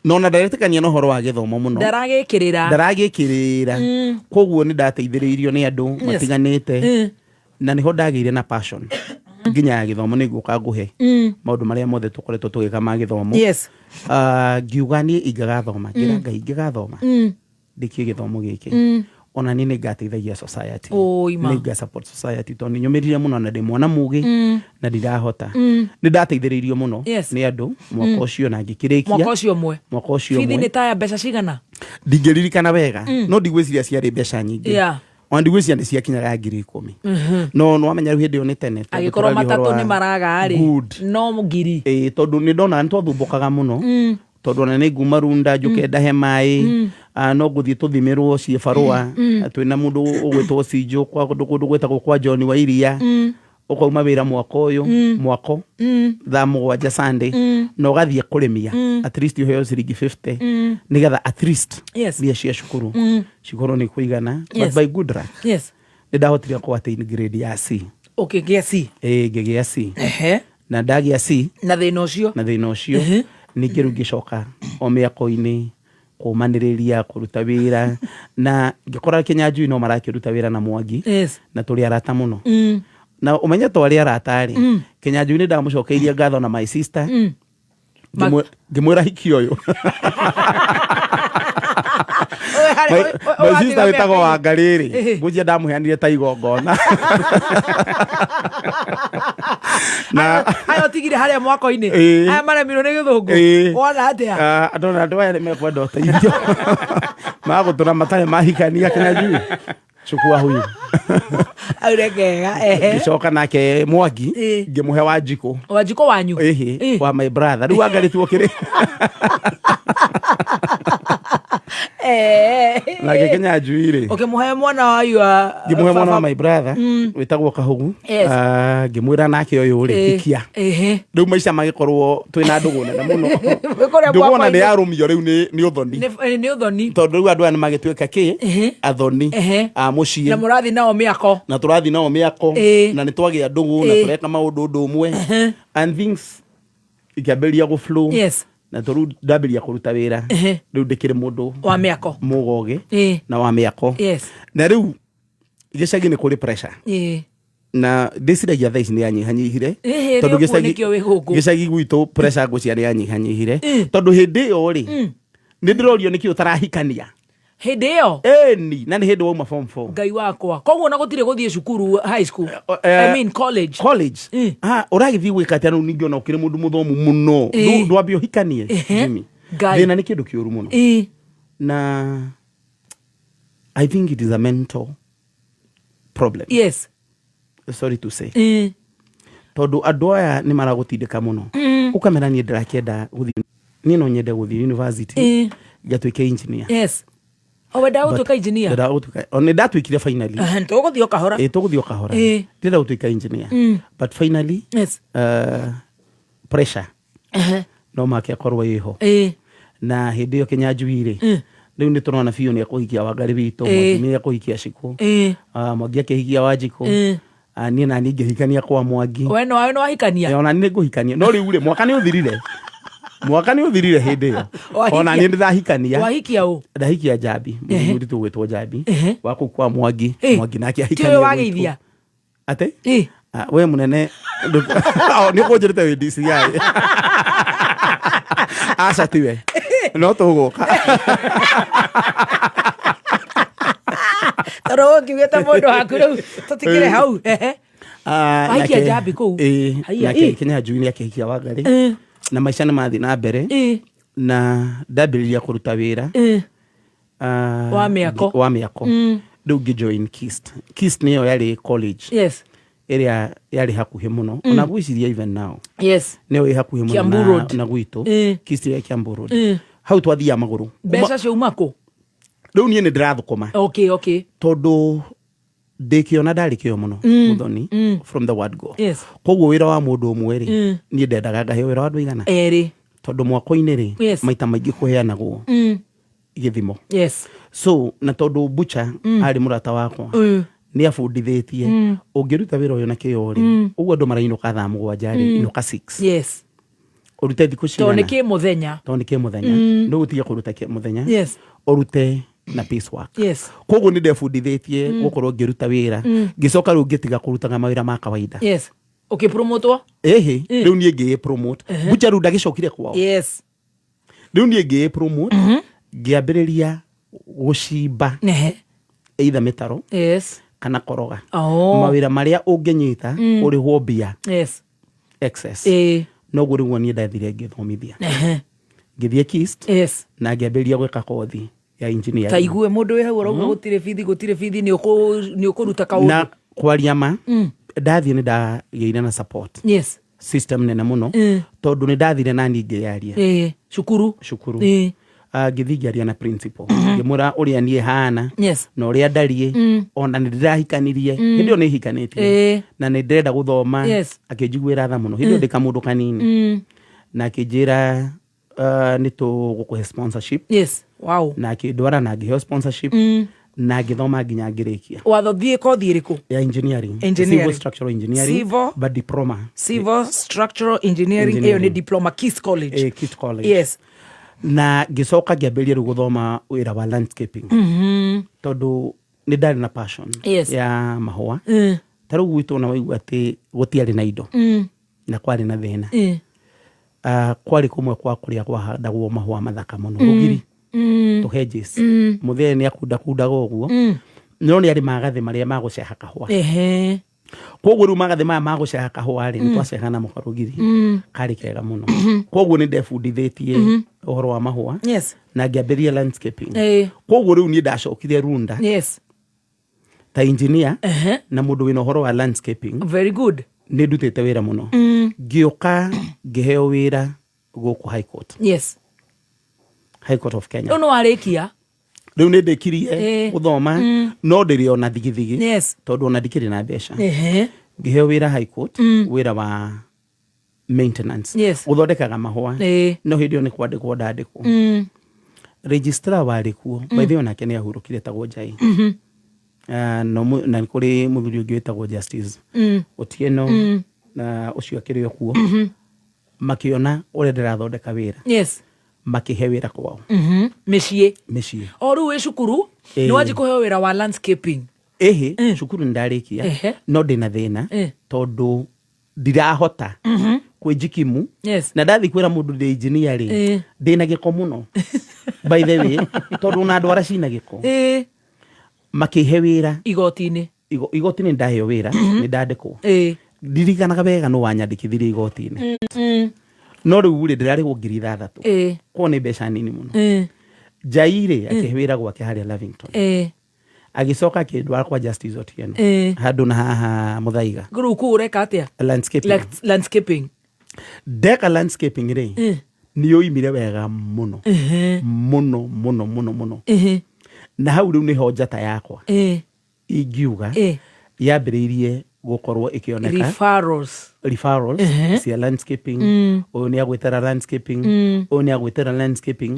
No ona ndaretĩkania na ũhoro wa gĩthomo mũno. Ndaragĩkĩrĩra. Ndaragĩkĩrĩra. Koguo nĩ ndateithĩrĩirio nĩ andũ matiganĩte. Na nĩho ndagĩire na passion nginya ya gĩthomo, nĩguo ngũhe maũndũ marĩa mothe tũkoretwo tũgĩka ma gĩthomo. Ah, ngiuga niĩ ingĩgathoma, ngĩra Ngai ingĩgathoma ndĩkie gĩthomo gĩkĩ, ona niĩ nĩ ngateithagia society. Ũĩ ma. Nĩ nga support society tondũ nĩ nyũmĩrire mũno na ndĩ mwana mũgĩ na ndirahota. Nĩ ndateithĩrĩirio mũno nĩ andũ mwaka ũcio na ngĩkĩrĩkia. Mwaka ũcio ũmwe. Mwaka ũcio Bithi ũmwe. nĩ taya mbeca cigana? Ndingĩririkana wega, no ndigwĩciria ciarĩ mbeca nyingĩ. Ona ndigwĩciria nĩ ciakinyaga 10,000. No nĩwamenya rĩu hĩndĩ ĩyo nĩ tene, tondũ Angĩkorwo tũraria ũhoro matatũ wa nĩ maraga rĩ. Good. No ngiri. Ĩĩ, tondũ nĩ ndona nĩ twathumbũkaga mũno. Tondũ ona nĩ nguma runda njũke ndahe maĩ. Ah, no ngũthiĩ tũthimĩrwo ciĩbarũa. Twĩna mũndũ ũgwĩtwo Cinjũ kwa kũndũ kũndũ gwĩtagwo kwa John wa Iria. Ũkauma wĩra mwaka ũyũ mwako thaa 7 Sunday na ũgathiĩ kũrĩmia, at least ũheo ciringi 50 nĩgetha at least mbia cia cukuru cikorwo nĩ kũigana. But by good luck nĩ ndahotire kũ attain grade ya C. Ũkĩgĩa C. Ĩĩ, ngĩgĩa C. Na ndagĩa C Na thĩna ũcio. Na thĩna ũcio ningĩ rĩu ngĩcoka o mĩako-inĩ kũmanĩrĩria kũruta wĩra, na ngĩkora Kĩnyanjui no marakĩruta wĩra na Mwangi. Na tũrĩ arata mũno. Na ũmenye twarĩ arata rĩ, Kĩnyanjui nĩ ndamũcokeirie ngatho na my sister. Ngĩmwĩra hiki ũyũ my sister wĩtagwo Wangarĩ rĩ, ngũnjia ndamũheanire ta igongona na Aya ũtigire harĩa mwako-inĩ. Aya maremirwo nĩ gĩthũngũ. Wona atĩa? Ah, andũ na andũ aya nĩ mekwenda ũteithio magũtũra matarĩ mahikania. Kĩnyanjui, chukua huyu. Aure kega. Ehe. Ngĩcoka nake Mwangi ngĩmũhe Wanjikũ. Wanjikũ wanyu. Ĩhĩ, wa my brother rĩu Wangarĩ tuo kĩrĩ. Nake Kĩnyanjui rĩ, Ũkĩmũhe mwana wa yua. Ngĩmũhe mwana wa my brother wĩtagwo Kahugu. Ah, ngĩmwĩra nake ũyũ rĩ, hikia. Rĩu maica magĩkorwo twĩna ndũgũ nene mũno. Kũrĩa Ndũgũ ona nĩ mwako-inĩ. yarũmio rĩu nĩ ũthoni. Nĩ ũthoni. Tondũ rĩu andũ aya nĩ magĩtuĩka kĩ athoni a mũciĩ. Na mũrathiĩ nao mĩako. Na tũrathiĩ nao mĩako. Na nĩ twagĩa ndũgũ na tũreka maũndũ ũndũ ũmwe and things ikĩambĩrĩria gũ flow. Na tondũ ndambĩrĩria kũruta wĩra, rĩu ndĩkĩrĩ mũndũ Wa mĩako. Mũgogĩ na wa mĩako. Na rĩu gĩcagi nĩ kũrĩ pressure. Na ndĩciragia thaa ici nĩ yanyihanyihire. Ĩhĩ, rĩ ũguo nĩkĩo wĩ gũkũ. Gĩcagi gwitũ pressure ngũcia nĩ yanyihanyihire, tondũ hĩndĩ ĩyo rĩ, nĩ ndĩrorio nĩkĩ ũtarahikania. Hĩndĩ ĩyo. Ĩni, na nĩ hĩndĩ wauma form 4. Ngai wakwa, koguo ona gũtirĩ gũthiĩ cukuru high school, I mean college. College. Ah, ũragĩthiĩ gwĩka atĩa rĩu ningĩ ona ũkĩrĩ mũndũ mũthomu mũno? Ndwambe ũhikanie. Jimmy. Ngai. Thĩna nĩ kĩndũ kĩũru mũno. Na I think it is a mental problem. Sorry to say. Tondũ andũ aya nĩ maragũtindĩka mũno. Ũkamera niĩ ndĩrakĩenda gũthiĩ, niĩ no nyende gũthiĩ university ngatuĩke engineer. Yes, o wendaga gũtuĩka engineer? Ndendaga gũtuĩka, o nĩ ndatuĩkire finally. Ehe, tũgũthiĩ o kahora. Ĩ, tũgũthiĩ o kahora. Ndĩrenda gũtuĩka engineer. But finally pressure no make akorwo ĩho. Na hĩndĩ ĩyo Kĩnyanjui rĩ, rĩu nĩ tũrona biũ nĩ ekũhikia Wangarĩ witũ. Mwangi nĩ ekũhikia Cikũ. Ah, Mwangi akĩhikia Wanjikũ. Ah, niĩ naniĩ ngĩhikania kwa Mwangi. We no we no wahikania? Eh, ona niĩ ngũhikania, no rĩu rĩ, mwaka nĩ ũthirire, mwaka nĩ ũthirire hĩndĩ ĩyo. Wahikia- Ona niĩ ndĩrahikania. Wahikia ũ? Ndahikia Njambi, mũndũ ũgwĩtwo Njambi wa kũu kwa Mwangi. Mwangi nake Ti ahikania ũyũ gwitũ. wageithia? Atĩ? Ah, we munene Oh, nĩ ũkũnjĩrĩte wĩ DCI. Aca tiwe, no tũgũka. Tondũ ũngiugĩte mũndũ waku rĩu tũtikĩrĩ hau. Ehe. Ah, Wahikia Njambi kũu? Ĩĩ, Haiya, nake ĩ. Kĩnyanjui nĩ akĩhikia Wangarĩ. Na maica nĩ mathiĩ na mbere na ndambĩrĩria kũruta wĩra. Ah, Wa mĩako. Wa mĩako. Rĩu ngĩ join KIST. KIST nĩyo yarĩ college ĩrĩa yarĩ hakuhĩ mũno. Ona ngwĩciria even now nĩyo ĩ hakuhĩ mũno Kiambu Road. na gwitũ. KIST ya Kiambu Road. Hau twathiaga magũrũ. Mbeca ciauma kũ? Rĩu niĩ nĩ ndĩrathũkũma. Tondũ ndĩkĩona ndarĩ kĩo mũno, Mũthoni, from the word go. Koguo wĩra wa mũndũ ũmwe rĩ, niĩ ndendaga ngaheo wĩra wa andũ aigana. Erĩ. Tondũ mwako-inĩ rĩ, maita maingĩ kũheanagwo Gĩthimo. Yes. So na tondũ butcher arĩ mũrata wakwa, nĩ abundithĩtie ũngĩruta wĩra ũyũ na kĩo rĩ, ũguo andũ marainũka thaa 7 rĩ, inũka 6, ũrute thikũ Tondũ nĩ cigana kĩ mũthenya. Tondũ nĩ kĩ mũthenya. Nĩ ũtige kũruta kĩ mũthenya, ũrute na piece work. Koguo nĩ ndebundithĩtie gũkorwo ngĩruta wĩra. Ngĩcoka rĩu ngĩtiga kũrutaga mawĩra ma kawaida. Yes, ũkĩpromotwo. Ĩhĩ, rĩu niĩ ngĩĩ promote. Butcher rĩu ndagĩcokire kwao. Rĩu niĩ ngĩĩ promote, ngĩambĩrĩria gũcimba either mĩtaro kana koroga. Mawĩra marĩa ũngĩnyita ũrĩhwo mbia excess. Noguo rĩu niĩ ndathire ngĩthomithia, ngĩthiĩ KIST na ngĩambĩrĩria gwĩka kothi ya engineering. Ta igue mũndũ wĩ hau arauga gũtirĩ bithi, gũtirĩ bithi, nĩ ũkũruta kaũndũ. Na kwaria ma, ndathiĩ nĩ ndagĩire na support system nene mũno, tondũ nĩ ndathire nani ngĩyaria Cukuru. Cukuru. Ngĩthiĩ ngĩaria na principal, ngĩmwĩra ũrĩa niĩ hana na ũrĩa ndariĩ, ona nĩ ndĩrahikanirie hĩndĩ ĩyo, nĩ hikanĩtie na nĩ ndĩrenda gũthoma. Akĩnjiguĩra tha mũno, hĩndĩ ĩyo ndĩ kamũndũ kanini, na akĩnjĩra nĩ tũgũkũhe sponsorship. Yes, wow. Na akĩndwara na ngĩheo sponsorship na ngĩthoma nginya ngĩrĩkia. Watho thiĩ kothi ĩrĩkũ? Ya engineering. Engineering. Civil structural engineering, but diploma. Civil structural engineering. Ĩyo nĩ Engineering. diploma, KIST College. KIST College. Na ngĩcoka ngĩambĩrĩria rĩu gũthoma wĩra wa landscaping, tondũ nĩ ndarĩ na passion ya mahũa. Ta rĩu gwitũ na waigua atĩ gũtiarĩ na indo na kwarĩ na thĩna. Kwarĩ kũmwe kwa kũrĩa kwahandagwo mahũa mathaka mũno, rũgiri, tũ hedges. Mũthee nĩ akundakundaga ũguo, no nĩ arĩ magathĩ marĩa ma gũceha kahũa. Koguo rĩu magathĩ maya ma gũceha kahũa rĩ, nĩ twacehaga namo karũgiri, karĩ kega mũno. Koguo nĩ ndebundithĩtie ũhoro wa mahũa na ngĩambĩrĩria landscaping. Koguo rĩu niĩ ndacokire Runda ta engineer na mũndũ wĩna ũhoro wa landscaping. Very good. Nĩ ndutĩte wĩra mũno. Ngĩũka ngĩheo wĩra gũkũ High Court, High Court of Kenya. Rĩu nĩ warĩkia. Rĩu nĩ ndĩkirie gũthoma, no ndĩrĩ ona thigithigi, tondũ ona ndikĩrĩ na mbeca. Ngĩheo wĩra High Court, wĩra wa maintenance, gũthondekaga mahũa. No hĩndĩ ĩyo nĩ kwandĩkwo ndandĩkwo. Registrar warĩ kuo, by the way, onake nĩ ahurũkire, etagwo Njai. Na nĩ kũrĩ mũthuri ũngĩ wĩtagwo Justice Otieno, na ũcio akĩrĩ o kuo. Makĩona ũrĩa ndĩrathondeka wĩra, makĩhe wĩra kwao. Mĩciĩ. Mĩciĩ. O rĩu wĩ cukuru, nĩ wanji kũheo wĩra wa landscaping. Ĩhĩ, cukuru nĩ ndarĩkia, no ndĩna thĩna, tondũ ndirahota kwĩnjikimu. Na ndathiĩ kwĩra mũndũ ndĩ engineer rĩ, ndĩna gĩko mũno, by the way, tondũ ona ndwara cina gĩko. Makĩhe wĩra Igoti-inĩ. Igoti-inĩ ndaheo wĩra, nĩ ndandĩkwo. Ndirikanaga wega nũ wanyandĩkithirie igoti-inĩ, no rĩu rĩ, ndĩrarĩhwo 6,000. Koguo nĩ mbeca nini mũno. Njai rĩ, akĩhe wĩra gwake harĩa Lavington. Agĩcoka akĩndwara kwa Justice Otieno, handũ na haha Mũthaiga. Rĩu kũu ũreka atĩa? Landscaping. Landscaping. Ndeka landscaping rĩ, nĩ oimire wega mũno mũno mũno mũno mũno. Na hau rĩu nĩho njata yakwa ingiuga yambĩrĩirie gũkorwo ĩkĩoneka. Referrals. Referrals cia landscaping. Ũyũ nĩ agwĩtĩra landscaping, ũyũ nĩ agwĩtĩra landscaping.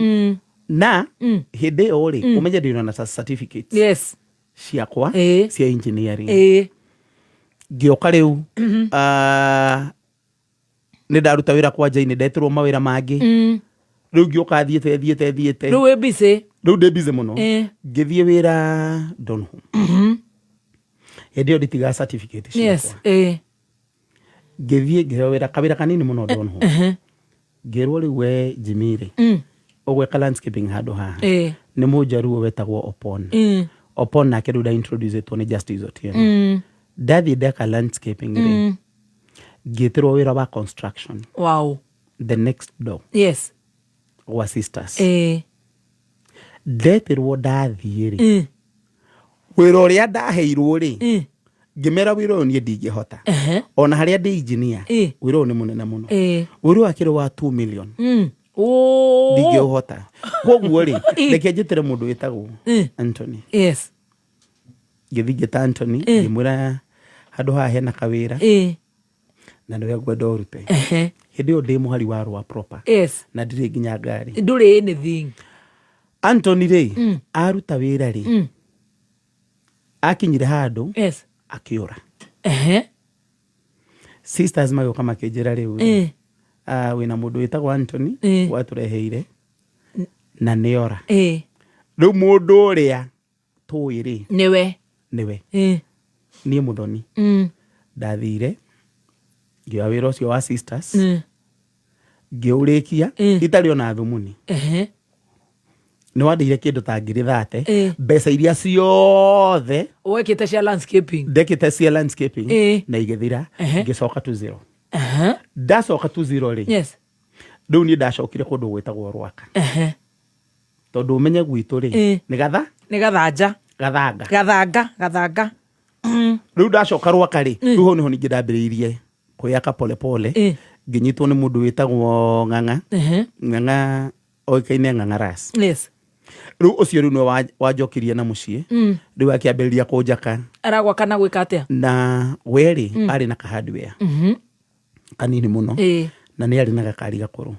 Na hĩndĩ ĩyo rĩ, ũmenye ndĩna na certificates ciakwa cia engineering. Ngĩũka rĩu, nĩ ndaruta wĩra kwa Njainĩ, ndetĩrwo mawĩra mangĩ. Rĩu ngĩũka thiĩte thiĩte thiĩte. Rĩu wĩ busy. Rĩu ndĩ busy mũno. Ngĩthiĩ wĩra Donholm. Hĩndĩ ĩyo nditigaga certificate ciakwa. Ngĩthiĩ ngĩheo wĩra, kawĩra kanini mũno Donholm. Ngĩrwo rĩu we Jimmy rĩ, ũgwĩka landscaping handũ haha. Nĩ mũnjaruo wetagwo Opon. Opon nake rĩu ndaintroducĩtwo nĩ Justice Otieno. Ndathiĩ ndeka landscaping rĩ, ngĩtĩrwo wĩra wa construction the next door, gwa Sisters. Ndetĩrwo ndathiĩ rĩ, wĩra ũrĩa ndaheirwo rĩ, ngĩmera wĩra ũyũ niĩ ndingĩhota. Ona harĩa ndĩ engineer, wĩra ũyũ nĩ mũnene mũno. Wĩra ũyũ akĩrĩ wa 2 million. Oh. Ndingĩũhota, koguo rĩ, reke njĩtĩre mũndũ wĩtagwo Anthony. Ngĩthiĩ ngĩta Anthony, ngĩmwĩra handũ haha hena kawĩra na nĩwe ngwenda ũrute. Hĩndĩ ĩyo ndĩ mũhari wa rwa proper na ndirĩ nginya ngari. Ndũrĩ anything. Anthony rĩ aruta wĩra rĩ akinyire handũ Yes. akĩũra. Ehe. Sisters magĩũka makĩnjĩra rĩu rĩ, ah, wĩna mũndũ wĩtagwo Anthony watũreheire na nĩora. Rĩu mũndũ ũrĩa tũĩ rĩ Nĩwe. Nĩwe. Niĩ Mũthoni ndathire ngĩoya wĩra ũcio wa sisters ngĩũrĩkia itarĩ ona thumuni. Nĩ wandĩire kĩndũ ta 30,000. Mbeca iria ciothe Wekĩte cia landscaping. Ndekĩte cia landscaping na igĩthira. Ngĩcoka to zero. Ndacoka to zero rĩ, rĩu niĩ ndacokire kũndũ gwĩtagwo Rwaka tondũ ũmenye gwitũ rĩ nĩ gatha Nĩ gathanja. Gathanga. Gathanga, gathanga. Rĩu ndacoka Rwaka rĩ, rĩu hau nĩho ningĩ ndambĩrĩirie kwĩyaka polepole. Ngĩnyitwo nĩ mũndũ wĩtagwo Ng'ang'a. Ng'ang'a oĩkaine Ng'ang'a Ras. Rĩu ũcio rĩu nĩwe wanjokirie na mũciĩ. Rĩu akĩambĩrĩria kũnjaka. Aragwaka na gwĩka atĩa? Na we rĩ arĩ na kahardware kanini mũno na nĩ arĩ na gakari gakũrũ.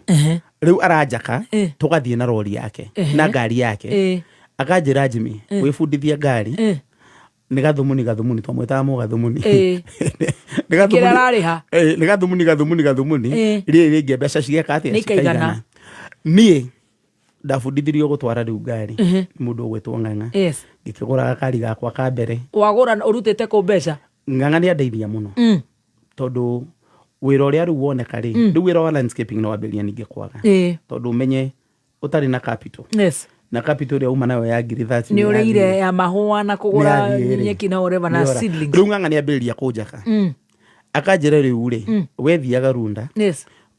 Rĩu aranjaka tũgathiĩ na rori yake na ngari yake. Akanjĩra, "Jimmy, wĩbundithia ngari nĩ gathumuni gathumuni." Twamwĩtaga mũgathumuni. Nĩ gathumuni. Kĩrĩa ararĩha. Nĩ gathumuni gathumuni gathumuni. Rĩrĩ rĩngĩ mbeca cigeka atĩa? Nĩ ikaigana. Niĩ ndabundithirio gũtwara rĩu ngari nĩ mũndũ ũgwĩtwo Ng'ang'a. Ngĩkĩgũra gakari gakwa ka mbere. Wagũra ũrutĩte kũ mbeca? Ng'ang'a nĩ andeithia mũno tondũ wĩra ũrĩa rĩu woneka rĩ, rĩu wĩra wa landscaping no wambĩrĩria ningĩ kwaga tondũ ũmenye ũtarĩ na capital na capital ĩrĩa uma nayo ya 30,000 Nĩ ũrĩire ya mahũa na kũgũra nĩ yathiĩ rĩ. nyeki na whatever na Nĩora. seedlings. Rĩu Ng'ang'a nĩ ambĩrĩria kũnjaka. Akanjĩra rĩu rĩ, wethiaga Runda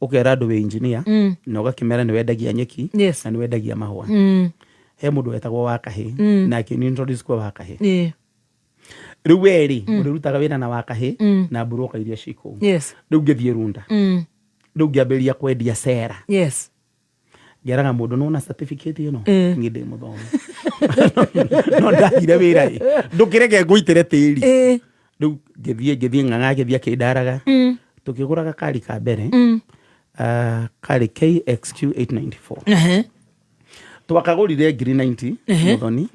ũkera andũ wĩ engineer na ũgakĩmera nĩ wendagia nyeki na nĩ wendagia mahũa. He mũndũ wetagwo Wakahĩ na akĩni introduce kwa Wakahĩ. Rĩu we rĩ ũrĩrutaga wĩra na Wakahĩ na mburũka iria ci kũu. Rĩu ngĩthiĩ Runda. Rĩu ngĩambĩrĩria kwendia cera. Ngeraga mũndũ nona certificate ĩno niĩ ndĩ mũthomu no ndathire wĩra ĩ ndũkĩreke ngũitĩre tĩri. Rĩu ngĩthiĩ Ng'ang'a agĩthiĩ akĩndaraga. Tũkĩgũra gakari ka mbere. Ah, karĩ KXQ 894. Twakagũrire 90,000. Mũthoni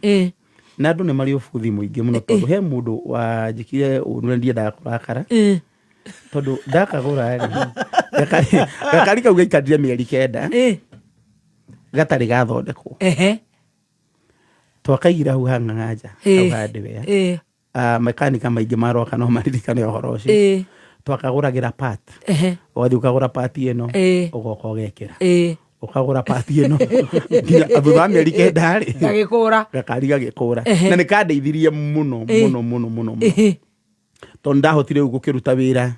na andũ nĩ marĩ ũbuthi mũingĩ mũno tondũ he mũndũ wanjĩkire ũru na ndiendaga kũrakara tondũ ndakagũra rĩ gakari kau gaikarire mĩeri 9 gatarĩ gathondekwo. Twakaigire hau ha Ng'ang'a nja hau hardware. Mekanika maingĩ maroka no maririkane ũhoro ũcio. Twakagũragĩra part. Ũgathiĩ ũkagũra part ĩno ũgoka ũgekĩra ũkagũra part ĩno nginya thutha wa mĩeri 9 rĩ Gagĩkũra. Gakari gagĩkũra. Na nĩ kandeithirie mũno mũno mũno mũno mũno tondũ ndahotire rĩu gũkĩruta wĩra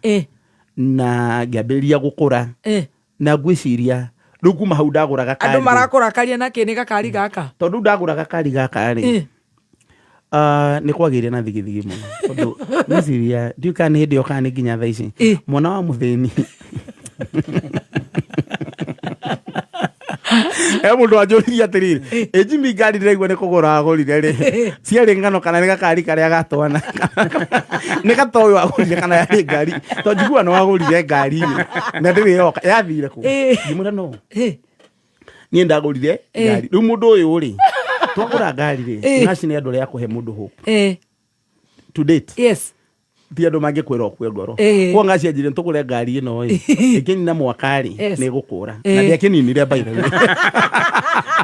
na ngĩambĩrĩria gũkũra na ngwĩciria rĩu kuma hau ndagũra gakari Andũ marakũrakaria na kĩ nĩ gakari gaka? Tondũ ndagũra gakari gaka rĩ nĩ kwagĩire na thigithigi mũno tondũ ngwĩciria ndiũĩ kana nĩ hĩndĩ ĩyo kana nĩ nginya thaa ici mwana wa mũthĩni he mũndũ wanjũririe atĩrĩrĩ, ĩ Jimmy, ngari ndĩraigua nĩ kũgũra wagũrire rĩ, ciarĩ ng'ano kana nĩ gakari karĩa gatwana nĩ gatoĩ wagũrire kana yarĩ ngari tondũ njiguaga nĩ wagũrire ngari rĩ na ndĩrĩ yoka yathire kũ? Ngĩmwĩra no niĩ ndagũrire ngari. Rĩu mũndũ ũyũ rĩ twagũra ngari rĩ ngaci nĩ andũ arĩa akũhe mũndũ hope to date. Ti andũ mangĩkwĩra ũkue ngoro. Kwa ngaci anjire tũgũre ngari ĩno ĩ ĩkĩnina mwaka rĩ nĩ ĩgũkũra na ndĩakĩninire by the way.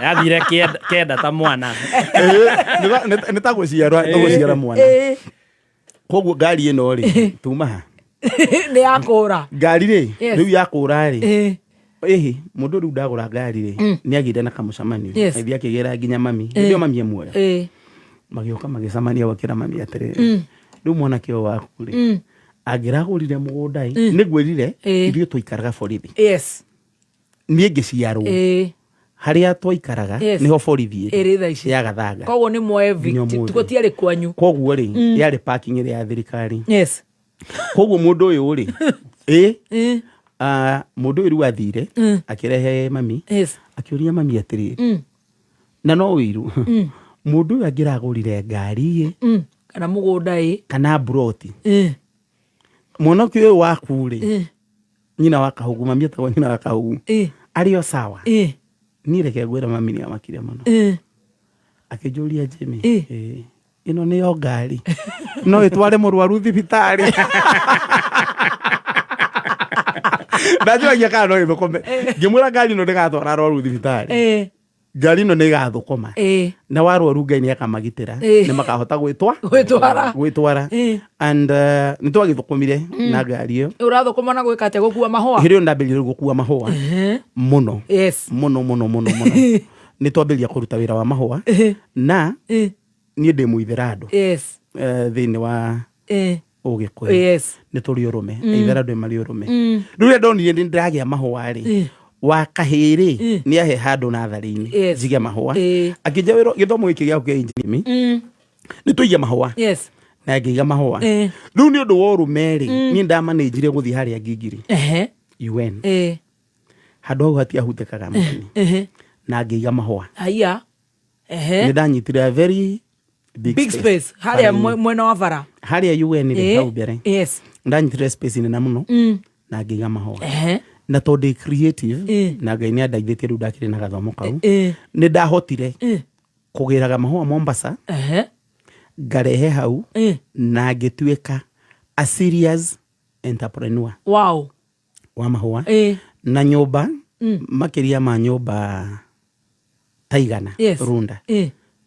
Yathire kenda ta mwana. Nĩ ta gũciarwa tũgũciara mwana. Koguo ngari ĩno rĩ tuma ha Nĩ yakũra. Ngari rĩ rĩu yakũra rĩ ĩhĩ mũndũ rĩu ndagũra ngari rĩ nĩ agĩire na kamũcemanio. Agĩthiĩ akĩgĩra nginya mami. Hĩndĩ ĩyo mami e muoyo. Magĩũka magĩcemania gwakĩra mami atĩrĩrĩ, rĩu mwanake ũyũ waku rĩ angĩragũrire mũgũnda ĩ nĩ ngwĩrire ithuĩ twaikaraga borithi. Niĩ ngĩciarwo harĩa twaikaraga nĩho borithi ĩrĩ thaa ici. Ya Gathanga. Koguo nĩ mwa Nginya ũmũthĩ. Gũtiarĩ kwanyu. Koguo rĩ yarĩ parking ĩrĩa ya thirikari. Koguo mũndũ ũyũ rĩ ĩ mũndũ ũyũ rĩu athire akĩrehe mami akĩũria mami atĩrĩrĩ na no wĩiru mũndũ ũyũ angĩragũrire ngari ĩ Kana mũgũnda ĩ kana mburoti mwanake ũyũ waku rĩ nyina wa Kahugu, mami etagwo nyina wa Kahugu, arĩ o sawa. Niĩ reke ngwĩre mami nĩ amakire mũno. Akĩnjũria, Jimmy, ĩĩ, ĩno nĩyo ngari no ĩtware mũrwaru thibitarĩ? Ndanjũragia kana no ĩthũkũme. Ngĩmwĩra ngari ĩno ndĩgatwara arwaru thibitarĩ. Ngari ĩno nĩ ĩgathũkũma na warwaru Ngai nĩ akamagitĩra. Nĩ makahota gwĩtwa Gwĩtwara. Gwĩtwara. And nĩ twagĩthũkũmire na ngari ĩyo. Ũrathũkũma na gwĩka atĩa? Gũkua mahũa? Hĩndĩ ĩyo ndambĩrĩria rĩu gũkua mahũa mũno. Mũno mũno mũno mũno. Nĩ twambĩrĩria kũruta wĩra wa mahũa na niĩ ndĩ mũitherandũ. Thĩinĩ wa Ũgĩkũyũ nĩ tũrĩ ũrũme. Aitherandũ marĩ ũrũme. Rĩu rĩrĩa ndonire nĩ ndĩragĩa mahũa rĩ, wa kahĩĩ rĩ, nĩ ahe handũ natharĩ-inĩ njige mahũa. Akĩnja wĩra gĩthomo gĩkĩ gĩaku kĩa engineering nĩ tũige mahũa. Na ngĩiga mahũa. Rĩu nĩ ũndũ wa ũrũme rĩ, niĩ ndamanĩnjire gũthiĩ harĩa Ngingiri UN. Handũ hau hatiahutĩkaga, mũthoni. Na ngĩiga mahũa. Haiya. Nĩ ndanyitire a very big, Big space harĩa mwena wa bara. Harĩa UN rĩ, hau mbere. Ndanyitire space nene mũno na ngĩiga mahũa. Na tondũ ndĩ creative na Ngai nĩ andeithĩtie, rĩu ndakĩrĩ na gathomo kau, nĩ ndahotire kũgĩraga mahũa Mombasa, ngarehe hau na ngĩtuĩka a serious entrepreneur wa mahũa. Na nyũmba, makĩria ma nyũmba ta 100 runda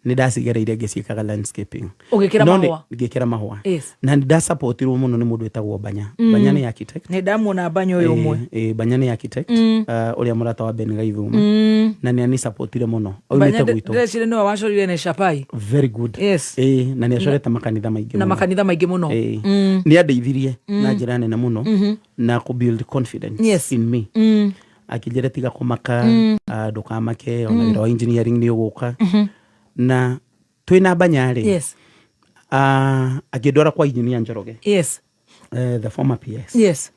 nĩ ndacigereire ngĩciĩkaga landscaping. Ũgĩkĩra No mahũa? Ngĩkĩra mahũa. Na nĩ ndasapotirwo mũno nĩ mũndũ wĩtagwo Banya. Banya nĩ architect. Nĩ ndamuona Banya ũyũ ũmwe. Banya nĩ architect, ũrĩa mũrata wa Ben Gaithuma, na nĩ anisapotire mũno. Banya Aumĩte gwitũ. Ndĩreciria nĩwe wacorire nĩ Shapai. Very good. Na nĩ acorete makanitha maingĩ Na mũno. Makanitha maingĩ mũno. Nĩ andeithirie na njĩra nene mũno na kũ build confidence in me. Akĩnjĩra, tiga kũmaka, ndũkamake, ona wĩra wa engineering nĩ ũgũka. Na twĩna Banya rĩ, akĩndwara kwa engineer Njoroge, the former PS.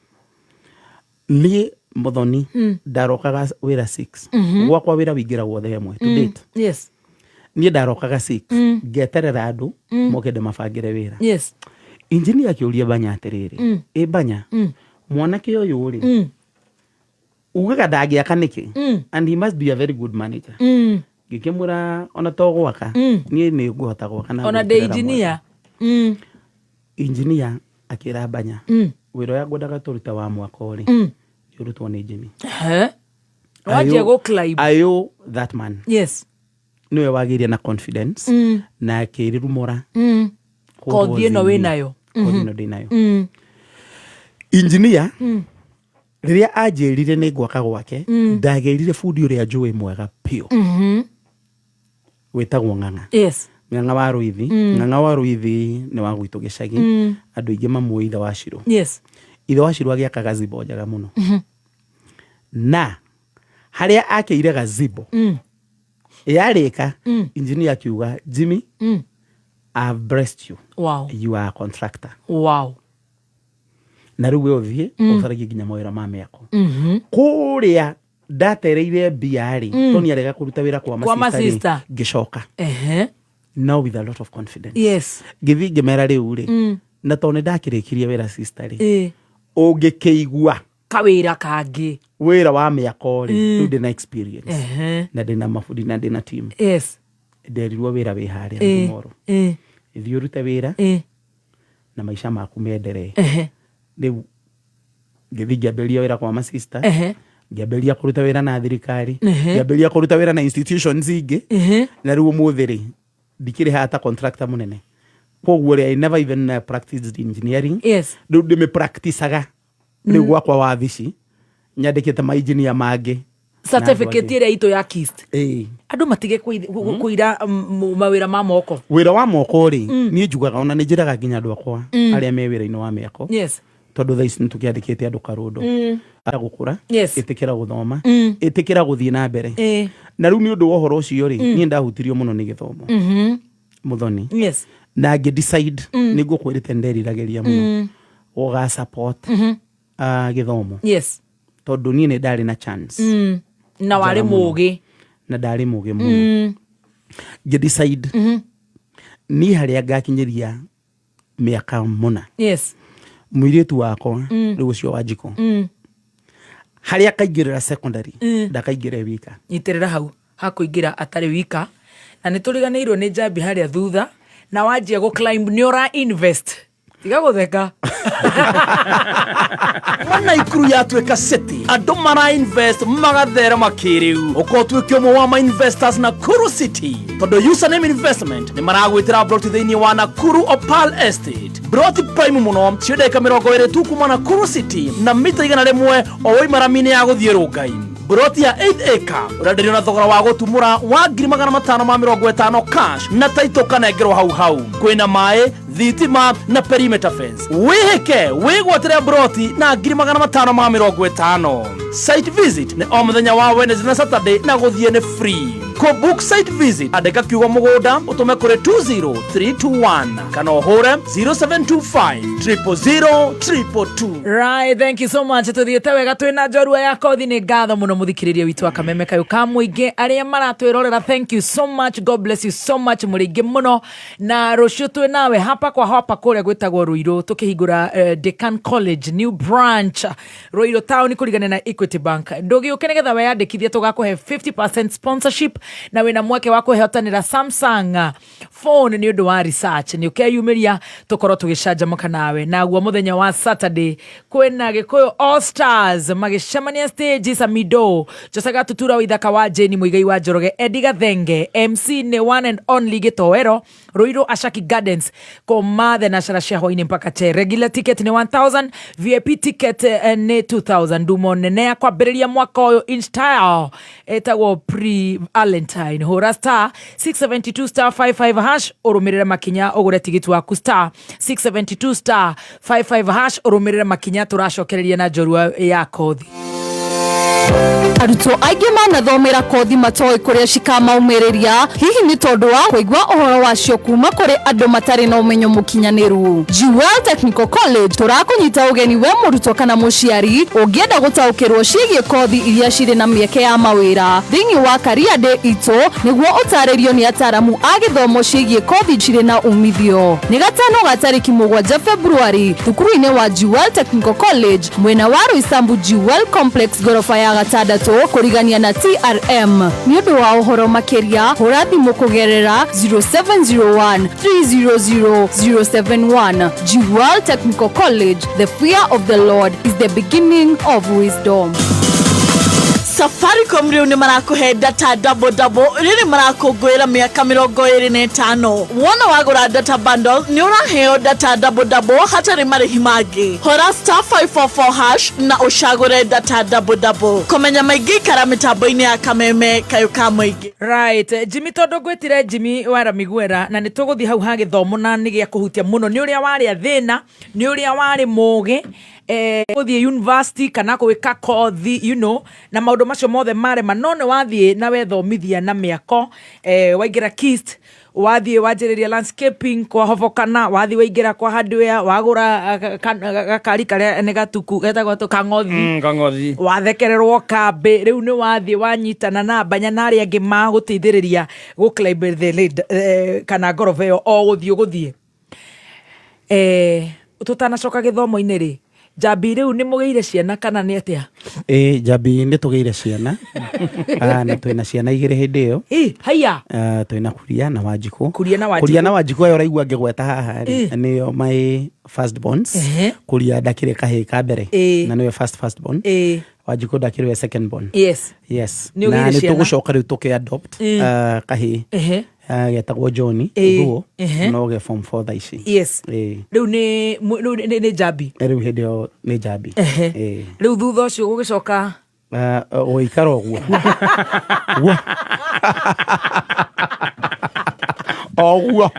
Niĩ mũthoni ndarokaga wĩra 6. Gwakwa wĩra wĩingĩragwo thaa 1 to date. Niĩ ndarokaga 6, ngeterera andũ moke ndĩmabangĩre wĩra. Engineer akĩũria Banya atĩrĩrĩ, ĩ Banya, mwanake ũyũ rĩ, ugaga ndangĩaka nĩkĩ? And he must be a very good manager. Ngĩkĩmwĩra ona to gwaka, niĩ nĩ ngũhota gwaka na Ona ndĩ ngwĩkĩrĩra. Engineer. Engineer akĩra Banya, wĩra ũrĩa ngwendaga tũrute wa mwako rĩ, nĩ ũrutwo nĩ Jimmy. Wanjia gũ climb. I owe that man. Nĩwe wagĩire na confidence na akĩrurumũra Kothi ĩno wĩ nayo. Kothi ĩno ndĩ nayo. Engineer rĩrĩa anjĩrire nĩ ngwaka gwake, ndagĩrire bundi ũrĩa njũĩ mwega biũ wĩtagwo Ng'ang'a. Ng'ang'a wa Rũithi. Ng'ang'a wa Rũithi nĩ wa gwitũ gĩcagi. Andũ aingĩ mamũĩ ithe wa Shiro. Ithe wa Shiro agĩaka gazebo njega mũno, na harĩa akĩire gazebo yarĩka, engineer akiuga, "Jimmy, I have blessed you. You are a contractor." Na rĩu we ũthiĩ ũcaragie nginya mawĩra ma mĩako. Kũrĩa ndatereire mbia rĩ, Tony arega kũruta wĩra kwa Kwa masista rĩ, masista. ngĩcoka now with a lot of confidence. Ngĩthiĩ ngĩmera rĩu rĩ, na tondũ nĩ ndakĩrĩkirie wĩra sister rĩ, ũngĩkĩigua kawĩra kangĩ wĩra wa mĩako rĩ, rĩu ndĩna experience na ndĩna mabundi na ndĩna team. Nderirwo wĩra wĩ harĩa tomorrow, thiĩ ũrute wĩra na maica maku menderee. Rĩu ngĩthiĩ ngĩambĩrĩria wĩra kwa masista. Ngĩambĩrĩria kũruta wĩra na thirikari. Ngĩambĩrĩria kũruta wĩra na institutions ingĩ. Na rĩu ũmũthĩ rĩ, ndikĩrĩ haha ta contractor mũnene, koguo rĩ, I never even practiced engineering. Rĩu ndĩmĩ practicaga rĩu gwakwa wabici, nyandĩkĩte ma engineer mangĩ na andũ Certificate angĩ. ĩrĩa itũ ya KIST. Andũ matige kũira mawĩra ma moko. Wĩra wa moko rĩ, niĩ njugaga ona nĩ njĩraga nginya andũ akwa arĩa me wĩra-inĩ wa mĩako, tondũ thaa ici nĩ tũkĩandĩkĩte andũ karũndo gũkũra. Ĩtĩkĩra gũthoma, ĩtĩkĩra gũthiĩ na mbere. Na rĩu nĩ ũndũ wa ũhoro ũcio rĩ, niĩ ndahutirio mũno nĩ gĩthomo, mũthoni. Na ngĩ decide nĩ ngũkwĩrĩte nderiragĩria mũno gũga support gĩthomo, tondũ niĩ nĩ ndarĩ na chance Na warĩ njega mũno. Mũgĩ. Na ndarĩ mũgĩ mũno. Ngĩ decide niĩ harĩa ngakinyĩria mĩaka mũna, mũirĩtu wakwa rĩu ũcio wa njiko, harĩa akaingĩrĩra secondary, ndakaingĩre wika. Nyitĩrĩra hau hakũingĩra atarĩ wika. Na nä tå riganä irwo nä njambi harä a thutha na wanjia gå climb nä å ra invest tiga gå theka. Wana Ikuru yatuĩka city, andũ mara invest magatherema kĩrĩu. Ũkorwo ũtuĩke ũmwe wa ma investors Nakuru City, tondũ Username Investment nĩ maragwĩtĩra broti thĩinĩ wa Nakuru Opal Estate, broti prime mũno cio ndagĩka 20 tu kuma Nakuru City na mita 100 o waima rami-inĩ ya gũthiĩ Rũngai. Broti ya 8 acre ũrenderio na thogora wa gũtumũra wa 550,000 cash na taito kanengerwo hau hau. Kwĩna maĩ, thitima na perimeter fence. Wĩhĩke wĩgwatĩre broti na 550,000. Site visit nĩ o mũthenya wa Wednesday na Saturday na gũthiĩ nĩ free. Kũ book site visit, andĩka kiugo mũgũnda ũtũme kũrĩ 20321 kana ũhũre 0725 000 222. Right, thank you so much. Tuthiĩte wega twĩna njorua ya kothi. Nĩ ngatho mũno mũthikĩrĩria witũ wa Kameme Kayũ ka Mũingĩ arĩa maratwĩrorera. Thank you so much, God bless you so much, mũrĩ aingĩ mũno. Na rũciũ twĩ nawe hapa kwa hapa kũrĩa gwĩtagwo Ruiru tũkĩhingũra Decan College new branch Ruiru town kũrigana na Equity Bank. Ndũgĩũke nĩgetha weyandĩkithie, tũgakũhe 50% sponsorship na wĩna mweke wa kwĩhotanĩra Samsung phone nĩ ũndũ wa research. Nĩ ũkeyumĩria tũkorwo tũgĩcanjamũka nawe. Naguo mũthenya wa Saturday kwĩna Gĩkũyũ All Stars magĩcemania stage, Samido, Jose Gatutura wa Ithaka wa Jane, Muigai wa Njoroge, Eddie Gathenge, MC nĩ one and only Gĩtoero. Ruiru Ashaki Gardens kuma thenacara cia hwainĩ mpaka che. Regular ticket nĩ 1000, VIP ticket nĩ 2000. Ndumo nene ya kwambĩrĩria mwaka ũyũ in style ĩtagwo pre Valentine. Hũra star 672 star 55 hash ũrũmĩrĩre makinya ũgũre tigiti waku, star 672 star 55 hash ũrũmĩrĩre makinya. Tũracokereria na njorua ya kothi. Arutwo aingĩ manathomera kothi matoĩ kũrĩa cikamaumĩrĩria, hihi nĩ tondũ wa kũigua ũhoro wacio kuma kũrĩ andũ matarĩ na ũmenyo mũkinyanĩru. Jewel Technical College tũrakũnyita ũgeni we mũrutwo kana mũciari ũngĩenda gũtaũkĩrwo ciĩgiĩ kothi iria cirĩ na mĩeke ya mawĩra thĩinĩ wa Career Day itũ, nĩguo ũtarĩrio nĩ ataramu a gĩthomo ciĩgiĩ kothi cirĩ na umithio. Nĩ gatano ga tarĩki 7 Februari thukuru-inĩ wa Jewel Technical College, mwena wa Roysambu, Jewel Complex, ngoroba ya gatandatũ kũrigania na TRM. Nĩ ũndũ wa ũhoro makĩria hũra thimũ kũgerera 0701 300 071. Jewel Technical College, the fear of the Lord is the beginning of wisdom. Safaricom rĩu nĩ marakũhe data double double rĩrĩ marakũngũĩra mĩaka 25. Wona wagũra data bundle nĩ ũraheo data double double hatarĩ marĩhi mangĩ. Hora star 544 hash na ũcagũre data double double. Kũmenya maingĩ ikara mĩtambo-inĩ ya Kameme Kayũ ka Mũingĩ. Right, Jimmy, tondũ ngwĩtire Jimmy wara Miguera na nĩ tũgũthiĩ hau ha gĩthomo na nĩ gĩa kũhutia mũno nĩ ũrĩa warĩ thĩna, nĩ ũrĩa warĩ mũgĩ gũthiĩ university kana gwĩka kothi na maũndũ macio mothe marema, no nĩ wathiĩ na wethomithia na mĩako, waingĩra KIST, wathiĩ wanjĩrĩria landscaping kwa hobokana, wathiĩ waingĩra kwa hardware, wagũra gakari karĩa nĩ gatuku getagwo atũ kang'othi. Kang'othi. Wathekererwo kambĩ, rĩu nĩ wathiĩ wanyitana na mbanya na arĩa angĩ magũteithĩrĩria gũ climb the ladder, kana ngoroba ĩyo o gũthiĩ gũthiĩ. Tũtanacoka gĩthomo-inĩ rĩ, Njambi, rĩu nĩ mũgĩire ciana kana nĩ atĩa? Ĩ, Njambi, nĩ tũgĩire ciana. Na twĩna ciana igĩrĩ hĩndĩ ĩyo. Ĩ, haiya. Twĩna Kuria na Wanjikũ. Kuria na Wanjikũ. Kuria na Wanjikũ aya ũraigua ngĩgweta haha rĩ, nĩo my first borns. Kuria ndakĩrĩ kahĩĩ ka mbere na nĩwe first born. Wanjikũ ndakĩrĩ we second born. Yes. Nĩ ũgĩire Na nĩ ciana? tũgũcoka rĩu tũkĩ adopt kahĩĩ getagwo John Thuo, no ge form 4 thaa ici. Rĩu nĩ rĩu nĩ Njambi. Rĩu hĩndĩ ĩyo nĩ Njambi. Rĩu thutha ũcio gũgĩcoka? Gũgĩikara ũguo. Guo. O ũguo.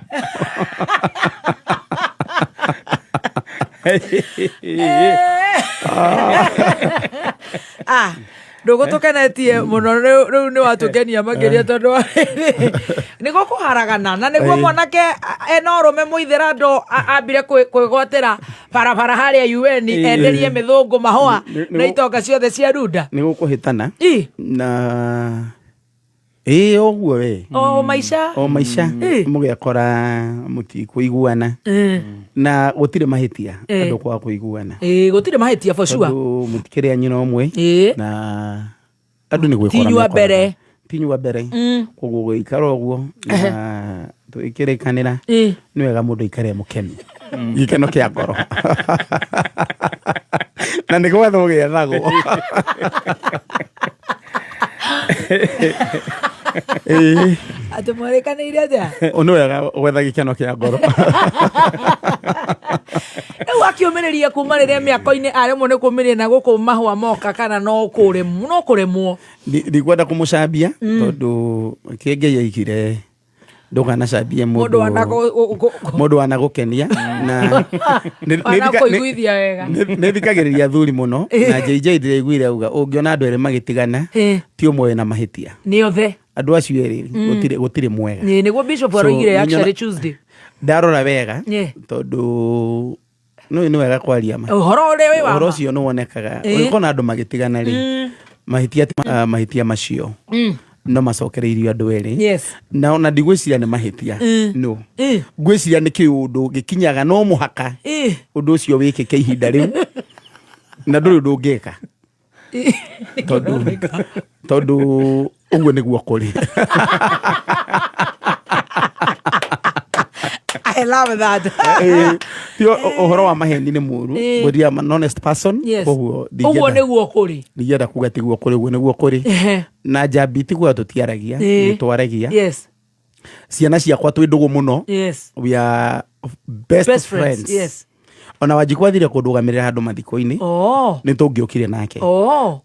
Ah, ndũgũtũkenetie mũno rĩu, rĩu nĩ watũkenia makĩria tondũ wa nĩ gũkũharagana na nĩguo mwanake ena ũrũme mũithĩrando ambire kwĩgwatĩra barabara harĩa UN enderie mĩthũngũ mahũa na itonga ciothe cia runda. Nĩ gũkũhĩtana na ĩ ũguo we. O maica. O maica mũgekora mũtikũiguana na gũtirĩ mahĩtia andũ kwaga kũiguana. Ĩ, gũtirĩ mahĩtia for sure. Tondũ mũtikĩrĩ a nyina ũmwe na andũ nĩ gwĩkora Ti inyuĩ a mekoraga. mbere. Tinyua mbere. Koguo gũikara ũguo na tũgĩkĩrĩkanĩra, nĩ wega mũndũ aikare mũkenu, gĩkeno kĩa ngoro, na nĩ gwethwo gĩethagwo. Ĩĩ. Atä mwarĩkanĩire atĩa? Nĩ wega gwetha gĩkeno kĩa ngoro. Rĩu akiũmĩrĩria kuma rĩrĩa mĩako-inĩ aremwo nĩ kũmĩrĩria na gũkũ mahũa moka kana no kũremwo no kũremwo. Ndikwenda kũmũcambia, tondũ kĩ Ngai aigire ndũkanacambie mũndũ mũndũ mũndũ wanagũkenia na wanakũiguithia wega. Nĩ thikagĩrĩria athuri mũno, na JJ ndĩraiguire auga ũngĩona andũ erĩ magĩtigana, ti ũmwe wĩna mahĩtia. Nĩ othe. Andũ acio erĩ, gũtirĩ mwega. Nĩ nĩguo bishop So, aroigire nĩ actually Tuesday. Ndarora wega, tondũ nĩ wega kwaria ma. Ũhoro ũrĩa wĩ wa Ũhoro ma. ũcio nĩ wonekaga ũngĩkona andũ magĩtigana rĩ, mahĩtia macio no macokereirio andũ erĩ. Na ona ndigwĩciria nĩ mahĩtia, no ngwĩciria nĩ kĩũndũ gĩkinyaga no mũhaka ũndũ ũcio wĩkĩke ihinda rĩu, na ndũrĩ ũndũ ũngĩka, tondũ ũguo nĩguo kũrĩ. I love that. Ti ũhoro wa maheni nĩ mũru. Ngwĩria I'm an honest person. Koguo Ũguo nĩguo kũrĩ. Ndingĩenda kuga tiguo kũrĩ, ũguo nĩguo kũrĩ. Na njambi tiguo tũtiaragia, nĩ twaragia. Ciana ciakwa twĩ ndũgũ mũno. We are best, Best friends. friends. Ona Wanjikũ athire kũndũgamĩrĩra handũ mathiko-inĩ, nĩ tũngĩokire nake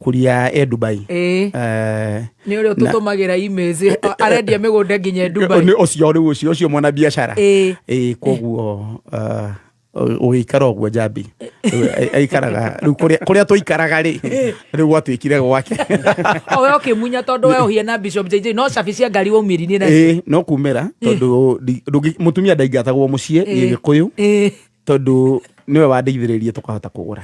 kũria e Dubai. Nĩ ũrĩa ũtũtũmagĩra emails arendia mĩgũnda nginya Dubai. Nĩ ũcio rĩu, ũcio mwana biacara. Ĩĩ, koguo ũgĩikara ũguo njambi Rĩu aikaraga rĩu kũrĩa tũikaraga rĩ, rĩu gwatuĩkire gwake. O we ũkĩmunya tondũ we ũhie na Bishop JJ no cabi cia ngari waumĩririe nacio. Ĩĩ, no kumĩra tondũ mũtumia ndaingatagwo mũciĩ Gĩgĩkũyũ, tondũ nĩwe wandeithĩrĩrie tũkahota kũgũra.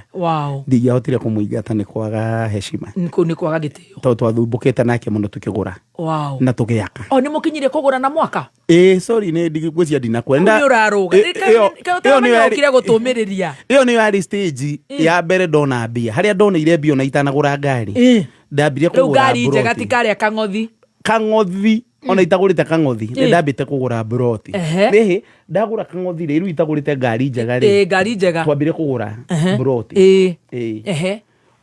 Ndingĩahotire kũmũingata nĩ kwaga heshima. Kũu nĩ kwaga gĩtĩo. Tondũ twathumbũkĩte nake mũno tũkĩgũra na tũgĩaka. O nĩ mũkinyire kũgũra na mwaka? Ĩĩ, sorry, nĩ ndigwĩciria ndinakwenda. Nĩ ũrarũga. Ĩyo nĩyo Ũkire gũtũmĩrĩria. Ĩyo nĩyo yarĩ stage ya mbere ndona mbia, harĩa ndoneire mbia ona itanagũra ngari. Ndambire Rĩu kũgũra ngari njega mburoti. ti karĩa kang'othi. Kang'othi, ona itagũrĩte kang'othi, nĩ ndambĩte kũgũra mburoti. Rĩhĩ ndagũra kang'othi rĩ, rĩu itagũrĩte ngari njega rĩ. Ĩĩ, ngari njega. Twambire kũgũra mburoti. Ĩĩ.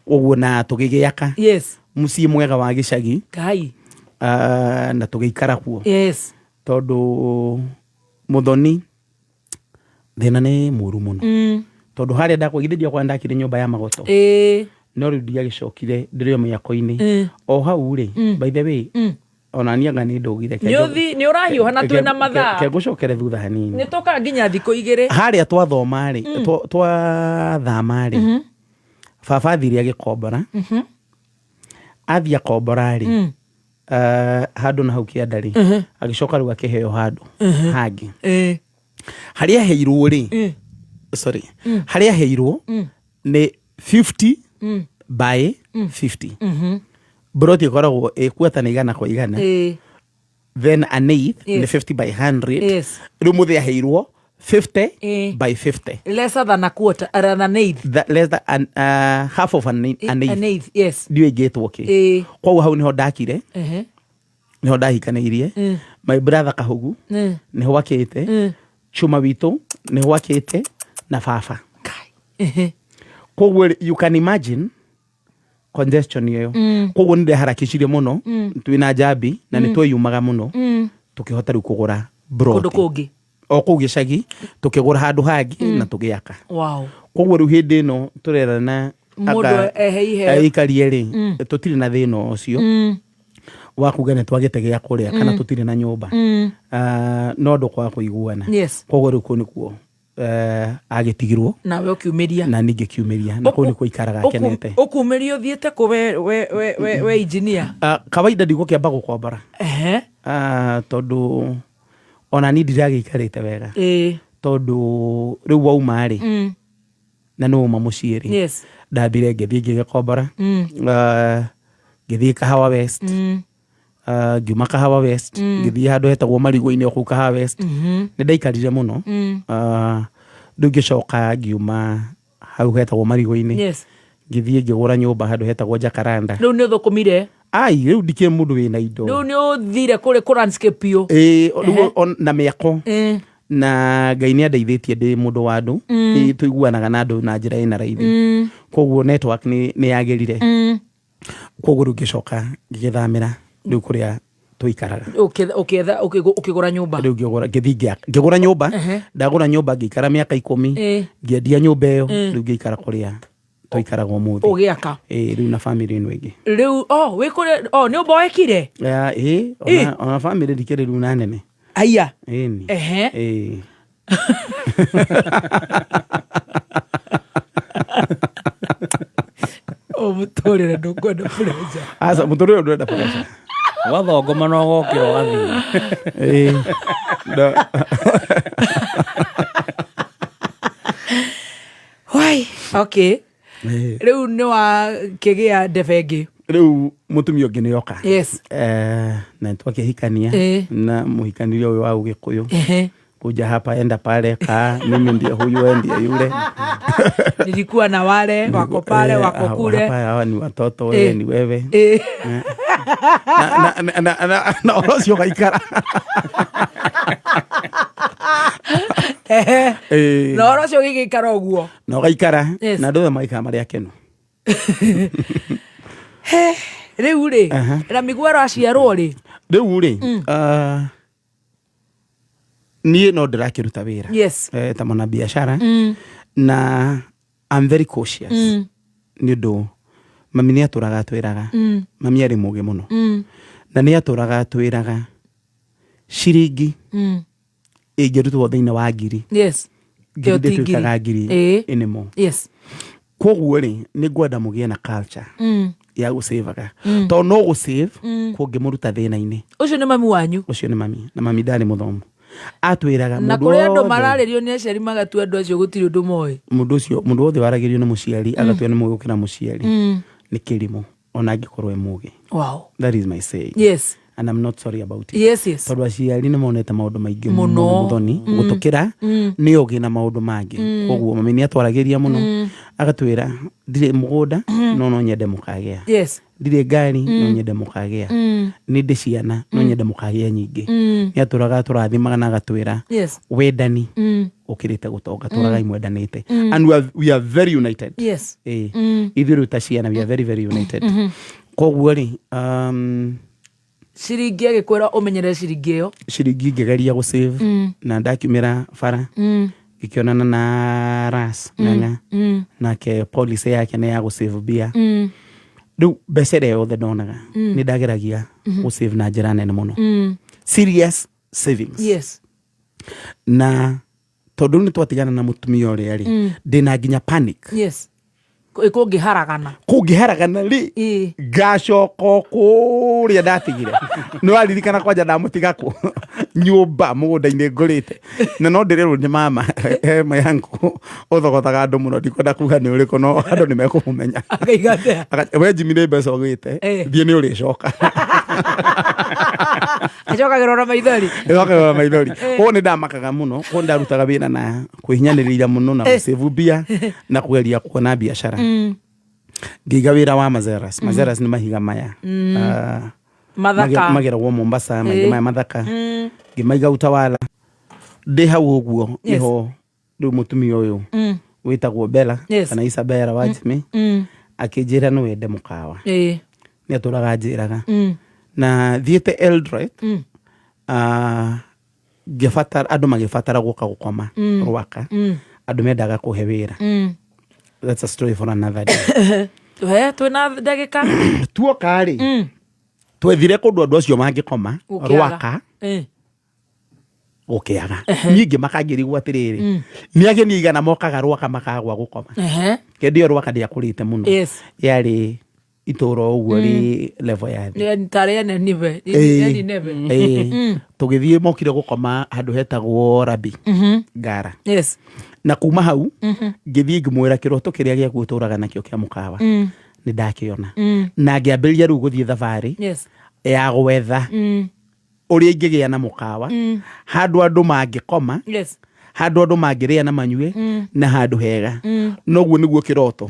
Ũguo na tũgĩgĩaka mũciĩ mwega wa gĩcagi. Ngai. Ah, na tũgĩikara kuo. Tondũ mũthoni thĩna nĩ mũru mũno, tondũ harĩa ndakwagithĩria kwa ndakire nyũmba ya magoto, no rĩu ndiagĩcokire, ndĩrĩ o mĩako-inĩ o hau rĩ. By the way, ona niĩ anga nĩ ndũgire. Nĩ ũthi nĩ ũrahiũha na twĩna mathaa. Ke ngũcokere thutha hanini. Nĩ tũkaga nginya thikũ 2. Harĩa twathoma rĩ, twathama rĩ, baba athire agĩkombora. Athiĩ akombora rĩ, handũ na hau kĩanda rĩ, agĩcoka rĩu akĩheo handũ hangĩ. Harĩa aheirwo rĩ, sorry, harĩa aheirwo nĩ 50 by 50. Broti ĩkoragwo ĩkuata nĩ 100 kwa 100. Then an eighth nĩ 50 by 100. Rĩu mũthĩ aheirwo 50 by 50. Lesser than a quarter, than an eighth. Less than half of an eighth. An eighth, yes. Ndiũĩ ingĩtwo kĩ. Koguo hau nĩho ndakire, nĩho ndahikanĩirie. My brother Kahugu nĩho akĩte, chuma witũ nĩho akĩte, na baba. Koguo rĩ, you can imagine congestion ĩyo. Koguo nĩ ndeharakicirie mũno twĩna njambi na nĩ tweyumaga mũno, tũkĩhota rĩu kũgũra Kũndũ broti kũngĩ. O kũu gĩcagi, tũkĩgũra handũ hangĩ na tũgĩaka. Koguo rĩu hĩndĩ ĩno tũrerana Mũndũ ehe iheo. aikarie rĩ, tũtirĩ na thĩna ũcio wa kuga nĩ twagĩte gĩa kũrĩa kana tũtirĩ na nyũmba. Ah, no ũndũ kwaga kũiguana. Koguo rĩu kũu nĩkuo agĩtigirwo. Nawe ũkiumĩria. Na ningĩ kiumĩria na kũu nĩkuo ikaraga akenete. Ũkumĩria ũthiĩte kũ we engineer? Ah, kawaida ndigũkĩamba gũkombora. Ah, tondũ ona niĩ ndiragĩikarĩte wega, tondũ rĩu wauma rĩ, na nĩ wauma mũciĩ rĩ, ndambire ngĩthiĩ ngĩgĩkombora. Ah, ngĩthiĩ Kahawa West. Ah, ngiuma Kahawa West, ngĩthiĩ handũ hetagwo Marigũ-inĩ o kũu Kahawa West. Nĩ ndaikarire mũno. Ah, rĩu ngĩcoka ngiuma hau hetagwo Marigũ-inĩ, ngĩthiĩ ngĩgũra nyũmba handũ hetagwo Jacaranda. Rĩu nĩ ũthũkũmire. Ai, rĩu ndikĩrĩ mũndũ wĩna indo. Rĩu nĩ ũthire kũrĩ kũ landscape biũ. Ĩĩ, rĩu na mĩako. Ĩĩ. Na Ngai nĩ andeithĩtie ndĩ mũndũ wa andũ. Nĩ tũiguanaga na andũ na njĩra ĩna raithi. Koguo network nĩ yagĩrire. Koguo rĩu ngĩcoka ngĩgĩthamĩra rĩu kũrĩa tũikaraga. Ũkĩetha ũkĩgũra nyũmba. Rĩu ngĩgũra, ngĩthiĩ ngĩgũra nyũmba. Ndagũra nyũmba ngĩikara mĩaka 10. Ngĩendia nyũmba ĩyo. Rĩu ngĩikara kũrĩa tũikaraga ũmũthĩ. Ũgĩaka. Ĩĩ, rĩu na family ĩno ĩngĩ. Rĩu oh wĩ kũrĩa, oh nĩ ũmboekire? Ya, ĩĩ, ona family ndikĩrĩ rĩu na nene. Aya. Ĩni. Ĩĩ. O mũtũrĩre ndũkwenda pressure. Aca, mũtũrĩre ndũrenda pressure. Wathongoma na ũgokĩra ũgathiĩ. Ĩĩ. Wai, okay. Ĩĩ. Rĩu nĩ wakĩgĩa ndebe ĩngĩ. Rĩu mũtumia ũngĩ nĩ oka. Yes. Na twakĩhikania na mũhikanĩrie ũyũ wa Ũgĩkũyũ. Kuja hapa enda pale, kaa mimi ndiye huyu, wewe ndiye yule. Nilikuwa na wale wako pale, wako kule. Hapa hawa ni watoto, wewe ni wewe. Na ũhoro ũcio ũgaikara. Na ũhoro ũcio ũgĩgĩikara ũguo. Na ũgaikara. Yes. Na andũ othe magaikara marĩ akenu. He, rĩu rĩ, na Miguel aciarwo rĩ? Rĩu rĩ, niĩ no ndĩrakĩruta wĩra. Yes. Ta mwanabiashara. Na I'm very cautious. Nĩ ũndũ mami nĩ atũraga atwĩraga. Mami arĩ mũgĩ mũno. Na nĩ atũraga atwĩraga ciringi ĩngĩrutwo thĩinĩ wa ngiri. Yes. Ngiri Ĩyo ti ngiri. ndĩtuĩkaga ngiri anymore. Yes. Koguo rĩ, nĩ ngwenda mũgĩe na culture ya gũcĩvaga. Tondũ no gũsave kũngĩmũruta thĩna-inĩ. Ũcio nĩ mami wanyu. Ũcio nĩ mami. Na mami ndarĩ mũthomu. Atwĩraga Na mũndũ kũrĩ andũ wothe mararĩrio nĩ aciari magatua andũ acio gũtirĩ ũndũ moĩ. Mũndũ ũcio, mũndũ wothe waragĩrio nĩ mũciari, agatua nĩ mũgĩ gũkĩra mũciari. Nĩ kĩrimũ, ona angĩkorwo e mũgĩ. Wow. That is my saying. Yes. And I'm not sorry about it. Yes, yes. Tondũ aciari nĩ monete maũndũ maingĩ Mũno. mũno mũthoni gũtũkĩra nĩ ũgĩ na maũndũ mangĩ. Koguo mami nĩ atwaragĩria mũno. Agatwĩra ndirĩ mũgũnda, no nyende mũkagĩa. Yes. Ndirĩ ngari, no nyende mũkagĩa. Nĩ ndĩ ciana, no nyende mũkagĩa nyingĩ. Nĩ atũraga atũrathimaga na agatwĩra Yes. wendani ũkĩrĩte gũtonga, tũragai mwendanĩte. And we are very united. Yes. Ĩĩ. Ithuĩ rĩu ta ciana, we are very, very united. Koguo rĩ, Ciringi agĩkwĩra ũmenyerere ciringi ĩyo. Ciringi ngĩgeria gũ save na ndakiumĩra bara ngĩkĩonana na Ras Ng'ang'a, nake policy yake nĩ ya gũ save mbia. Rĩu mbeca ĩrĩa yothe ndonaga nĩ ndageragia gũ save na njĩra nene mũno. Serious savings. Yes. Na tondũ nĩ twatigana na mũtumia ũrĩa rĩ, ndĩna nginya panic. Yes. Kũngĩharagana. Kũngĩharagana rĩ, ngacoka o kũrĩa ndatigire. Nĩ waririkana kwanja ndamũtiga kũ nyũmba mũgũnda-inĩ ngũrĩte. Na no ndĩrerwo nĩ mama, my uncle ũthogothaga andũ mũno, ndikwenda kuga nĩ ũrĩkũ, no andũ nĩ mekũmũmenya. Akaiga atĩa? We Jimmy nĩ mbeca ũgĩte, thiĩ nĩ ũrĩcoka. Acokagĩrwo na maithori. Ĩcokagĩrwo na maithori. Koguo nĩ ndamakaga mũno, koguo ndarutaga wĩra na kwĩhinyanĩrĩria mũno na gũsave mbia na kũgeria kuona biacara. Ngĩiga wĩra wa Mazeras. Mazeras nĩ mahiga maya. Mathaka. Mageragwo Mombasa, mahiga maya mathaka. Ngĩmaiga Utawala. Ndĩ hau ũguo nĩho rĩu mũtumia ũyũ wĩtagwo Bella kana Isabella wa Jimmy akĩnjĩra no wende mũkawa. Nĩ atũraga anjĩraga. Na thiĩte Eldoret, ngĩbatara, andũ magĩbatara gũka gũkoma Rwaka. Andũ mendaga kũhe wĩra. That's a story for another day. He, twĩna ndagĩka. Tuoka rĩ, twethire kũndũ andũ acio mangĩkoma Gũkĩaga. Rwaka. Gũkĩaga. Niĩ ngĩmaka ngĩrigwo atĩrĩrĩ, nĩ ageni aigana mokaga Rwaka makagwa gũkoma. Kĩndĩ ĩyo Rwaka ndĩakũrĩte mũno. Yes. Yarĩ itũra ũguo rĩ level ya thĩ. Nĩ tarĩ ene nibe. Ene nebe. Tũgĩthiĩ mokire gũkoma handũ hetagwo Rabi. Ngara. Yes. Na kuma hau, ngĩthiĩ ngĩmwĩra kĩroto kĩrĩa gĩaku ũtũraga nakĩo kĩa mũkawa. Nĩ ndakĩona. Na ngĩambĩrĩria rĩu gũthiĩ thabarĩ Yes. ya gwetha ũrĩa ingĩgĩa na mũkawa, handũ andũ mangĩkoma, Yes. handũ andũ mangĩrĩa na manyue, na handũ hega. Noguo nĩguo kĩroto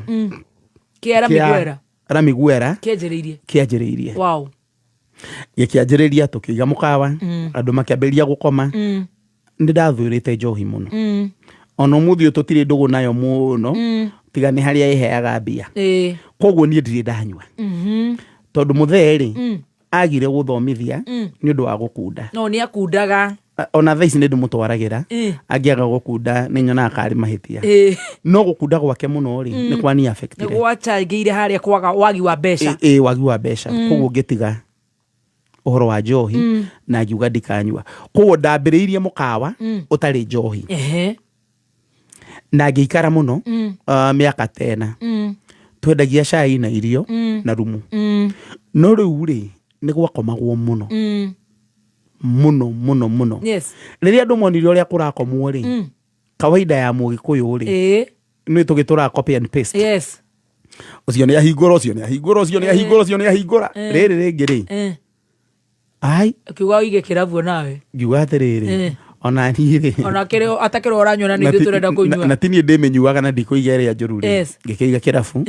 Kĩara kĩa Miguera. Ramiguera Kĩanjĩrĩirie. Kĩanjĩrĩirie. Wow. Gĩkĩanjĩrĩria tũkĩiga mũkawa, andũ makĩambĩrĩria gũkoma. Nĩ ndathũrĩte njohi mũno. Ona ũmũthĩ ũyũ tũtirĩ ndũgũ nayo mũno, tiga nĩ harĩa ĩheaga mbia. Koguo niĩ ndirĩ ndanyua, tondũ mũthee rĩ, agire gũthomithia nĩ ũndũ wa gũkunda. No nĩ akundaga. Ona thaa ici nĩ ndĩmũtwaragĩra. Angĩaga gũkunda nĩ nyonaga karĩ mahĩtia. No gũkunda gwake mũno rĩ, nĩ kwani Nĩ affectire. Gwacangĩire harĩa kwaga wagi wa mbeca. Ĩ, wagi wa mbeca. Koguo ngĩtiga ũhoro wa njohi na ngiuga ndikanyua. Koguo ndambĩrĩirie mũkawa ũtarĩ njohi na ngĩikara mũno, mĩaka tena. Twendagia cai na irio na rumu. No rĩu rĩ, nĩ gwakomagwo mũno mũno mũno mũno. Rĩrĩa andũ monire ũrĩa kũrakomwo rĩ, kawaida ya mũgĩkũyũ rĩ, nĩ tũgĩtũraga copy and paste. Ũcio nĩ ahingũra, ũcio nĩ ahingũra, ũcio nĩ ahingũra, ũcio nĩ ahingũra. Rĩrĩ rĩngĩ rĩ, ai. Ũkiuga ũige kĩrabu nawe. Ngiuga atĩrĩrĩ, ona niĩ rĩ, Ona kĩrĩ atakĩrĩ ũranyua na nĩ na ithuĩ tũrenda kũnyua. Na ti niĩ ndĩmĩnyuaga na ndikũiga ĩrĩa njũru rĩ, ngĩkĩiga kĩrabu,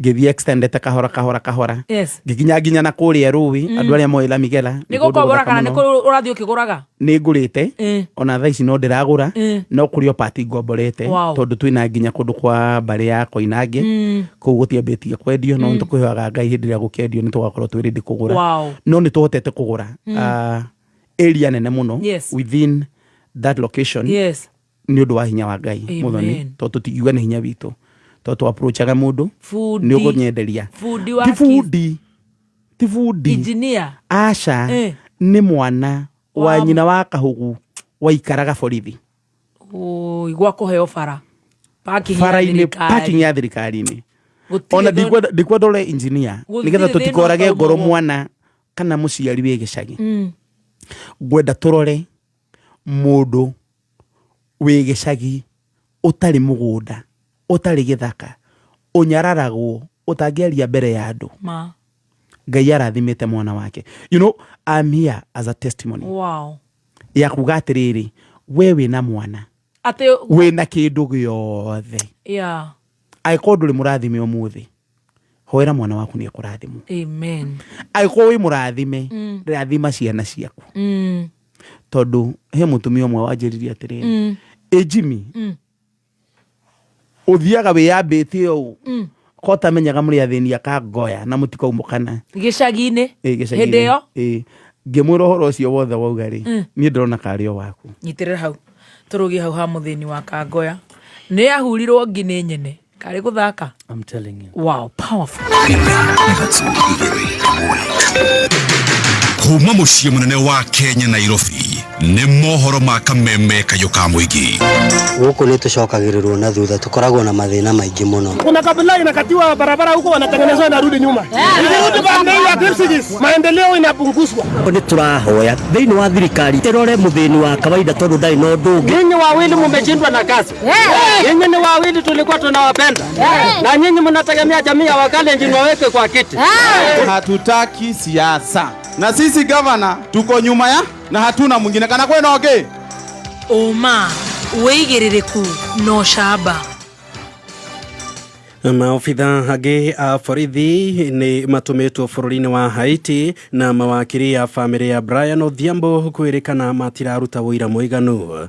ngĩthiĩ extendete kahora kahora kahora, ngĩkinya nginya na kũrĩa rũĩ. Andũ arĩa moĩ Lamigela, Nĩ nĩ kũndũ gũkombora gũthaka kana nĩ mũno. kũrĩ ũrathiĩ ũkĩgũraga? Nĩ ngũrĩte. Ona thaa ici no ndĩragũra. No kũrĩ o pati ngomborete, tondũ twĩna nginya kũndũ kwa mbarĩ ya Koinange. Kũu gũtiambĩtie kwendio, no nĩtũkwĩhoyaga Ngai hĩndĩ ĩrĩa gũkendio nĩ tũgakorwo twĩ ready kũgũra. No nĩ tũhotete kũgũra area nene mũno within that location nĩ ũndũ wa hinya wa Ngai. Amen. Mũthoni, tondũ tũtingiuga nĩ hinya witũ, tondũ tũ approachaga mũndũ, Fundi. nĩ ũkũnyenderia. Fundi wa Ti bundi, ti bundi. Engineer. Aca. Nĩ mwana wa nyina wa kahugu waikaraga borithi. Oi, gwa kũheo bara. Parking ya Bara-inĩ, thirikari. parking ya thirikari-inĩ. Gũtirĩ Ona ndikwenda ũre engineer, Gũtirĩ nĩgetha thĩna tũtikorage ngoro ũtaumagwo. mwana kana mũciari wĩ gĩcagi. Ngwenda tũrore mũndũ wĩ gĩcagi ũtarĩ mũgũnda, ũtarĩ gĩthaka, ũnyararagwo, ũtangĩaria mbere ya andũ. Ma. Ngai arathimĩte mwana wake. I'm here as a testimony ya kuga atĩrĩrĩ, we wĩna mwana, Atĩ wĩna kĩndũ gĩothe, angĩkorwo ndũrĩ mũrathime ũmũthĩ, hoera mwana waku nĩ ekũrathimwo. Amen. Angĩkorwo wĩ mũrathime, rathima ciana ciaku. Tondũ he mũtumia ũmwe wanjĩririe atĩrĩrĩ, ĩ Jimmy, ũthiaga wĩyambĩte ũũ, ko tamenyaga mũrĩ athĩni akangoya na mũtikaumũkana. Gĩcagi-inĩ. Ĩ, gĩcagi-inĩ. Hĩndĩ ĩyo? Ĩ. Ngĩmwĩra ũhoro ũcio wothe wauga rĩ, niĩ ndĩrona karĩ o waku. Nyitĩrĩra hau. Tũrũgie hau ha mũthĩni wa Kangoya. Nĩ ahurirwo ngi nĩ nyene. Karĩ gũthaka. I'm telling you. Wow, powerful. Kuma mũciĩ mũnene wa Kenya, Nairobi, nĩ mohoro ma kameme kayũ ka mũingĩ. Gũkũ nĩ tũcokagĩrĩrwo na thutha, tũkoragwo na mathĩna maingĩ mũno. Kuna kabila inakatiwa barabara huko, wanatengenezwa inarudi nyuma, ikirudi pande ya Kipsigis maendeleo inapunguzwa. Nĩ tũrahoya thĩinĩ wa thirikari ĩrore mũthĩni wa kawaida tondũ ndarĩ na ũndũ ũngĩ. Nyinyi wawili mumeshindwa na kazi. Nyinyi ni wawili tulikuwa tunawapenda, na nyinyi mnategemea jamii ya Wakalenjin waweke kwa kiti. Hatutaki siasa, na sisi gavana tuko nyuma ya na hatuna mwingine kana kwena okay. Ũma, wĩigĩrĩrĩku na ũcamba. Maobitha angĩ a borithi nĩ matũmĩtwo bũrũri-inĩ wa Haiti, na mawakiri ya bamĩrĩ ya Brian Odhiambo kwĩrĩkana matiraruta ũira mũiganu.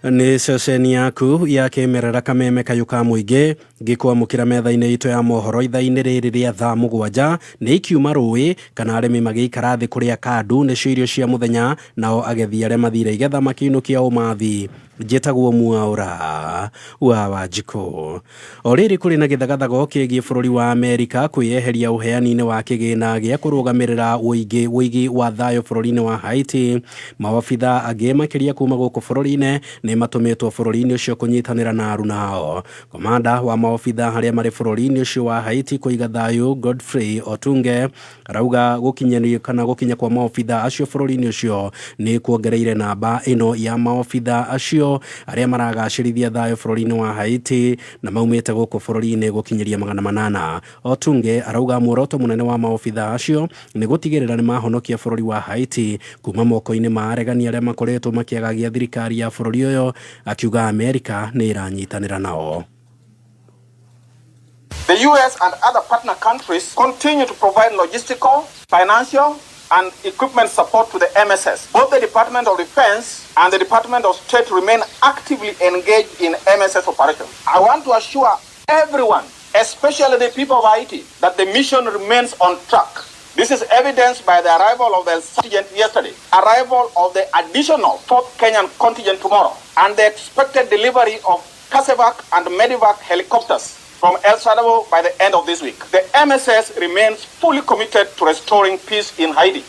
Nĩ ceceni yaku ya kĩmerera kameme kayũ ka mũingĩ, ngĩkwamũkĩra metha-inĩ itũ ya mohoro ithaa-inĩ rĩrĩ rĩa thaa 7. Nĩ ikiuma rũĩ kana arĩmi magĩikara thĩ kũrĩa kandu nĩcio irio cia mũthenya, nao agethi arĩa mathire igetha makĩinũkia ũmathi. Njĩtagwo Mwaũra wa Wanjikũ. O rĩrĩ kũrĩ na gĩthagathago kĩgiĩ bũrũri wa Amerika kwĩyeheria ũheani-inĩ wa kĩgĩna gĩa kũrũgamĩrĩra ũigi wa thayũ bũrũri-inĩ wa Haiti, mawabitha angĩ makĩria kuma gũkũ bũrũri-inĩ nĩ matũmĩtwo bũrũri-inĩ ũcio kũnyitanĩra na aruna ao. Komanda wa maobitha arĩa marĩ bũrũri-inĩ ũcio wa Haiti kũiga thayũ, Godfrey Otunge, arauga gũkinyanĩrio kana gũkinya kwa maobitha acio bũrũri-inĩ ũcio nĩ kuongereire namba ĩno ya maobitha acio arĩa maragacĩrithia thayũ bũrũri-inĩ wa Haiti na maumĩte gũkũ bũrũri-inĩ gũkinyĩria 800. Otunge arauga muoroto mũnene wa maobitha acio nĩ gũtigĩrĩra nĩ mahonokia bũrũri wa Haiti kuma moko-inĩ ma aregani arĩa makoretwo makĩagagia thirikari ya bũrũri ũyũ, akiuga Amerika nĩ ĩranyitanĩra nao. The US and other partner countries continue to provide logistical, financial, and equipment support to the MSS. Both the Department of Defense and the Department of State remain actively engaged in MSS operations. I want to assure everyone, especially the people of Haiti, that the mission remains on track. This is evidenced by the arrival of the contingent yesterday, arrival of the additional fourth Kenyan contingent tomorrow, and the expected delivery of Casevac and Medivac helicopters from El Salvador by the end of this week. The MSS remains fully committed to restoring peace in Haiti.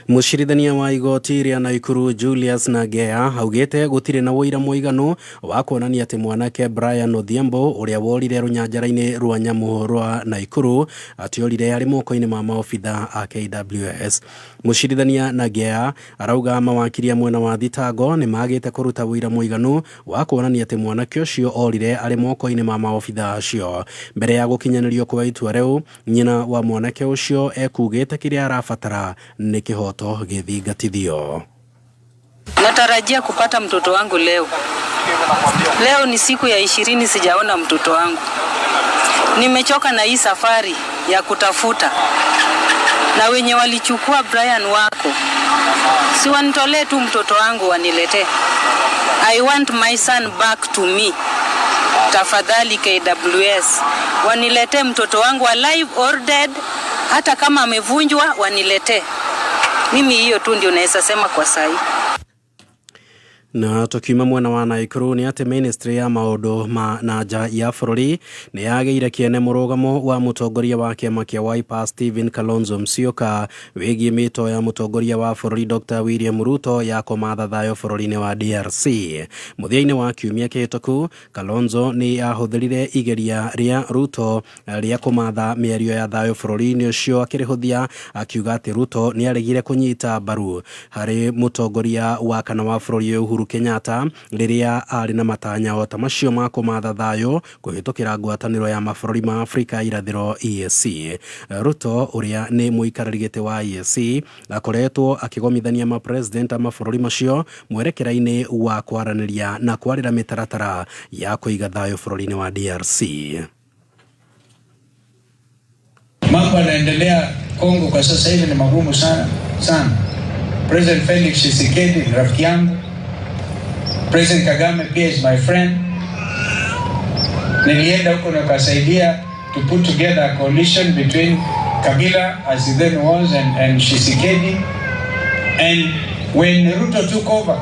Mũcirithania wa igoti rĩa Naikuru Julius Nagea augĩte gũtirĩ na ũira mũiganu wa kuonania atĩ mwanake Brian Odhiambo ũrĩa worire rũnyanjara-inĩ rwa nyamũ rwa Naikuru atiorire arĩ moko-inĩ ma maobitha a KWS. Mũcirithania Nagea arauga mawakiri a mwena wa thitango nĩ magĩte kũruta ũira mũiganu wa kuonania atĩ mwanake ũcio orire arĩ moko-inĩ ma maobitha acio. Mbere ya gũkinyanĩrio kwa itua rĩu, nyina wa mwanake ũcio ekugĩte kĩrĩa arabatara nĩ kĩhoto gĩthingatithio. Natarajia kupata mtoto wangu leo. Leo ni siku ya 20 sijaona mtoto wangu. Nimechoka na hii safari ya kutafuta. Na wenye walichukua Brian wako, si wanitolee tu mtoto wangu waniletee. I want my son back to me. Tafadhali KWS, waniletee mtoto wangu alive or dead, hata kama amevunjwa waniletee. Mimi hiyo tu ndio naweza sema kwa sahi. Na tukiuma mwena wa Naikuru ni atĩ ministry ya maũndũ ma na nja ya bũrũri nĩ yagĩire kĩene mũrũgamo wa mũtongoria wa kĩama kĩa Wiper Stephen Kalonzo Musyoka wĩgiĩ mĩto ya mũtongoria wa bũrũri Dr. William Ruto ya kũmatha thayũ bũrũri-inĩ wa DRC. Mũthia-inĩ wa kiumia kĩhĩtũku, Kalonzo nĩ ahũthĩrire igeria rĩa Ruto rĩa kũmatha mĩario ya thayũ bũrũri-inĩ ũcio akĩrĩhũthia, akiuga atĩ Ruto nĩ aregire kũnyita mbaru harĩ mũtongoria wa kana wa bũrũri Uhuru Kenyatta rĩrĩa arĩ na matanya o ta macio ma kũmatha thayũ kũhĩtũkĩra ngwatanĩro ya mabũrũri ma Afrika irathĩro EAC. Ruto ũrĩa nĩ mũikarĩri gĩtĩ wa EAC akoretwo akĩgomithania mapresident a mabũrũri macio mwerekera-inĩ wa kwaranĩria na kwarĩra mĩtaratara ya kũiga thayũ bũrũri-inĩ wa DRC. Mambo yanaendelea Kongo kwa sasa hivi ni magumu sana sana. President Felix Tshisekedi ni rafiki yangu. President Kagame pia is my friend. Nilienda huko na kasaidia to put together a coalition between Kabila as he then was and Tshisekedi. And when Ruto took over,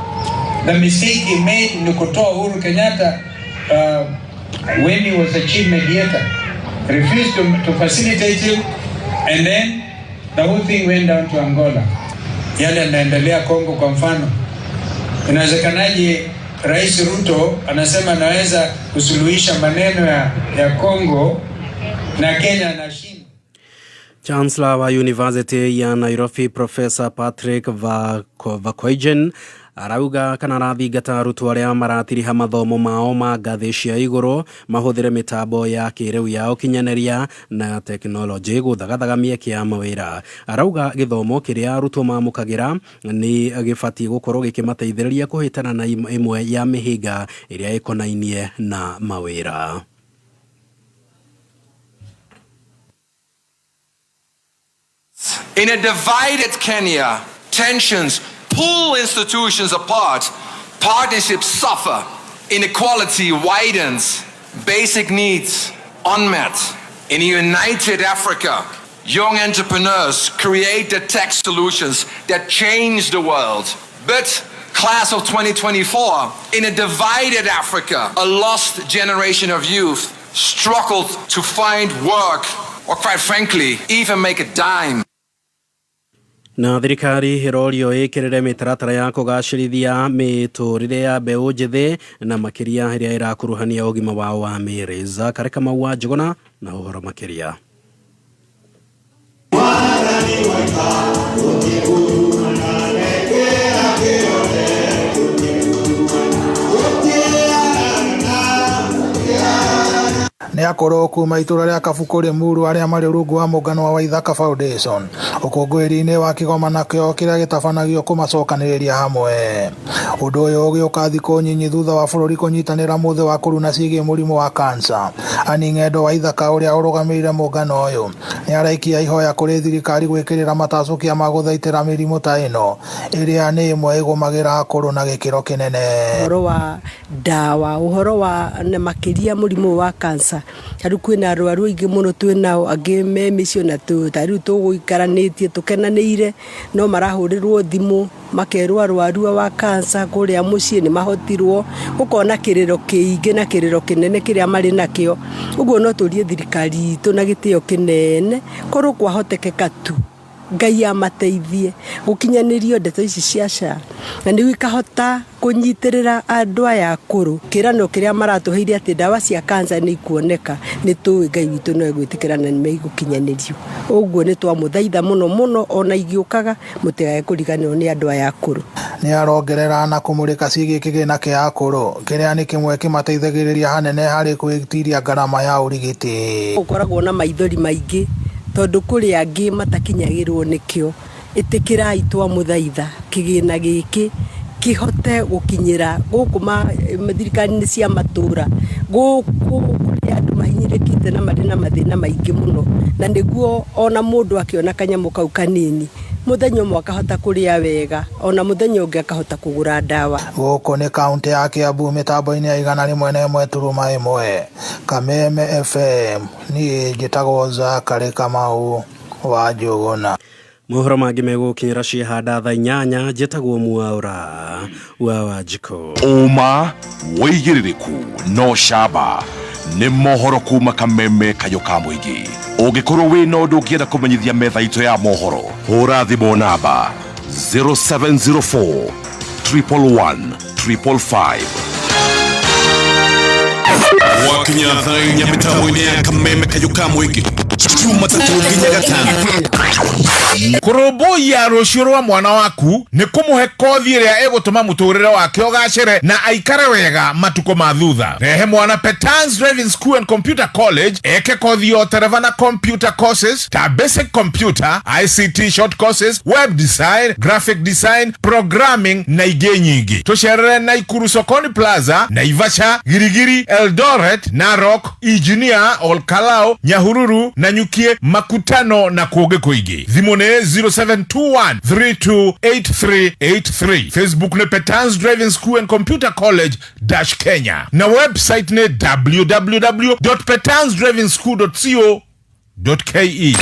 the mistake he made ni kutoa Uhuru Kenyatta when he was the chief mediator, refused to facilitate him, and then the whole thing went down to Angola. Yale yanaendelea Kongo kwa mfano, inawezekanaje Rais Ruto anasema anaweza kusuluhisha maneno ya Kongo na Kenya anashinda? Chancellor wa University ya Nairobi Professor Patrick Verkooijen arauga kana arathingata arutwo arĩa maratiriha mathomo mao ma ngathĩ cia igũrũ mahũthĩre mĩtambo ya kĩrĩu ya ũkinyanĩria na tekinoronjĩ gũthagathaga mĩeke ya mawĩra. Arauga gĩthomo kĩrĩa arutwo mamũkagĩra nĩ gĩbatiĩ gũkorwo gĩkĩmateithĩrĩria kũhĩtana na ĩmwe ya mĩhĩnga ĩrĩa ĩkonainie na mawĩra. In a divided Kenya, tensions pull institutions apart, partnerships suffer, inequality widens, basic needs unmet. In a united Africa, young entrepreneurs create the tech solutions that change the world. But class of 2024, in a divided Africa, a lost generation of youth struggled to find work or, quite frankly, even make a dime. Na thirikari ĩrorio ĩkĩrĩre mĩtaratara ya kũgacĩrithia mĩtũrĩre ya mbeũ njĩthĩ na makĩria ĩrĩa ĩrakuruhania ũgima wao wa mĩĩrĩ. Zakari Kamau wa Njũgũna na ũhoro makĩria. Nĩ akũrũ kuma itũra rĩa Kabukũ Limuru arĩa marĩ rungu wa mũngano wa Waithaka Foundation ũkũngũĩri-inĩ wa kĩgomano kĩo kĩrĩa gĩtabanagio kũmacokanĩrĩria hamwe. Ũndũ ũyũ ũgĩũka thikũ nyinyi thutha wa bũrũri kũnyitanĩra mũthĩ wa kũruna ciĩgiĩ mũrimũ wa kansa. Annie Ng'endo Waithaka ũrĩa ũrũgamĩrĩire mũngano ũyũ nĩ araikia ihoya kũrĩ thirikari gwĩkĩrĩra matacũkia ma gũthaitĩra mĩrimũ ta ĩno ĩrĩa nĩ ĩmwe ĩgũmagĩra akũrũ na gĩkĩro kĩnene. Ũhoro wa ndawa, ũhoro wa na makĩria mũrimũ wa kansa. Ta rĩu kwĩna arwaru aingĩ mũno twĩ nao, angĩ me mĩciĩ na ta rĩu tũgũikaranĩtie tũkenanĩire, no marahũrĩrwo thimũ makerwo arwaru wa kansa kũrĩa mũciĩ nĩ mahotirwo, ũkona kĩrĩro kĩingĩ na kĩrĩro kĩnene kĩrĩa marĩ nakĩo. Ũguo no tũrie thirikari itũ na gĩtĩo kĩnene, korwo kwahotekeka tu Ngai amateithie gũkinyanĩrio ndeto ici cia SHA, na nĩguo ikahota kũnyitĩrĩra andũ aya akũrũ. Kĩĩranĩro kĩrĩa maratũheire atĩ ndawa cia kansa nĩ ikuoneka, nĩ tũĩ Ngai witũ no egwĩtĩkĩra na nĩ megũkinyanĩrio. Ũguo nĩ twamũthaitha mũno mũno, ona ingĩũkaga mũtigae kũriganĩrwo nĩ andũ aya akũrũ. Nĩ arongerera na kũmũrĩka ciĩgiĩ kĩgĩna kĩa akũrũ kĩrĩa nĩ kĩmwe kĩmateithagĩrĩria hanene harĩ gwĩtiria ngarama ya ũrigiti. Ũkoragwo na maithori maingĩ tondũ kũrĩ angĩ matakinyagĩrwo nĩkĩo. Ĩtĩkĩrai twamũthaitha kĩgĩna gĩkĩ kĩhote gũkinyĩra gũkũ thirikari-inĩ cia matũra, gũkũ kũrĩa andũ mahinyĩrĩkĩte na marĩ na mathĩna maingĩ mũno, na nĩguo ona mũndũ akĩona kanyamũ kau kanini mũthenya ũmwe akahota kũrĩa wega, ona mũthenya ũngĩ akahota kũgũra ndawa. Gũkũ nĩ kaũntĩ ya Kiambu mĩtambo-inĩ ya 101.1 Kameme FM. Niĩ njĩtagwo Zakari Kamau wa Njũgũna. Mohoro mangĩ megũkinyĩra ciehanda thaa 8. Njĩtagwo Mwaura wa Wanjikũ. Ũma wĩigĩrĩrĩku no camba nĩ mohoro kuma Kameme Kayũ ka mũingĩ. Ũngĩkorwo wĩna ũndũ ũngĩenda kũmenyithia metha itũ ya mohoro, hũra thimũ namba 0704 111 555. Gwakinya thaa 4 mĩtambo-inĩ ya Kameme Kayũ ka mũingĩ, Jumatatũ nginya Gatano. Kũrũmbũiya rũciũ rwa mwana waku nĩ kũmũhe kothi ĩrĩa ĩgũtũma mũtũrĩre wake ũgacĩre na aikare wega matukũ ma thutha. Rehe mwana Petans Driving School and Computer College eke kothi ya ũtereba na computer courses ta basic computer, ICT short courses, web design, graphic design, programming na ingĩ nyingĩ. Tũcerere Naikuru Sokoni Plaza, Naivasha, Girigiri, Eldoret, Narok, Engineer, Olkalou, Nyahururu, Nanyukie, Makutano na kũngĩ kũingĩ. Thimũ nĩ 0721 328383. Facebook nĩ Petans Driving School and Computer College dash Kenya na website nĩ www.petansdrivingschool.co.ke.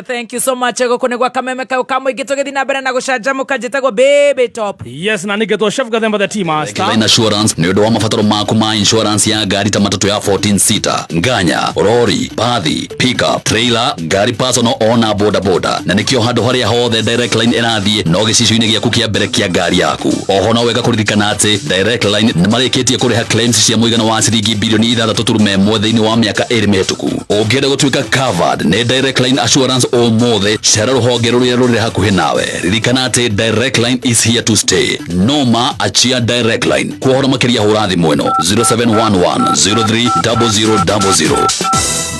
Thank you so much. Gũkũ nĩ gwa Kameme Kayũ ka mũingĩ, tũgĩthiĩ na mbere na gũcanjamũka. Njĩtagwo Baby Top. Yes, na nĩngetwo Chef Gathemba the Tea Master. Line Assurance nĩ ũndũ wa mabataro maku ma insurance ya ngari ta matatũ ya 14 seater, nganya, rori, bathi, pickup, trailer, ngari personal ona boda boda, na nĩkĩo handũ harĩa hothe Direct Line ĩrathiĩ no gĩcicio-inĩ gĩaku kĩa mbere kĩa ngari yaku. Oho no wega kũririkana atĩ Direct Line nĩ marĩkĩtie kũrĩha claims cia mũigana wa ciringi bilioni 6.1 thĩinĩ wa mĩaka 2 mĩhĩtũku. Ũngĩenda gũtuĩka covered nĩ Direct Line Assurance ũmũthĩ, cera rũhonge rũrĩa rũrĩ hakuhĩ nawe. Ririkana atĩ Direct Line is here to stay. Noma achia Direct Line. Kwa ũhoro makĩria hũra thimũ ĩno 0711 030000.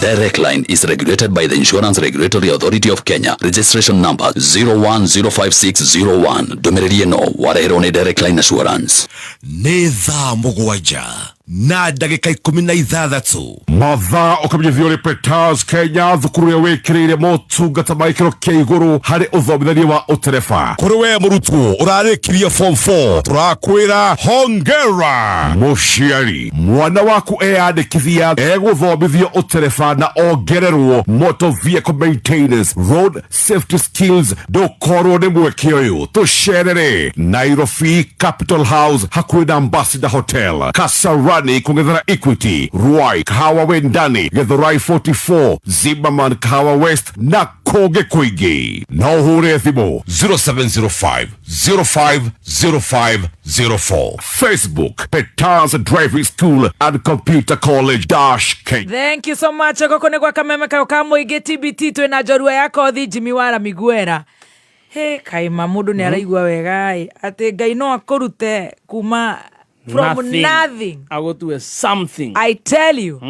Direct Line is regulated by the Insurance Regulatory Authority of Kenya. Registration number 0105601. Ndũmĩrĩri ĩno wareherwo nĩ Direct Line Assurance. Nĩ thaa 7:16. Mathaa ũkamenyithio nĩ Petals Kenya, thukuru ĩrĩa wĩkĩrĩire motungata ma gĩkĩro kĩa igũrũ harĩ ũthomithania wa ũtereba. Kũrĩ we mũrutwo ũrarĩkirie form 4, tũrakwĩra hongera. Mũciari, mwana waku eyandĩkithia egũthomithio ũtereba na ongererwo motor vehicle maintenance, road safety skills. Ndũkorwo nĩ mweke ũyũ. Tũcerere Nairobi Capital House hakuhĩ na Ambassador Hotel, Kasarani kũng'ethera Equity, Ruai, Kahawa Wendani, Githurai 44, Zimmerman, Kahawa West na kũngĩ kũingĩ. No ũhũre thimũ 0705 050504. Facebook Petals Driving School and Computer College dash Kenya. Thank you so much. Gũkũ nĩ gwa Kameme Kayũ ka mũingĩ TBT, twĩna njorua ya kothi Jimmy Wara Miguera. He kaima mũndũ nĩ araigua wega ĩ atĩ Ngai no akũrute kuma from nothing agũtue something. I tell you.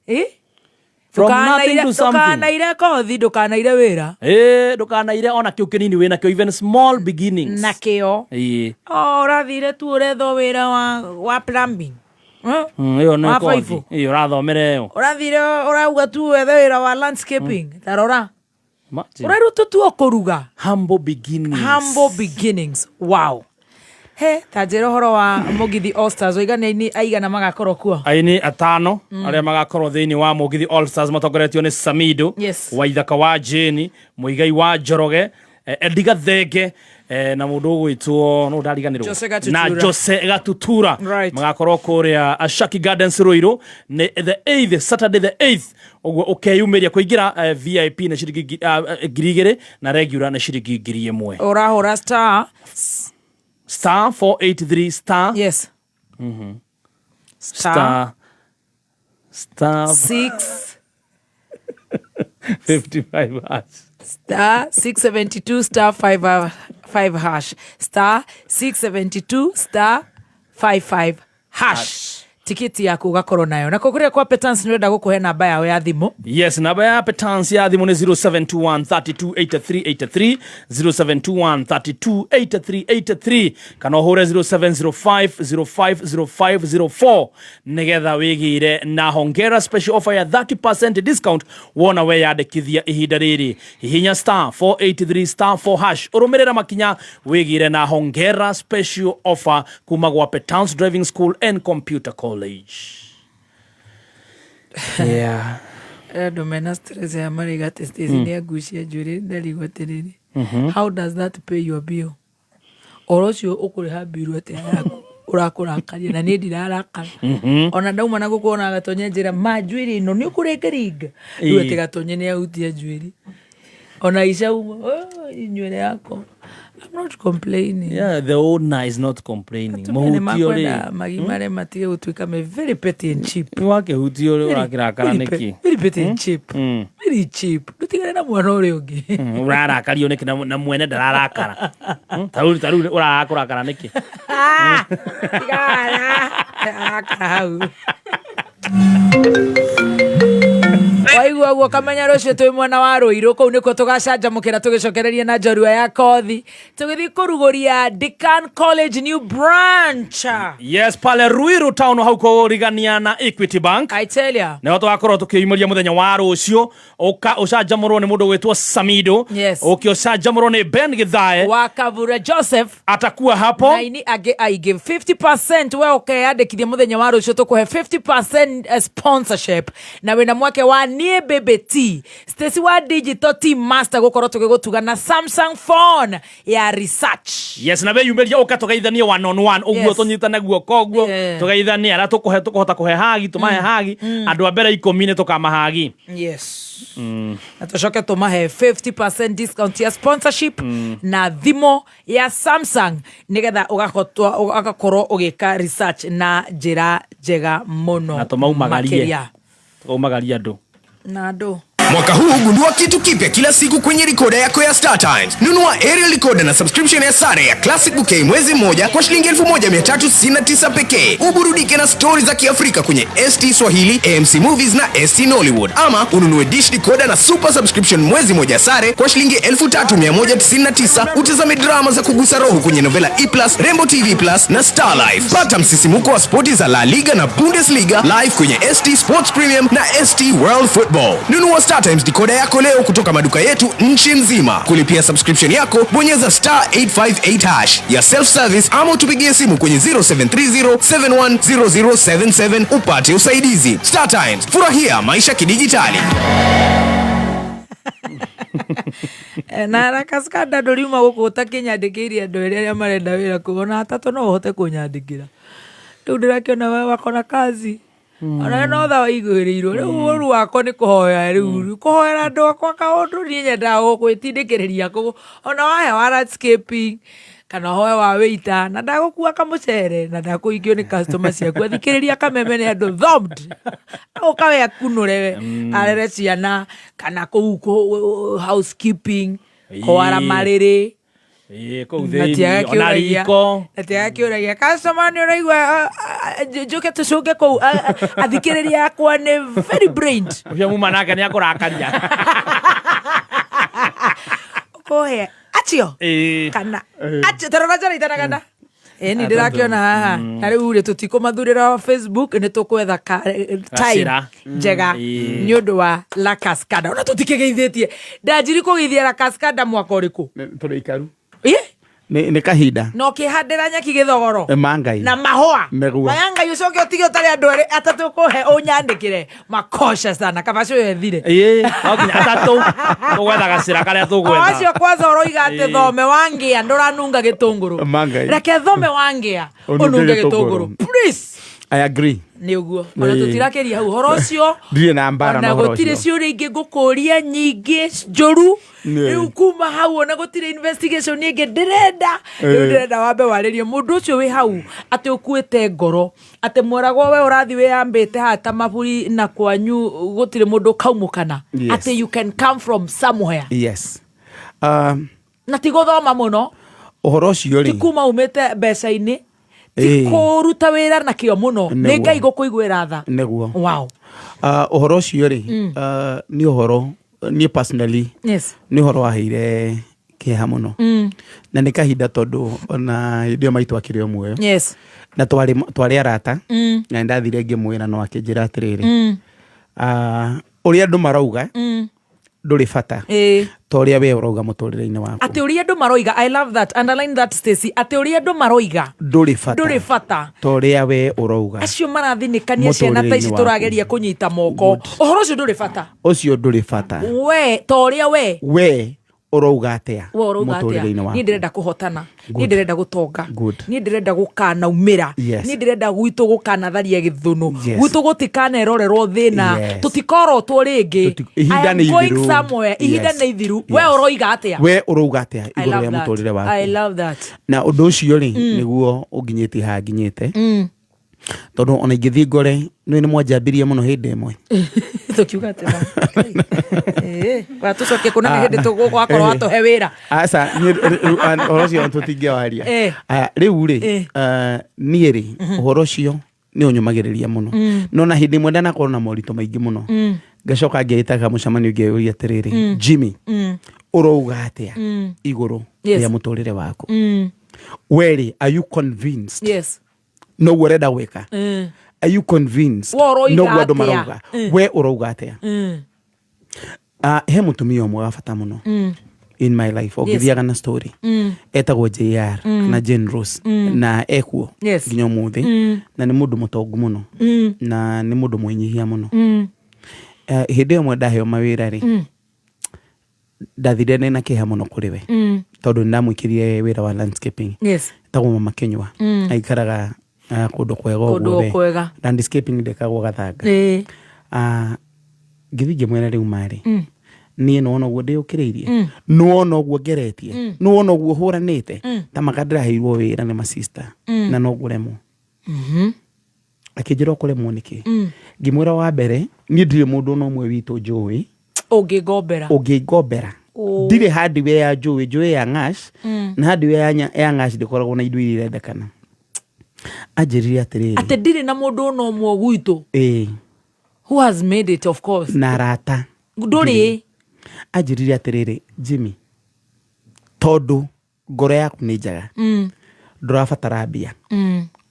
Eh? From nothing to something. Ndũkanaire kothi, ndũkanaire wĩra. Ĩ, ndũkanaire ona kĩu kĩnini wĩna kĩo, even small beginnings. Na kĩo. Ĩ. Oh, ũrathire tu ũrethwo wĩra wa plumbing. Eh? Ĩyo nĩ Wa kothi. baibũ. Ĩ, ũrathomera ĩyo. Ũrathire ũrauga tu wethe wĩra wa landscaping. Tarora. Imagine. Ũrerwo tu tu o kũruga. Humble beginnings. Humble beginnings. Wow. He, ta njĩra ũhoro wa Mũgithi All Stars, ũiga nĩ aini aigana magakorwo kuo? Aini atano arĩa magakorwo thĩinĩ wa Mũgithi All Stars matongoretio nĩ Samido, Yes. Waithaka wa Jane, Mũigai wa Njoroge, Eddie Gathenge, na mũndũ ũgwĩtwo no ndariganĩrwo Jose Gatutura. na Jose Gatutura. Right. Magakorwo kũrĩa Ashaki Gardens Ruiru nĩ the 8th, Saturday the 8th, ũguo ũkeyumĩria kũingĩra, VIP nĩ ciringi 2,000 na regular nĩ ciringi 1,000. Ũrahũra star Star 483 star. Yes. Star star 6 55 hash. Star 672 star 5 5 hash, star 672 star 55 hash, tikiti yaku ũgakorwo nayo nako kũrĩa kwa Petans. Nĩ ũrenda gũkũhe namba yao ya thimũ? Yes, namba ya Petans ya thimũ nĩ 0721 328383, 0721 328383, kana ũhũre 0705 050504 nĩgetha wĩgĩre na hongera special offer ya 30% discount wona weyandĩkithia ihinda rĩrĩ. Hihinya star 483 star 4 hash, ũrũmĩrĩra makinya wĩgĩre na hongera special offer kuma gwa Petans Driving School and Computer College. Yeah. Andũ mena stress ya maraiga atĩ Stacy nĩ angucia njuĩrĩ, ndarigwo atĩrĩrĩ, how does that pay your bill? Ũhoro ũcio ũkũrĩha mbiru atĩa yaku ũrakũrakaria na niĩ ndirarakara? Ona ndauma na gũkũ ona Gatonye njĩra ma njuĩrĩ ĩno nĩ ũkũrengaringa rĩu atĩ Gatonye nĩ ahutia njuĩrĩ ona ica uma, "Oh, njuĩrĩ yakwa." I'm not complaining. Yeah, the owner is not complaining. Atumia nĩ Mũhutio rĩ. makwenda magimare matige gũtuĩka me very petty and cheap. Wakĩhutio rĩ, ũrakĩrakara nĩkĩ? Very petty and cheap. Very cheap. Ndũtigane na mwana ũrĩa ũngĩ. Ũrarakario nĩkĩ na mwene ndararakara? Ta rĩu ũraga kũrakara nĩkĩ? Tigana. Arakara hau. Waigua ũguo kamenya rũciũ twĩ mwena wa Rũirũ, kũu nĩkuo tũgacanjamũkĩra tũgĩcokereria na njorua ya kothi tũgĩthiĩ kũrugũria Decan College new branch. Yes, pale Ruiru town hau kũrigania na Equity Bank. I tell ya. Nĩho tũgakorwo tũkĩyumĩria mũthenya wa rũciũ. Ũka ũcanjamũrwo nĩ mũndũ ũgwĩtwo Samido. Yes. Ũke ũcanjamũrwo nĩ Ben Githae. Wa Kavura Joseph atakuwa hapo. Na ini angĩ aingĩ. 50% we ũkeyandĩkithia mũthenya wa rũciũ tũkũhe 50% sponsorship na wĩna mweke wa niĩ Bebe T Stacy wa Digital Team Master gũkorwo tũgĩgũtuga na Samsung phone ya research. Yes, na weyumĩria ũka tũgeithanie one on one ũguo. Yes. Tũnyitane guoko ũguo. Tũgeithanie arĩa tũkũhe tũkũhota kũhe hagi, tũmahe hagi. Andũ a mbere 10 nĩ tũkamahagi. Yes. Na tũcoke tũmahe 50% discount ya sponsorship na thimũ ya Samsung nĩgetha ũgakorwo ũgĩka research na njĩra njega mũno. Na tũmaumagarie. Makĩria. Tũkaumagaria andũ. Na andũ. Mwaka huu gundua kitu kipya kila siku kwenye rikoda yako ya Star Times. Nunua aerial recorder na subscription ya sare ya Classic Bouquet mwezi mmoja kwa shilingi 1369 pekee. Uburudike na stori za Kiafrika kwenye ST Swahili, AMC Movies na ST Nollywood. Ama ununue dish decoder na super subscription mwezi moja sare kwa shilingi 3199, utazame drama za kugusa roho kwenye Novela E+, Rembo TV Plus na Star Life. Pata msisimuko wa spoti za La Liga na Bundesliga live kwenye ST Sports Premium na ST World Football. Nunua Star Times decoder yako leo kutoka maduka yetu nchi nzima. Kulipia subscription yako, bonyeza star 858 hash ya self service ama utupigie simu kwenye 0730 710077 upate usaidizi. Star Times, furahia maisha kidijitali. Na rakaskanda ndũriuma gũkũ ũtakĩnyandĩkĩire andũ erĩ arĩa marenda wĩra kũu, ona atatũ no ũhote kũnyandĩkĩra. Rĩu ndĩrakĩona we wakona kazi, ona no tha waigĩrĩirwo. Rĩu ũru wakwa nĩ kũhoya, rĩu kũhoera andũ akwa kaũndũ. Niĩ nyendaga gwĩtindĩkĩrĩria kũu, ona wahe wa landscaping kana ũhoe wa waiter, na ndagũkua kamũcere na ndakũingio nĩ customer ciaku. Athikĩrĩria kameme nĩ andũ thumbed ũka we akunũre we arere ciana kana kũu housekeeping, kwara marĩrĩ. Ĩĩ, kũu Na tiaga thĩinĩ ona kĩũragia. riko. Na tiaga kĩũragia customer nĩ ũraigua njũke tũcũnge kũu athikĩrĩria akwa nĩ very brained. Ũcio muma nake nĩ akũrakaria. Ũkũhe acio Ĩĩ. kana acio tarora njara itanagana. Ĩni ndĩrakĩona haha na rĩu rĩ tũtikũmathurĩra Facebook nĩ tũkwetha time Gacĩra. njega Ĩĩ. nĩ ũndũ wa La Cascada ona tũtikĩgeithĩtie ndanjiri kũgeithia La Cascada mwaka ũrĩkũ? Tũrĩ ikaru. Ĩ? Nĩ kahinda. Na ũkĩhandĩra nyeki gĩthogoro Ma Ngai. Na mahũa. Nĩguo. Maya Ngai ũcoke ũtige ũtarĩ andũ erĩ atatũ kũhe ũnyandĩkĩre makosha sana kaba ũcio ethire. Ĩĩ, no nginya atatũ tũgwetha gacĩra karĩa O tũgwetha. acio kwanza ũroiga atĩ Ĩĩ. thome wangĩa ndũranunga gĩtũngũrũ. Ma Ngai. Reke thome wangĩa ũnunge gĩtũngũrũ. Please. I agree. Nĩ ũguo ona Ĩĩ. tũtirakĩria hau ũhoro ũcio. Ndirĩ na mbara Ona na ũhoro gũtirĩ ũcio. ciũria ingĩ ngũkũria nyingĩ njũru. Nĩ. Rĩu kuma hau ona gũtirĩ investigation ĩngĩ ndĩrenda. Rĩu Ĩĩ. ndĩrenda wambe warĩrie mũndũ ũcio wĩ hau atĩ ũkuĩte ngoro atĩ mweragwo we ũrathiĩ wĩyambĩte haha ta maburi na kwanyu gũtirĩ mũndũ ũkaumũkana. Yes. Atĩ you can come from somewhere. Yes. Na ti gũthoma mũno. Ũhoro ũcio Ti rĩ. kuma umĩte mbeca-inĩ. Ti Ĩĩ. kũruta wĩra na kĩo mũno. Nĩ Nĩguo. Ngai gũkũiguĩra tha. Nĩguo. Wow. Ũhoro ũcio rĩ, Mm. nĩ ũhoro niĩ personally Yes. nĩ ũhoro waheire kĩeha mũno. Na nĩ kahinda tondũ ona hĩndĩ ĩyo maitũ akĩrĩ o muoyo. Yes. Na twarĩ arata. Na nĩndathire ngĩmwĩra no akĩnjĩra atĩrĩrĩ. Ũrĩa andũ marauga ndũrĩ bata. Ĩĩ. Ta ũrĩa we ũrauga mũtũrĩre-inĩ waku. Atĩ ũrĩa andũ maroiga, I love that, underline that Stacy, atĩ ũrĩa andũ maroiga Ndũrĩ bata. ndũrĩ bata. Ta ũrĩa we ũrauga. Acio marathinĩkania ciana ta ici Mũtũrĩre-inĩ waku. tũrageria kũnyita moko. Ũhoro ũcio ndũrĩ bata. Ũcio ndũrĩ bata. We ta ũrĩa we We ũrauga atĩa we ũrauga atĩa? mũtũrĩre-inĩ Niĩ waku. ndĩrenda kũhotana. Niĩ Good. ndĩrenda gũtonga. Good. Niĩ ndĩrenda gũkanaumĩra. Yes. Niĩ ndĩrenda gwitũ gũkanatharia gĩthũnũ. Yes. Gwitũ gũtikanerorerwo thĩna. Yes. Tũtikorotwo rĩngĩ. Ihinda I am nĩ going ithiru. somewhere. Ihinda Yes. nĩ ithiru. We Yes. ũroiga atĩa? We ũrauga atĩa I igũrũ love rĩa that. mũtũrĩre I waku. love that. Na ũndũ ũcio rĩ, nĩguo ũnginyĩtie haha nginyĩte. Tondũ ona ingĩthiĩ ngore nĩ nĩ mwanjambirie mũno hĩndĩ ĩmwe. Tũkiuga atĩ watũcokia kũna nĩ hĩndĩ tũgwakorwo watũhe wĩra. Aca, niĩ rĩu, ũhoro ũcio tũtingĩwaria. Eh. Aya, rĩu rĩ, Eh. niĩ rĩ, ũhoro ũcio nĩ ũnyũmagĩrĩria mũno. No na hĩndĩ ĩmwe ndanakorwo na moritũ maingĩ mũno. Ngacoka ngĩĩtaga mũcemanio ngeyũria atĩrĩrĩ, Jimmy, ũrauga atĩa igũrũ Yes. rĩa mũtũrĩre waku? We rĩ, are you convinced? Yes. Noguo ũrenda gwĩka? Are you convinced? We ũroiga Noguo andũ atĩa? marauga. We ũrauga atĩa? He mũtumia ũmwe wa bata mũno in my life ũngĩthiaga na story etagwo JR na Jane Rose na ekuo Yes. nginya ũmũthĩ na nĩ mũndũ mũtongu mũno na nĩ mũndũ mwĩnyihia mũno. Hĩndĩ ĩyo ĩmwe ndaheo mawĩra rĩ, ndathire nĩ na kĩeha mũno kũrĩ we tondũ nĩndamwĩkĩrire wĩra wa landscaping. Yes. Etagwo Mama Kĩnyua. Aikaraga kũndũ kwega Kũndũ ũguo we. kwega. Landscaping ndĩkagwo gathanga. Ĩĩ. Ngĩthiĩ ngĩmwĩra rĩu marĩ niĩ nĩwona ũguo ndĩũkĩrĩirie, nĩwona ũguo ngeretie, nĩwona ũguo hũranĩte ta maka ndĩraheirwo wĩra nĩ masista na no ngũremwo. Akĩnjĩra ũkũremwo nĩkĩ? Ngĩmwĩra wa mbere niĩ ndirĩ mũndũ ona ũmwe witũ njũĩ Ũngĩngombera. ũngĩngombera. Oh. Ndirĩ hardware ya njũĩ, njũĩ ya ng'ash na hardware ya ng'ash ndĩkoragwo na indo iria irendekana. Anjĩrire atĩrĩrĩ, Atĩ ndirĩ na mũndũ ona ũmwe gwitũ ĩĩ who has made it, of course. Na arata Ndũrĩ. Anjĩrire atĩrĩrĩ, Jimmy, tondũ ngoro yaku nĩ njega, ndũrabatara mbia,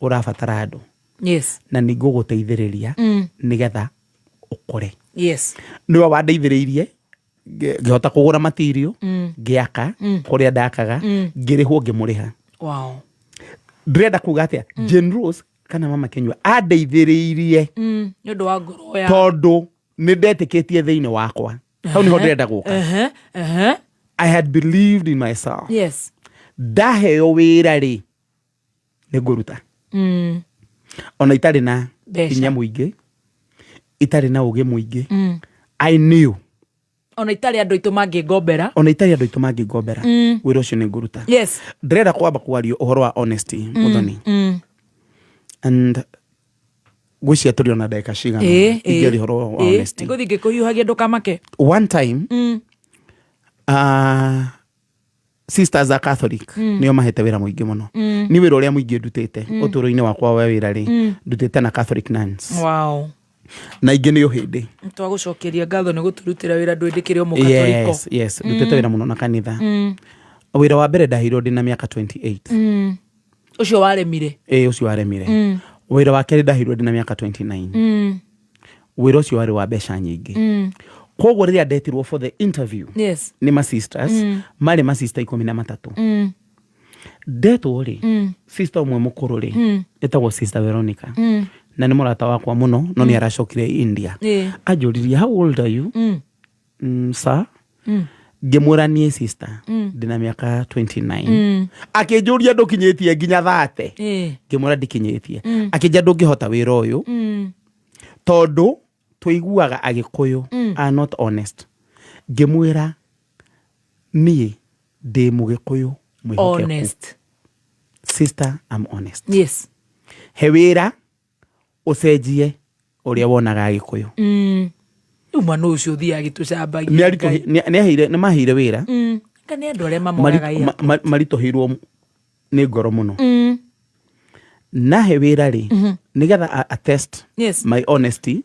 ũrabatara andũ. Yes. Na nĩ ngũgũteithĩrĩria nĩgetha ũkũre. Yes. Nĩwe wandeithĩrĩirie ngĩhota kũgũra material, ngĩaka kũrĩa ndakaga, ngĩrĩhwo ngĩmũrĩha. Wow. Ndĩrenda kuga atĩa? Jane Rose kana Mama Kĩnyua andeithĩrĩirie Nĩ ũndũ wa ngoro ya tondũ nĩ ndetĩkĩtie thĩinĩ wakwa. Hau nĩho ndĩrenda gũka. Ehe, ehe. I had believed in myself. Yes. Ndaheo wĩra rĩ, nĩ ngũruta. Ona itarĩ na Mbeca. hinya mũingĩ, itarĩ na ũgĩ mũingĩ, I knew. Ona itarĩ andũ aitũ mangĩngombera. Ona itarĩ andũ aitũ mangĩngombera, wĩra ũcio nĩ ngũruta. Yes. Ndĩrenda kwamba kwaria ũhoro wa honesty, Mũthoni, and ngwĩciria tũrĩ ona ndagĩka cigana Ĩĩ, ĩĩ. ingĩaria ũhoro wa Ĩĩ, honesty. nĩngũthiĩ ngĩkũhiũhagia ndũkamake. One time, Sisters a Catholic nĩo mahete wĩra mũingĩ mũno. Nĩ wĩra ũrĩa mũingĩ ndutĩte ũtũũro-inĩ wakwa wa wĩra rĩ, ndutĩte na Catholic nuns. Na ingĩ nĩ ũhĩndĩ. Twagũcokeria ngatho nĩ gũtũrutĩra wĩra ndwĩndĩkĩre mũkatũriko. Yes, ndutĩte wĩra mũno na kanitha. Wĩra wa mbere ndaheirwo ndĩ na mĩaka 28. Ũcio waremire? Ĩĩ, ũcio waremire. Wĩra wa kerĩ ndaheirwo ndĩ na mĩaka 29. Wĩra ũcio warĩ wa mbeca nyingĩ. Koguo rĩrĩa ndetirwo for the interview nĩ ma sisters, marĩ ma sister 13. Ndetwo rĩ, sister ũmwe mũkũrũ rĩ, etagwo Sister Veronica, na nĩ mũrata wakwa mũno, no nĩ aracokire India. Anjũririe, "How old are you, sir?" Ngĩmwĩra, "Niĩ, sister, ndĩna mĩaka 29." Akĩnjũria, "Ndũkinyĩtie nginya 30?" Ngĩmwĩra, "Ndikinyĩtie." Akĩnjia, "Ndũngĩhota wĩra ũyũ, tondũ tũiguaga Agĩkũyũ are not honest." Ngĩmwĩra, "Niĩ ndĩ Mũgĩkũyũ mwĩhokeku." Honest. "Sister, I'm honest. He wĩra ũcenjie ũrĩa wonaga Agĩkũyũ." Rĩu mwana ũcio ũthiaga agĩtũcambagia. Nĩ maheire wĩra. Anga nĩ andũ arĩa mamoyaga ia. Maritũhĩirwo nĩ ngoro mũno. Nahe wĩra rĩ, nĩgetha a test my honesty,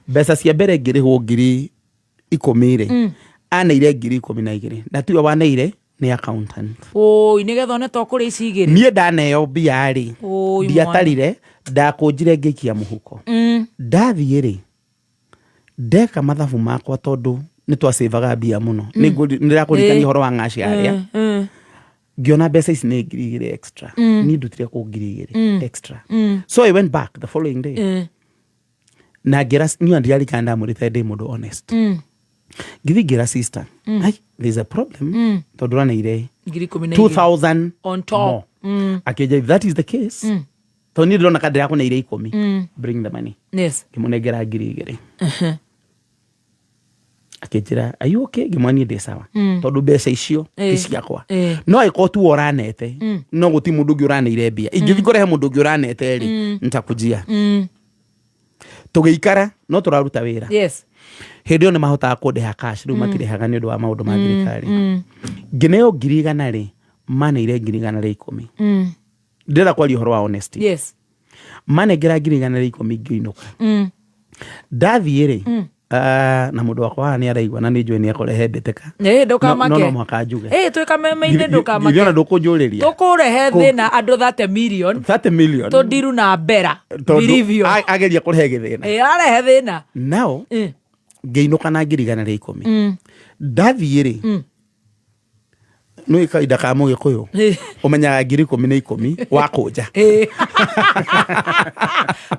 mbeca cia mbere ngĩrĩhwo 10,000 rĩ, aneire 12,000, na tiwe waneire, nĩ accountant. Ũi, nĩgetha one to kũrĩa ici igĩrĩ. Niĩ ndaneo mbia rĩ, Ũi, mwana. ndiatarire, ndakũnjire ngĩikia mũhuko. Ndathiĩ rĩ, ndeka mathabu makwa, tondũ nĩ twacĩvaga mbia mũno. Nĩndĩrakũririkania ũhoro wa ng'aci harĩa. Ngĩona mbeca ici nĩ 2,000 extra. Niĩ ndutire kũ 2,000 extra? So I went back the following day na ngĩra niĩ, ndirarikana ndamwĩrĩte ndĩ mũndũ honest. Ngĩthiĩ ngĩra sister, "Ai, there's a problem, tondũ ũraneire 12,000 2000 on top more." Akĩnjĩra, "If that is the case, tondũ niĩ ndĩrona ka ndĩrakũneire 10, bring the money." Ngĩmũnengera 2,000. Akĩnjĩra, "Are you okay?" Ngĩmwĩra, "Niĩ ndĩ sawa, tondũ mbeca icio ti ciakwa, no angĩkorwo tu ũranete, no gũti mũndũ ũngĩ ũraneire mbia. Ingĩthiĩ kũrehe mũndũ ũngĩ ũranete rĩ, nitakujia." Tũgĩikara no tũraruta wĩra. Hĩndĩ ĩyo nĩ mahotaga kũndĩha cash, rĩu matirĩhaga nĩ ũndũ wa maũndũ ma thirikari. Ngĩneo 100,000 rĩ, maneire 110,000. Ndĩrenda kwaria ũhoro wa honesty. Manengera 110,000, ngĩinũka. Ndathiĩ rĩ, na mũndũ wakwa haha nĩ araigua na nĩ njũĩ nĩ ekũrehe mbĩtĩka. Ĩ, ndũkamake. No mũhaka njuge. Ĩ, twĩ kameme-inĩ, ndũkamake. Githĩ ona ndũkũnjũrĩria. Tũkũrehe thĩna andũ 30 million. 30 million. Tũndiru na mbera. Tondũ Vilivyo. ageria kũrehe gĩthĩna. Ĩ, arehe thĩna. Nao ngĩinũka na 110,000. Ndathiĩ rĩ, nĩ kahinda ka Mũgĩkũyũ, ũmenyaga 10,000 nĩ 10 wakũnja.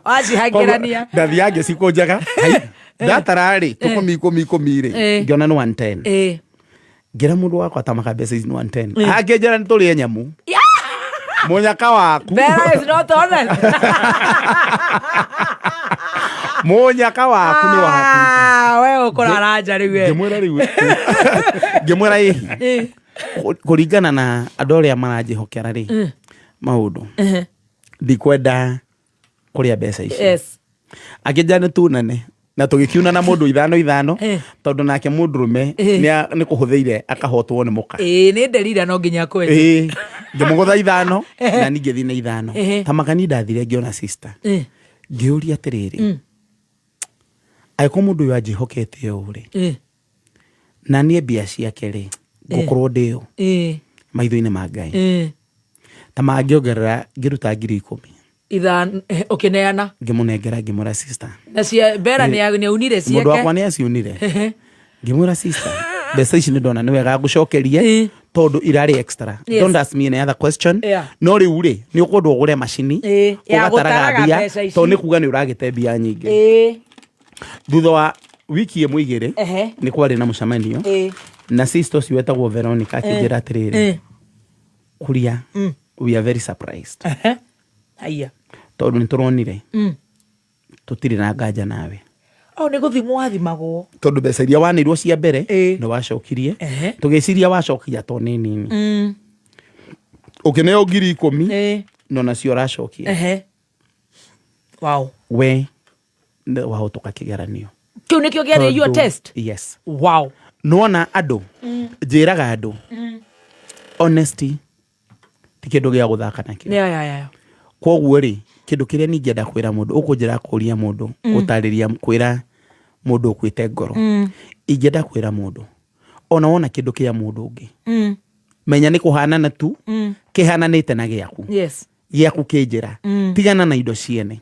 Wacihangĩrania. Ndathiaga ngĩcikũnjaga. Hai, ndatara rĩ, tũkũmi ikũmi ikũmi rĩ, ngĩona nĩ 110. Ngĩra mũndũ wakwa, "Tamaka, mbeca ici nĩ 110." Akĩnjĩra, "Nĩ tũrĩe nyamũ, mũnyaka waku." Bera is not honest. Mũnyaka waku nĩ waku. Ah, we ũkũrara nja rĩu we. Ngĩmwĩra rĩu, ngĩmwĩra, "Ĩhi, kũringana na andũ arĩa maranjĩhokera rĩ, maũndũ, ndikwenda kũrĩa mbeca ici." Akĩnjĩra, "Nĩ tunane." Na tũgĩkiunana mũndũ ithano ithano, tondũ nake mũndũrũme nĩ kũhũthĩire akahotwo nĩ mũka. Ĩ, nĩ nderira no nginya kwenje. Ĩĩ, ngĩmũgũtha ithano, na niĩ ngĩthiĩ na ithano. Tamakani ndathire ngĩona sister, ngĩũria atĩrĩrĩ, angĩkorwo mũndũ ũyũ anjĩhokete ũũ rĩ, na niĩ mbia ciake rĩ, ngũkorwo ndĩũ maitho-inĩ ma Ngai? Ta mangĩongerera, ngĩruta 10,000. Ithano ũkĩneana. Ngĩmũnengera, ngĩmwĩra, "Sister," Na cia mbera nĩ aunire mũndũ wakwa ciake. nĩ aciunire. Ngĩmwĩra, "Sister, mbeca ici nĩ ndona nĩ wega ngũcokerie, tondũ irarĩ extra. Don't ask me any other question. No rĩu rĩ, nĩ ũkwendwo ũgũre macini Ya ũgataraga gũtaraga mbia, mbeca ici. tondũ nĩ kuga nĩ ũragĩte mbia nyingĩ." Thutha wa wiki ĩmwe igĩrĩ, nĩ kwarĩ na mũcemanio, na sister ũcio wetagwo Veronica akĩnjĩra atĩrĩrĩ, "Kuria, we are very surprised, Haya. tondũ nĩ tũronire tũtirĩ na nganja nawe." O nĩ gũthimwo wathimagwo. Tondũ mbeca iria wanĩirwo cia mbere nĩ wacokirie, tũgĩciria wacokia to nĩ nini. Ũkĩneo 10,000, no nacio ũracokia. Wow. We nĩ wahũtũka kĩgeranio. Kĩu nĩkĩo kĩarĩ your test. Yes. Wow. Nĩwona andũ, njĩraga andũ, Honesty ti kĩndũ gĩa gũthaka nakĩo. Yeah. Koguo rĩ, kĩndũ kĩrĩa ningĩenda kwĩra mũndũ ũkũnjĩra kũria mũndũ, gũtarĩria kwĩra mũndũ ũkuĩte ngoro, ingĩenda kwĩra mũndũ ona wona kĩndũ kĩa mũndũ ũngĩ, menya nĩ kũhanana tu, kĩhananĩte na gĩaku. Gĩaku kĩ njĩra. Tigana na indo ciene,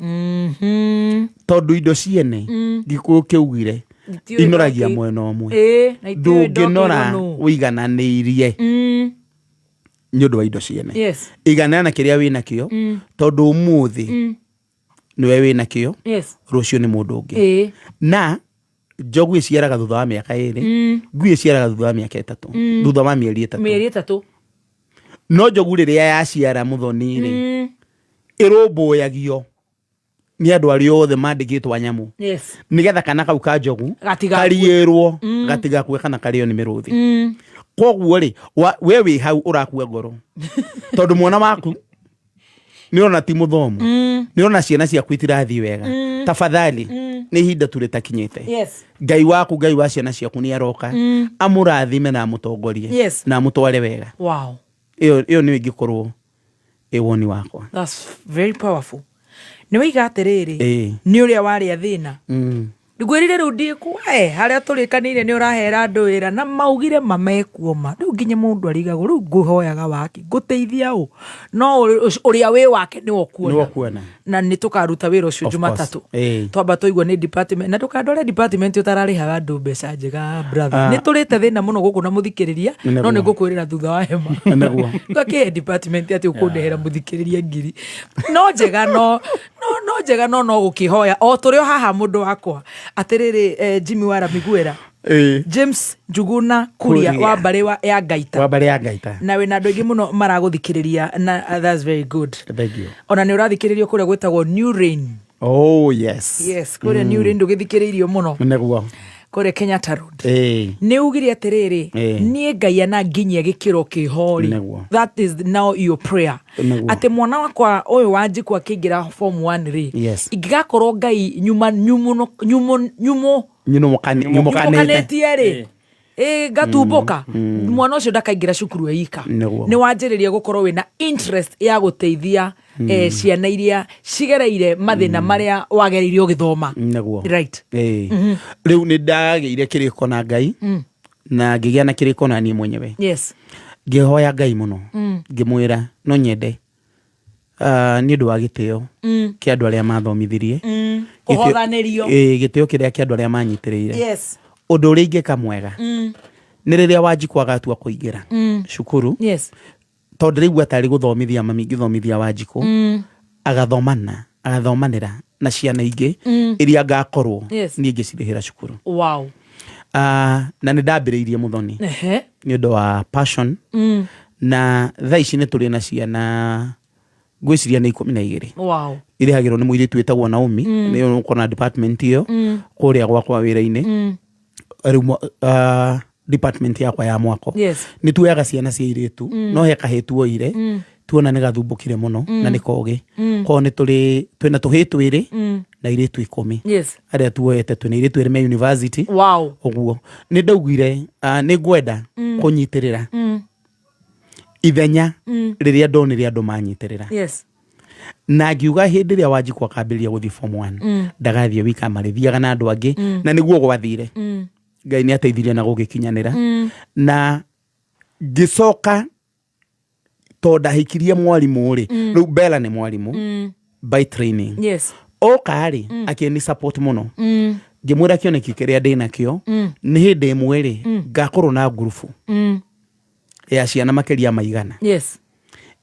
tondũ indo ciene, Gĩkũyũ kĩaugire, Itiũĩ inoragia ndoki. Mwena ũmwe. Ĩĩ, na itiũĩ Ndũngĩnora ndokĩrwo nũ. ũigananĩirie nĩ ũndũ wa indo ciene. Iganĩra na kĩrĩa wĩ nakĩo, tondũ ũmũthĩ nĩwe wĩ nakĩo, rũciũ nĩ mũndũ ũngĩ. Na njogu ĩciaraga thutha wa mĩaka 2, ngui ĩciaraga thutha wa mĩaka 3, thutha wa mĩeri 3. Mĩeri 3. No njogu rĩrĩa yaciara, mũthoni rĩ, ĩrũmbũyagio nĩ andũ arĩa othe mandĩkĩtwo a nyamũ, nĩgetha kana kau ka njogu Gatigakue. kariĩrwo, gatigakue kana karĩo nĩ mĩrũthi. Koguo rĩ, we wĩ hau ũrakua ngoro tondũ mwana waku nĩ ũrona ti mũthomu, nĩ ũrona ciana ciaku itirathiĩ wega. Tafadhali, nĩ ihinda tu rĩtakinyĩte. Ngai waku, Ngai wa ciana ciaku nĩ aroka, amũrathime na amũtongorie, na amũtware wega. Ĩyo nĩyo ĩngĩkorwo ĩ woni wakwa. That's very powerful. Nĩ waiga atĩrĩrĩ, nĩ ũrĩa warĩa thĩna. Ngwĩrire rĩu ndikwe harĩa tũrĩkanĩire nĩ ũrahera andũ wĩra na maugire mamekuoma rĩu nginya mũndũ arigagwo rĩu ngũhoyaga waki ngũteithia ũ, no ũrĩa wĩ wake nĩwe ũkuona. Nĩwe ũkuona. Na nĩ tũkaruta wĩra ũcio Of course. Jumatatũ. Twamba tũigua nĩ department na ndũkandware department ũtararĩhaga andũ mbeca njega, brother. Ah. Nĩ tũrĩte thĩna mũno gũkũ na mũthikĩrĩria, no nĩ ngũkwĩrĩra thutha wa hema. Twakĩhe department atĩ ũkũndehera mũthikĩrĩria ngiri no njega, no njega, no gũkĩhoya o tũrĩ o haha mũndũ wakwa atĩrĩrĩ, Jimmy Wara Miguera, James Njuguna Kuria, Kuria. wa mbarĩ ya Ngaita. Wa mbarĩ ya Ngaita. Na wĩna andũ aingĩ mũno maragũthikĩrĩria na that's very good. Thank you. Ona nĩ ũrathikĩrĩrio kũrĩa gwĩtagwo New Rain. Oh yes. Yes, kũrĩa New Rain ndũgĩthikĩrĩirio mũno, kũrĩa Kenyatta Road. Nĩ ugire atĩrĩrĩ, niĩ Ngai ananginyia gĩkĩro kĩho rĩ. That is now your prayer, atĩ mwana wakwa ũyũ wa Njikũ akĩingĩra form 1 rĩ, ingĩgakorwo Ngai nyuma nyumuno nyumo nyumo Nyumũkanĩte. Nyumũkanĩtie rĩ, ĩ ngatumbũka, mwana ũcio ndakaingĩra cukuru eika. Nĩ wanjĩrĩria gũkorwo wĩna interest ya gũteithia ciana iria cigereire mathĩna marĩa wagereire ũgĩthoma. Right. Rĩu nĩ ndagĩire kĩrĩko na Ngai, na ngĩgĩa na kĩrĩko na niĩ mwenyewe. Ngĩhoya Ngai mũno, ngĩmwĩra no nyende, nĩ ũndũ wa gĩtĩo kĩa andũ arĩa mathomithirie. Kũhothanĩrio. Ĩĩ, gĩtĩo kĩrĩa kĩa andũ arĩa manyitĩrĩire, ũndũ ũrĩa ingĩka mwega nĩ rĩrĩa Wanjikũ agatua kũingĩra cukuru, tondũ ndĩraigua tarĩ gũthomithia mami ngĩthomithia Wanjikũ, agathomana agathomanĩra na ciana ingĩ iria ngakorwo niĩ ngĩcirĩhĩra cukuru. Ah, na nĩ ndambĩrĩirie, mũthoni, nĩ ũndũ wa passion, na thaa ici nĩ tũrĩ na ciana ngwĩciria nĩ 12 irĩhagĩrwo nĩ mũirĩtu wĩtagwo Naomi. Nĩ ũkona department ĩyo kũrĩa gwakwa wĩra-inĩ. Rĩu department yakwa ya mwako, nĩ tuoyaga ciana cia irĩtu, no he kahĩ tuoire, tuona nĩ gathumbũkire mũno, na nĩ kogĩ. Koguo nĩ tũrĩ twĩna tũhĩ 2 na irĩtu 10 arĩa tuoete. Twĩna irĩtu 2 me university. Ũguo nĩ ndaugire, nĩ ngwenda kũnyitĩrĩra ithenya rĩrĩa ndonire andũ manyitĩrĩra, na ngiuga hĩndĩ ĩrĩa Wanjikũ akambĩrĩria gũthiĩ form 1, ndagathiĩ wika, marĩthiaga na andũ angĩ. Na nĩguo gwathire. Ngai nĩ ateithirie na gũgĩkinyanĩra. Na ngĩcoka tondũ ndahikirie mwarimũ rĩ, rĩu Bella nĩ mwarimũ by training. Oka rĩ, akĩni support mũno. Ngĩmwĩra kĩoneki kĩrĩa ndĩ nakĩo nĩ hĩndĩ ĩmwe rĩ, ngakorwo na ngurubu ya ciana makĩria ma 100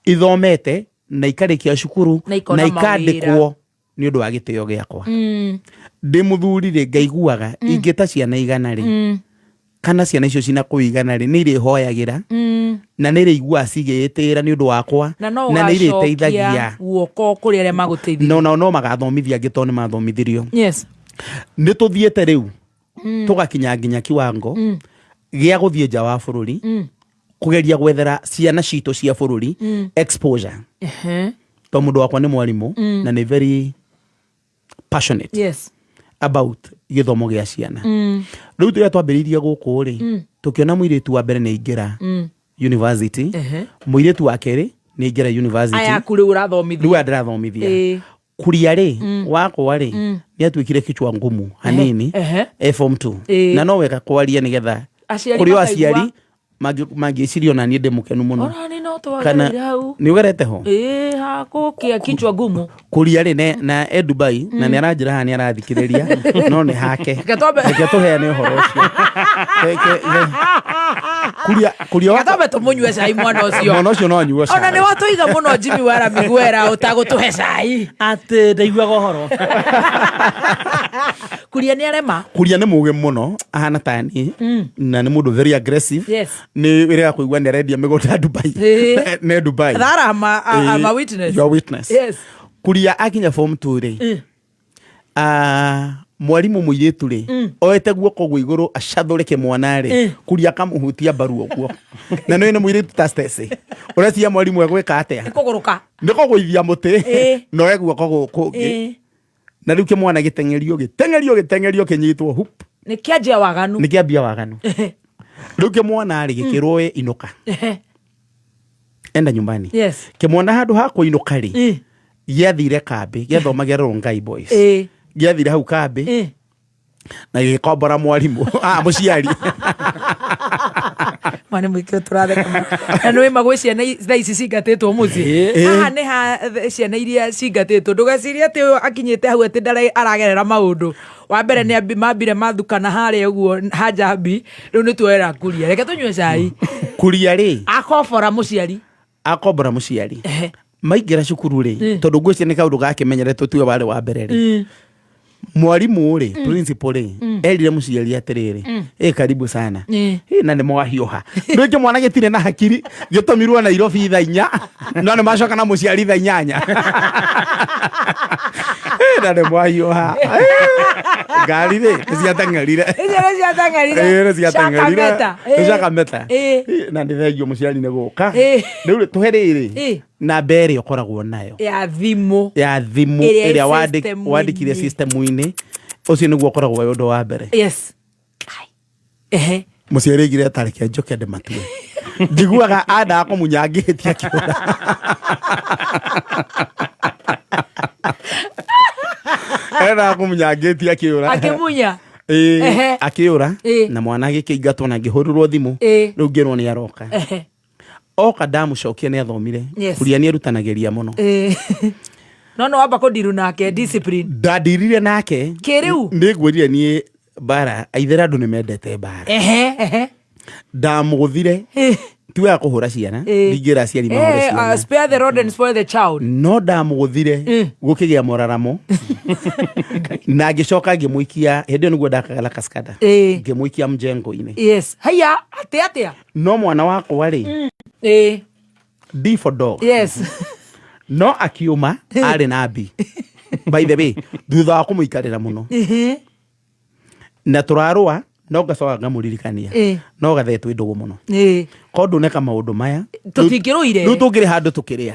ithomete na ikarĩkia cukuru, Na ikona na ikandĩkwo nĩ ũndũ wa gĩtĩo gĩakwa. Ndĩ mũthuri rĩ, ngaiguaga ingĩta ciana 100 rĩ, kana ciana icio cina kũu 100 rĩ, nĩ irĩhoyagĩra, na nĩ irĩiguaga cigĩĩtĩra nĩ ũndũ wakwa, Na no na nĩ ũgacokia irĩteithagia guoko kũrĩ arĩa magũteithirie. No nao no magathomithia angĩ tondũ nĩ mathomithirio. Nĩ tũthiĩte rĩu tũgakinya nginya kiwango gĩa gũthiĩ nja wa bũrũri, kũgeria gwethera ciana citũ cia bũrũri exposure, tondũ mũndũ wakwa nĩ mwarimũ, na nĩ very passionate about gĩthomo gĩa ciana. Rĩu tũrĩa twambĩrĩirie gũkũ rĩ, tũkĩona mũirĩtu wa mbere nĩ aingĩra University. Mũirĩtu wa kerĩ nĩ aingĩra university. Aya aku rĩu ũrathomithia. Rĩu aya ndĩrathomithia. Kuria rĩ, wakwa rĩ, nĩ atuĩkire kichwa ngumu hanini. E form 2. Na no wega kwaria nĩgetha Aciari kũrĩ o makaigua. aciari mangĩciria ona niĩ ndĩ mũkenu mũno. Ona nĩ no Kana twagereire hau. nĩ ũgerete ho. Ĩĩ, hakũkia kichwa ngumu. Kuria rĩ na e Dubai na nĩ aranjĩra haha nĩ arathikĩrĩria no nĩ hake. Reke twambe- Reke tũheane ũhoro ũcio. Kuria Reke twambe tũmũnyue cai mwana ũcio. Mwana ũcio no anyue Ona cai. nĩ watũiga mũno Jimmy Wara Miguera ũtagũtũhe cai. Atĩ ndaiguaga ũhoro. Kuria nĩ arema. Kuria nĩ mũgĩ mũno, ahana ta niĩ, na nĩ mũndũ very aggressive. Nĩ wĩrĩga kũigua nĩ arendia mĩgũnda Dubai. Nĩ Dubai. That I'm a witness. You are witness. Yes. Kuria akinya form 2 rĩ, mwarimũ mũirĩtu rĩ, oete guoko gwĩ igũrũ acathũre kĩmwana rĩ, kuria akamũhutia mbaru ũguo, na nĩ nĩ mũirĩtu ta Stacy, ũreciria mwarimũ egwĩka atĩa? Nĩ kũgũrũka. Nĩ kũgũithia mũtĩ. Noe guoko gũkũ ũngĩ. Na rĩu kĩmwana gĩteng'erio gĩteng'erio gĩteng'erio kĩnyitwo hup. Nĩ kĩanjia waganu. Nĩ kĩambia waganu. Rĩu kĩmwana rĩ, gĩkĩrwo ĩ inũka, enda nyumbani. Kĩmwana handũ ha kũinũka rĩ, gĩathire kambĩ gĩathomagĩra Rongai Boys. Gĩathire hau kambĩ na gĩgĩkombora mwarimũ, mũciari. Mwana mũingĩ tũratheka mũno. Na nĩ wĩma gwĩ ciana thaa ici cingatĩtwo mũciĩ. Haha nĩ ha ciana iria cingatĩtwo, ndũgecirie atĩ ũyũ akinyĩte hau atĩ ndara aragerera maũndũ. Wa mbere nĩ mambire mathukana harĩa ũguo hanjambi, rĩu nĩ tuoera kuria. Reke tũnyue cai. Kuria rĩ, Akobora mũciari. Akombora mũciari. Maingĩra cukuru rĩ, tondũ ngwĩciria nĩ kaũndũ gakĩmenyeretwo tiwe warĩ wa mbere rĩ, mwarimũ rĩ, principal rĩ, erire mũciari atĩrĩrĩ, ĩ karibu sana. Ĩ, na nĩ mwahiũha rĩngĩ mwana gĩtirĩ na hakiri, gĩtũmirwo Nairobi thaa 4, no nĩ macoka na mũciari thaa 8. Ĩ, na nĩ mwahiũha. Ĩ, ngari rĩ nĩ ciateng'erire. Icio nĩ ciateng'erire. Ĩ, nĩ ciateng'erire. Cakameta. Nĩ ciakameta. Ĩ, na nĩ thengio mũciari nĩ gũka. Rĩu rĩ, tũhe rĩrĩ namba ĩrĩa ũkoragwo nayo ya thimũ. Ya thimũ. Ĩrĩa ĩ Ĩrĩa system-inĩ. wandĩkire system-inĩ ũcio nĩguo ũkoragwo wĩ ũndũ wa mbere. Yes. Ai. Ehe. Mũciari aigire atareke njoke ndĩmatue, njiguaga andaga kũmunya ngĩhĩtia kĩũra. Endaga kũmunya ngĩhĩtia kĩũra. Akĩmunya. Ĩĩ, akĩũra. Na mwana agĩkĩingatwo na ngĩhũrĩrwo thimũ. Rĩu ngĩrwo nĩ aroka. Oka ndamũcokia nĩ athomire. Kuria nĩ erutanagĩria mũno. No no wamba kũndiru nake discipline. Ndandirire nake. Kĩrĩu. Nĩ ngwĩrire niĩ mbara aithera andũ nĩ mendete mbara. Ehe, ehe. Ndamũgũthire. Ti wega kũhũra ciana. Ndingĩra aciari mahũre ciana. Spare the rod and spoil the child. No ndamũgũthire gũkĩgĩa mũraramo na ngĩcoka ngĩmũikia hĩndĩ ĩyo nĩguo ndakaga la Cascada. Ngĩmũikia mjengo-inĩ. Yes. Haya, atĩa atĩa? No mwana wakwa rĩ, D for dog. No akiuma arĩ na B, by the way, thutha wa kũmũikarĩra mũno. Na tũrarũa no ngacoka ngamũririkania. No gathe twĩ ndũgũ mũno. Ko ndũneka maũndũ maya, Tũtingĩrũire. Rĩu tũngĩrĩ handũ tũkĩrĩa,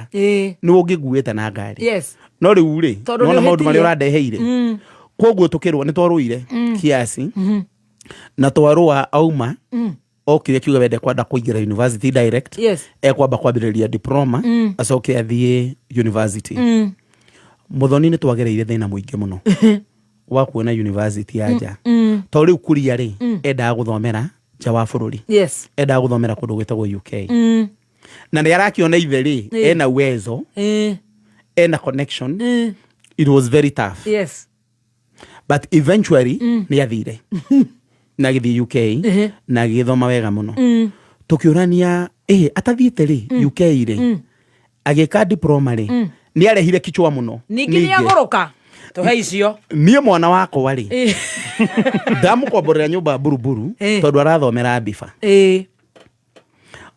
nĩ ũngĩnguĩte na ngari. No rĩu rĩ, Tondũ nona nĩ maũndũ marĩa ũhĩtirie. ũrandeheire. Koguo tũkĩrũa nĩ twarũire kiasi. Na twarũa auma, okire akiuga wende kwenda kũingĩra university direct. Ekwamba kwambĩrĩria diploma, acoke athiĩ university. Mũthoni nĩ twagereire thĩna mũingĩ mũno wa kuona university ya nja. To rĩu kuria rĩ, endaga gũthomera nja wa bũrũri. Endaga gũthomera kũndũ gwĩtagwo UK. Na nĩ arakĩona ithe rĩ, ena uwezo, ena connection. It was very tough. But eventually nĩ athire na agĩthiĩ UK na agĩgĩthoma wega mũno. Tũkĩũrania ĩ atathiĩte rĩ UK rĩ, agĩka diploma rĩ, nĩ arehire kichwa mũno. Ningĩ nĩ agũrũka. Tũhe icio. Niĩ mwana wakwa rĩ, ndamũkomborera nyũmba buruburu tondũ arathomera biba.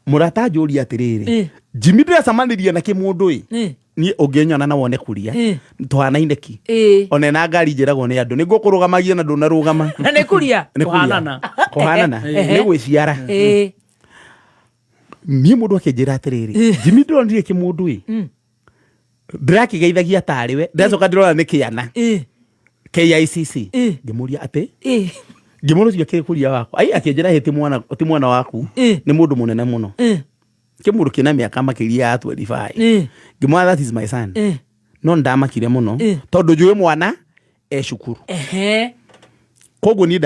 Mũrata anjũria atĩrĩrĩ, Jimmy, ndĩracemanirie na kĩmũndũ ĩ, niĩ ũngĩnyona na wone kuria tũhanaine ki. Ona ena ngari njĩragwo nĩ andũ nĩ ngũkũrũgamagia na ndũnarũgama. Na nĩ kuria. Nĩ kuria. Kũhanana. Kũhanana nĩ gwĩciara. Niĩ mũndũ akĩnjĩra atĩrĩrĩ, Jimmy, ndĩronire kĩmũndũ ĩ, ndĩrakĩgeithagia tarĩ we, ndacoka ndĩrona nĩ kĩana KICC. Ngĩmũria atĩ ngĩmũra ũcio akĩrĩ kuria wakwa, ai akĩnjĩra hĩ, ti mwana, ti mwana waku, nĩ mũndũ mũnene mũno. Kĩmũndũ kĩna mĩaka makĩria ya 25. Ngĩmwĩra that is my son. No ndamakire mũno tondũ njũĩ mwana e cukuru. Koguo niĩ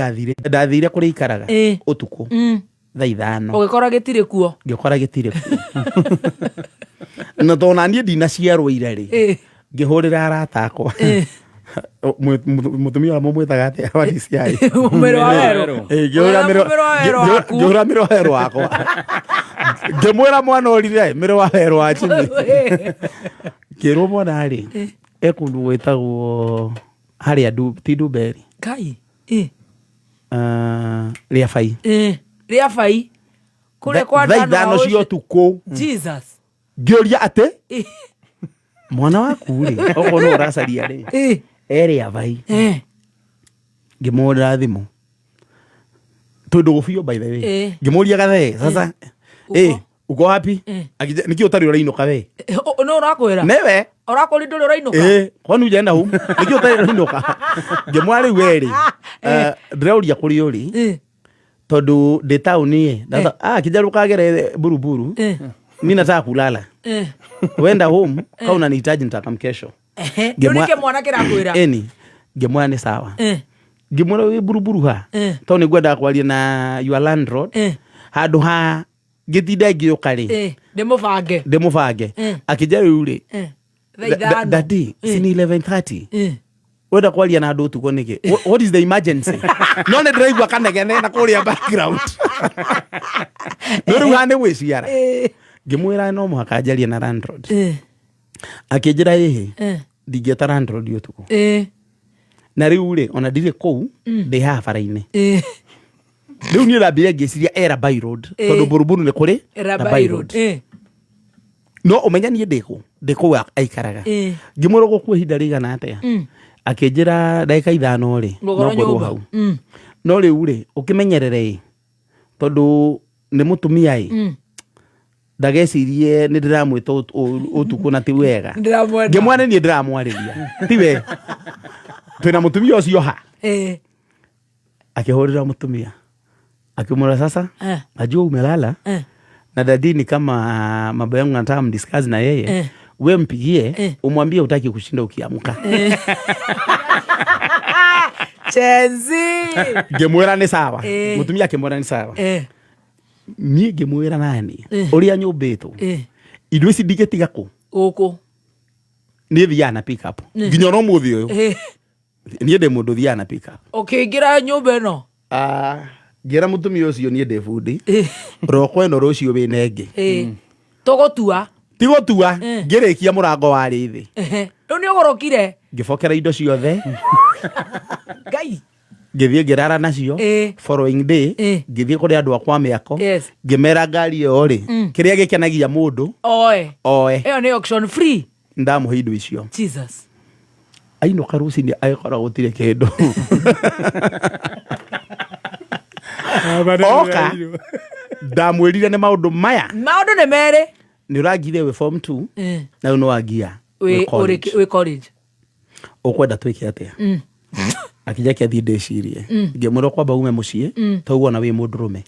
ndathire kũrĩa ikaraga ũtukũ thaa 5. Ũgĩkora gĩtirĩ kuo. Ngĩkora gĩtirĩ kuo. Na tondũ naniĩ ndinaciarwo ira rĩ, ngĩhũrĩra arata akwa. Mũtumia ũrĩa mũmwĩtaga atĩa wa DCI? Mũmĩrũ wa werũ. Ngĩhũra Mũmĩrũ wa werũ waku. Ngĩhũra mĩrũ wa werũ wakwa. Ngĩmwĩra mwana ũrire mĩrũ wa werũ wa Jimmy. Ngĩrwo mwana rĩ, e kũndũ gwĩtagwo harĩa ti Ndumberi. Ngai. Rĩabai. Rĩabai. Kũrĩa kwa Thaa Ndano 5 cia ũtukũ. Jesus. Ngĩũria atĩ mwana waku rĩ, okorwo nĩ ũracaria rĩ, e Rĩabai. Ngĩmũhũrĩra thimũ. Twĩ ndũgũ biũ by the way. Ngĩmũria gathee, sasa uko wapi? Nĩkĩ ũtarĩ ũrainũka we? Nĩ ũrakwĩra? Nĩwe. Ũrakũria ndũrĩ ũrainũka? Kwani hujaenda home? Nĩkĩ ũtarĩ ũrainũka? Ngĩmwĩra rĩu we rĩ, ndĩroria kũrĩa ũrĩ. Tondũ ndĩ taũni ĩ. Kijana ũkagere buruburu. Mi nataka kulala. Wenda home, kama unanihitaji nitakam kesho. Rĩu nĩkĩ mwana kĩrakwĩra? Eni. Ngĩmwĩra nĩ sawa. Ngĩmwĩra wĩ buruburu ha. Tondũ nĩngwendaga kwaria na your landlord. Handũ ha ngĩtinda ngĩũka rĩ. Ndĩmũbange. Ndĩmũbange. Akĩnjĩra rĩu rĩ. Thaa 5. Daddy, si ni 11:30. Wenda kwaria na andũ ũtukũ nĩkĩ? What is the emergency? No nĩ ndĩraigua kanegene na kũrĩa background. No rĩu haha nĩ gwĩciara. Ngĩmwĩra no mũhaka njarie na landlord. Akĩnjĩra ĩhĩ, ndingĩeta landlord ũtukũ. Na rĩu rĩ, ona ndirĩ kũu, ndĩ haha bara-inĩ. Rĩu niĩ ndambire ngĩciria e Rabai Road, tondũ Buruburu nĩ kũrĩ Rabai Road. No ũmenye niĩ ndĩ kũ? Ndĩ kũu aikaraga. Ngĩmwĩra ũgũkua ihinda rĩigana atĩa? Akĩnjĩra ndagĩka 5 rĩ, no Ngũkorwo ngorwo nyũmba. hau. No rĩu rĩ, ũkĩmenyerere ĩ, tondũ nĩ mũtumia ĩ, ndagecirie nĩ ndĩramwĩta ũtukũ na ti wega. Ndĩramwenda. Ngĩmwĩra nĩ niĩ ndĩramwarĩria. Ti we. Twĩna mũtumia ũcio ha. Akĩhũrĩra mũtumia. Akimwĩra sasa, najua umelala. Na dadi ni kama mambo yangu nataka mdiscuss na yeye. We mpigie, umwambie hutaki kushinda ukiamka. Chenzi. Ngĩmwĩra nĩ sawa. Mũtumia akĩmwĩra nĩ sawa. Niĩ ngĩmwĩra nani, ũrĩa nyũmbĩtwo. Indo ici ndingĩtiga kũ? Gũkũ. Niĩ thiaga na pick up. Nginya ona ũmũthĩ ũyũ. Niĩ ndĩ mũndũ thiaga na pick up. Ũkĩingĩra nyũmba ĩno? Ngĩra mũtumia ũcio niĩ ndĩ bundi. Roko ĩno rũciũ wĩna ĩngĩ. Tũgũtua. Ti gũtua, ngĩrĩkia mũrango warĩ thĩ. Rĩu nĩ ũgũrũkire? Ngĩbokera indo ciothe. Ngai. Ngĩthiĩ ngĩrara nacio. Following day, ngĩthiĩ kũrĩ andũ akwa mĩako. Ngĩmera ngari ĩyo rĩ, kĩrĩa gĩkenagia mũndũ, Oe. Oe. Ĩyo nĩ auction free. Ndamũhe indo icio. Jesus. Ainũka rũcinĩ agĩkora gũtirĩ kĩndũ. Oka, ndamwĩrire nĩ maũndũ maya. Maũndũ nĩ merĩ. Nĩ ũrangire wĩ form 2, na rĩu nĩ wangia Wĩ wĩ college. Wĩ college. Ũkwenda twĩke atĩa? Akĩnja kĩathiĩ ndĩcirie. Ngĩmwĩra kwamba ume mũciĩ, tondũ wona wĩ mũndũrũme.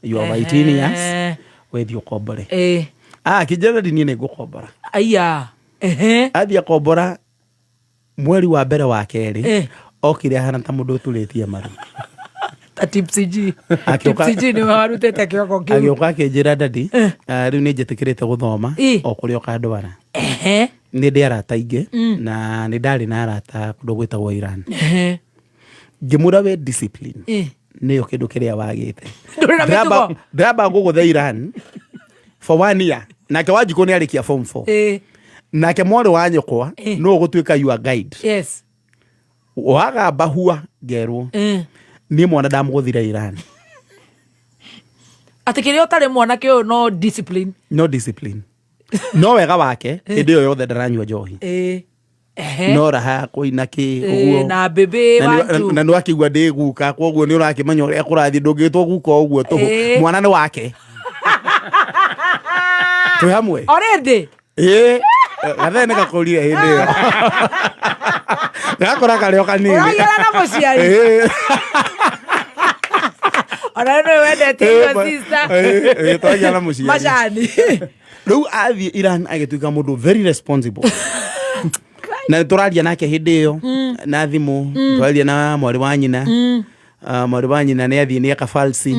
You are 18 years, wethiĩ ũkombore. Akĩnjĩra niĩ nĩ ngũkombora. Aya. Athiĩ akombora mweri wa mbere wa kerĩ, okire ahana ta mũndũ ũturĩtie maru. Ta Tipsy G. Tipsy G nĩwe warutĩte kĩongo kĩu. Agĩũka akĩnjĩra daddy, rĩu nĩ njĩtĩkĩrĩte gũthoma o kũrĩa ũkandwara. Nĩ ndĩ arata aingĩ, na nĩ ndarĩ na arata kũndũ gwĩtagwo Iran. Ngĩmwĩra wĩ discipline. Nĩyo kĩndũ kĩrĩa wagĩte. Ndũrĩ na mĩtugo. Ndĩramba ngũgũthe Iran for 1 year. Nake Wanjikũ nĩ arĩkia form 4. Nake mwarĩ wa nyũkwa nĩwe ũgũtuĩka your guide. Wagamba hua ngerwo. Niĩ mwana ndamũgũthire Iran. Atĩ kĩrĩa ũtarĩ mwanake ũyũ no discipline. No discipline. No wega wake hĩndĩ ĩyo yothe ndaranyua njohi. No raha kũina kĩ ũguo. Na bebe one, two. Na nĩ wakĩigua ndĩ guka, koguo nĩ ũrakĩmenya ũrĩa kũrathiĩ, ndũngĩtwo guka ũguo tũhũ. Mwana nĩ wake. Twĩ hamwe? Already? Gathee nĩ gakũrire hĩndĩ ĩyo. Gakũra karĩ o kanini. Ũragiana na mũciari? Ona nĩ wendete your sister. Twagia na mũciari. Macani. Rĩu athiĩ Iran agĩtuĩka mũndũ very responsible na tũraria nake hĩndĩ ĩyo na thimũ, twaria na mwarĩ wa nyina. Ah, mwarĩ wa nyina nĩ athiĩ nĩ eka falsi.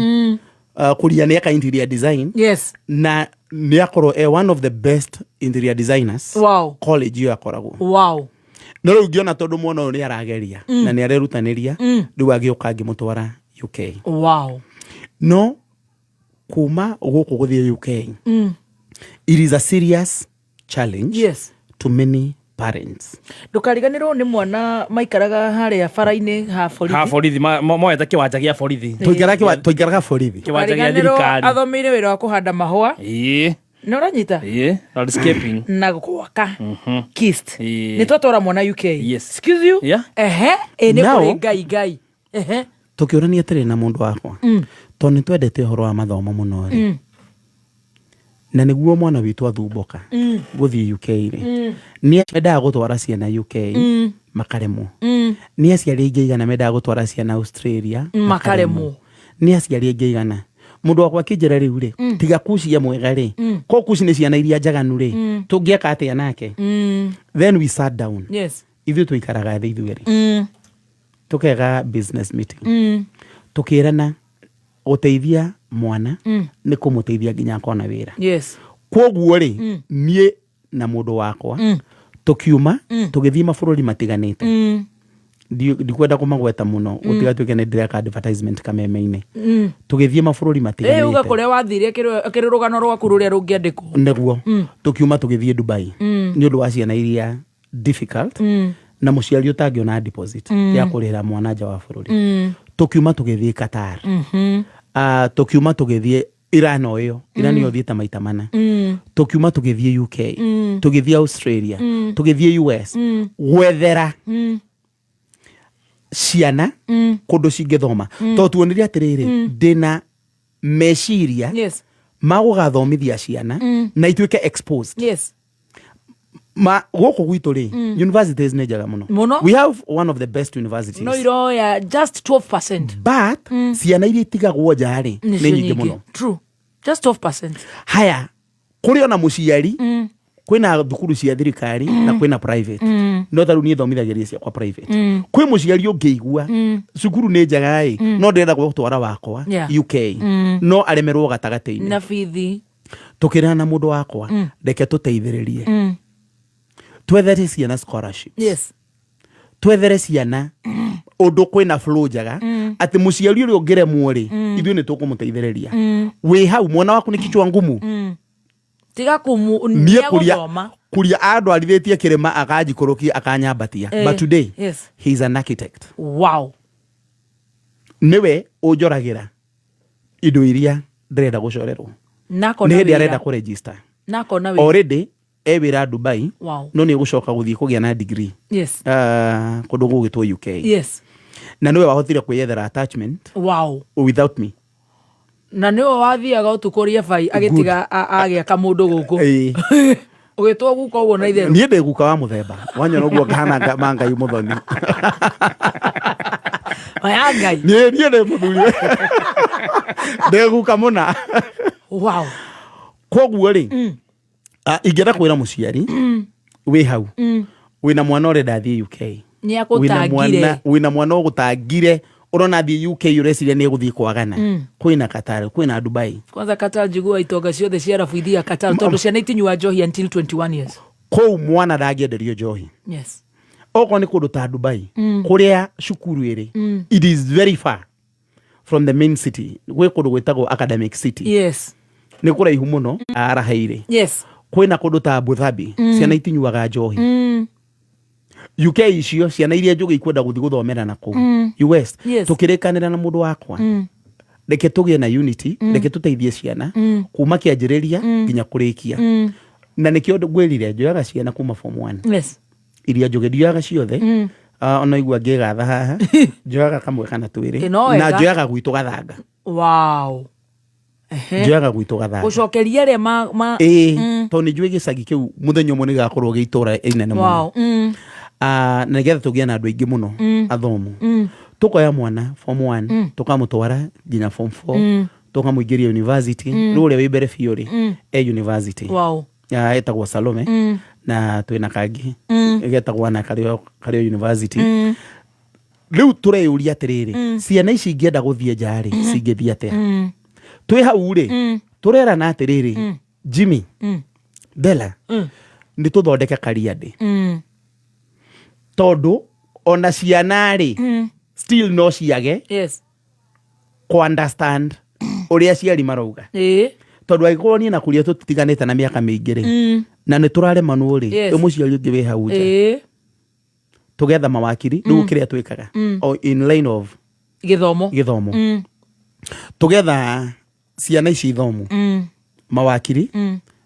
Ah, kũria nĩ eka interior design na nĩ akorwo e one of the best interior designers college ĩyo akoragwo. No rĩu ngĩona tondũ mwana ũyũ nĩ arageria na nĩ arerutanĩria, rĩu agĩũka ngĩmũtwara UK. No kuma gũkũ gũthiĩ UK, it is a serious challenge to many parents. Ndũkariganĩrwo nĩ mwana maikaraga harĩa bara-inĩ ha borithi. Ha borithi moete kĩwanja gĩa borithi. Twaikaraga borithi. Kĩwanja gĩa Ndũkariganĩrwo thirikari. athomeire wĩra wa kũhanda mahũa. Nĩ ũranyita? Ĩĩ, landscaping. Na gwaka. Kist. Nĩ twatwara mwana UK. Yes. Excuse you? Yeah. Ehe, ĩ nĩ Now- kũrĩ Ngai Ngai. Ehe. Tũkĩũrania atĩrĩ na mũndũ wakwa, tondũ nĩ twendete ũhoro wa mathomo mũno rĩ, na nĩguo mwana witũ athumbũka gũthiĩ UK rĩ, nĩ mendaga gũtwara ciana UK, makaremwo. Nĩ aciari aingĩ igana mendaga gũtwara ciana Australia, Makaremwo. Nĩ aciari aingĩ igana. Mũndũ wakwa akĩnjĩra rĩu rĩ, tiga kucia mwega rĩ, ko kuci nĩ ciana iria njaganu rĩ, tũngĩeka atĩa nake? Then we sat down. Ithuĩ tũikaraga thĩ ithuerĩ, tũkega business meeting, tũkĩrana gũteithia mwana nĩ kũmũteithia nginya akona wĩra. Kwoguo rĩ, niĩ na mũndũ wakwa tũkiuma, tũgĩthiĩ mabũrũri matiganĩte. Ndikwenda kũmagweta mũno, gũtigatuĩke nĩ ndĩreka advertisement kameme-inĩ. Tũgĩthiĩ mabũrũri Ĩ uga matiganĩte. kũrĩa wathire kĩrĩ rũgano rwaku rũrĩa rũngĩandĩkwo. Nĩguo tũkiuma tũgĩthiĩ Dubai nĩ ũndũ wa ciana iria difficult na mũciari ũtangĩona deposit ya kũrĩhĩra mwana nja wa bũrũri. Tũkiuma tũgĩthiĩ Qatar. Ah, tũkiuma tũgĩthiĩ Iran, o ĩyo Iran ĩyo thiĩte maita mana. Tũkiuma tũgĩthiĩ UK, tũgĩthiĩ Australia, tũgĩthiĩ US, gwethera ciana kũndũ cingĩthoma, tondũ tuonire atĩrĩrĩ, ndĩna meciria ma gũgathomithia ciana na ituĩke exposed. Ma gũkũ gwitũ rĩ, universities nĩ njega mũno. Mũno. We have one of the best universities. No iroya just 12%. But ciana iria itigagwo nja rĩ, nĩ nyingĩ mũno. True. Just 12%. Haya, kũrĩ ona mũciari, kwĩna thukuru cia thirikari na kwĩna private, no tarĩu niĩ thomithagĩria ciakwa private. Kwĩ mũciari ũngĩigua cukuru nĩ njega ĩ, no ndĩrenda gũtwara wakwa UK, no aremerwo gatagatĩ-inĩ Na bithi. Tũkĩrana na mũndũ wakwa, reke tũteithĩrĩrie, twethere ciana scholarship, twethere ciana ũndũ kwĩna flow njega, atĩ mũciari ũrĩa ũngĩremwo rĩ, ithuĩ nĩ tũkũmũteithĩrĩria. Wĩ hau mwana waku nĩ kichwa ngumu. Tiga kumu Niĩ kuria nĩegũthoma. Kuria andwarithĩtie kĩrĩma akanjikũrũkia akanyambatia. But today he is an architect. Nĩwe ũnjoragĩra indo iria ndĩrenda gũcorerwo Na akona nĩ hĩndĩ wĩra. arenda kũregister. Na akona wĩra. Already e wĩra Dubai. No nĩ egũcoka gũthiĩ kũgĩa na degree ah, kũndũ gũgĩtwo UK. Na nĩwe wahotire kwĩyethera attachment without me. Na nĩwe wathiaga ũtukũ ũrĩa bai agĩtiga agĩaka mũndũ gũkũ. Ĩĩ. Ũgĩtwo guka ũguo na itherũ. Niĩ ndĩ guka wa mũthemba wanyona ũguo ngahana ma Ngai mũthoni. Oya Ngai. Niĩ ndĩ mũthuri, ndĩ guka mũna. Koguo rĩ, ah, ingĩenda kwĩra mũciari wĩ hau wĩna mwana ũrenda athiĩ UK, Nĩ wĩna akũtangire. mwana, wĩna mwana ũgũtangire, ũrona athiĩ UK ũreciria nĩ egũthiĩ kwagana, kwĩna Qatar, kwĩna Dubai. Kwanza Qatar njiguaga itonga ciothe cia arabu ithiaga Qatar tondũ ciana itinyua njohi until 21 years. Kũu mwana ndangĩenderio njohi. Okorwo nĩ kũndũ ta Dubai, kũrĩa cukuru ĩrĩ, it is very far from the main city. Gwĩ kũndũ gwĩtagwo academic city. Nĩ kũraihu mũno araheire. Kwĩna kũndũ ta Abu Dhabi, ciana itinyuaga njohi. UK icio ciana iria njũgĩ ikwenda gũthiĩ gũthomera na kũu. US. Tũkĩrĩkanĩra na mũndũ wakwa, reke tũgĩe na unity, reke tũteithie ciana kuma kĩanjĩrĩria nginya kũrĩkia. Na nĩkĩo ngwĩrire njoyaga ciana kuma form 1. Iria njũgĩ ndioyaga ciothe. Ah, ona igua ngĩgatha haha, njoyaga kamwe kana twĩrĩ. Ĩ, no Na wega. njoyaga gwitũ Gathanga. Njoyaga gwitũ Gathanga. Gũcokeria arĩa ma Ĩĩ, tondũ nĩ njũĩ gĩcagi kĩu mũthenya ũmwe nĩ gĩgakorwo gĩ itũra inene mũno. Ah, na nĩgetha tũgĩe na andũ aingĩ mũno athomu. Tukoya mwana form 1, tukamutwara nginya form 4, tukamũingĩria university. Rĩu ũrĩa wĩ mbere biũ rĩ, e university. Ah, etagwo Salome. Na twĩna kangĩ getagwo Ana, karĩo karĩo university. Rĩu tũreyũria atĩrĩrĩ, ciana ici ingĩenda gũthiĩ nja rĩ, cingĩthiĩ atĩa? Twĩ hau rĩ, tũrerana atĩrĩrĩ, Jimmy, Bella, nĩ tũthondeke career day, tondũ ona ciana rĩ, still no ciage kũ understand ũrĩa aciari marauga, tondũ angĩkorwo niĩ na kũrĩa tũtiganĩte na mĩaka mĩingĩ rĩ, na nĩ tũraremanwo rĩ, rĩu mũciari ũngĩ wĩ hau nja, tũgetha mawakiri. Rĩu kĩrĩa twĩkaga, o in line of gĩthomo, gĩthomo, tũgetha ciana ici ithomo, mawakiri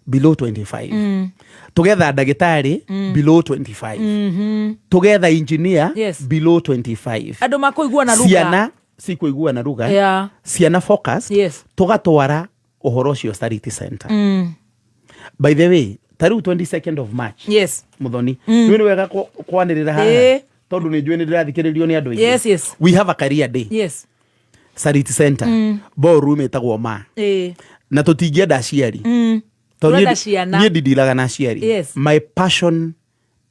below 25, tũgetha ndagĩtarĩ below 25, tũgetha engineer below 25. Andũ makũigua na lugha. Ciana cikũigua na lugha, ciana focus. Tũgatwara ũhoro ũcio Charity Center. By the way, ta rĩu 22nd of March, Muthoni, nĩ wega kwanĩrĩra haha, tondũ nĩ njũĩ nĩ ndĩrathikĩrĩrio nĩ andũ aingĩ. We have a career day, Charity Center, ballroom ĩtagwo ma, na tũtingĩenda aciari, tondũ Tũrenda ciana. Niĩ ndindiraga na aciari. My passion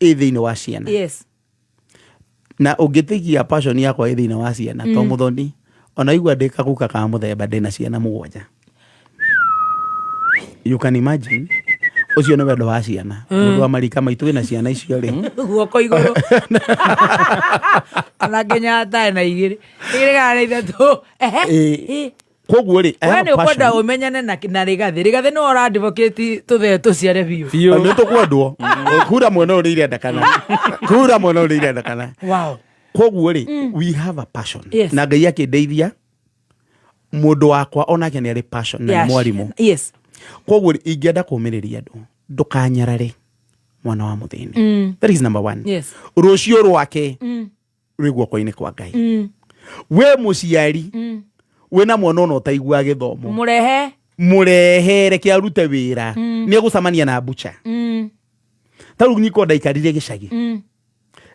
ĩ thĩinĩ wa ciana, na ũngĩtigia passion yakwa ĩ thĩinĩ wa ciana, to Mũthoni, ona igua ndĩ kaguka ka mũthemba, ndĩna ciana 7. You can imagine, ũcio nĩ wendo wa ciana. Mũndũ wa marika maitũ wĩna ciana icio rĩ, guoko igũrũ, ona nginya tae na igĩrĩ igĩrĩ kana na ithatũ. Ehe. Ĩ, koguo rĩ, I We have nĩ a ũkwenda passion. ũmenyane na Rĩgathĩ. Rĩgathĩ nĩwe ũradivocate tũthee tũciare biũ. Nĩ tũkwendwo kura mwena ũyũ nĩ irendekana, kura mwena ũyũ nĩ irendekana. Koguo rĩ, we have a passion. Na Ngai akĩndeithia, mũndũ wakwa onake nĩ arĩ passion na nĩ mwarimũ. Koguo rĩ, ingĩenda kũmĩrĩria andũ, ndũkanyarare mwana wa mũthĩni. That is number one. Rũciũ rwake rwĩ guoko-inĩ kwa Ngai. We mũciari wĩna mwana ona ũtaiguaga gĩthomo, Mũrehe. Mũrehe, reke arute wĩra. Nĩ egũcemania na bucha. Ta rĩu nyiko ndaikarire gĩcagi,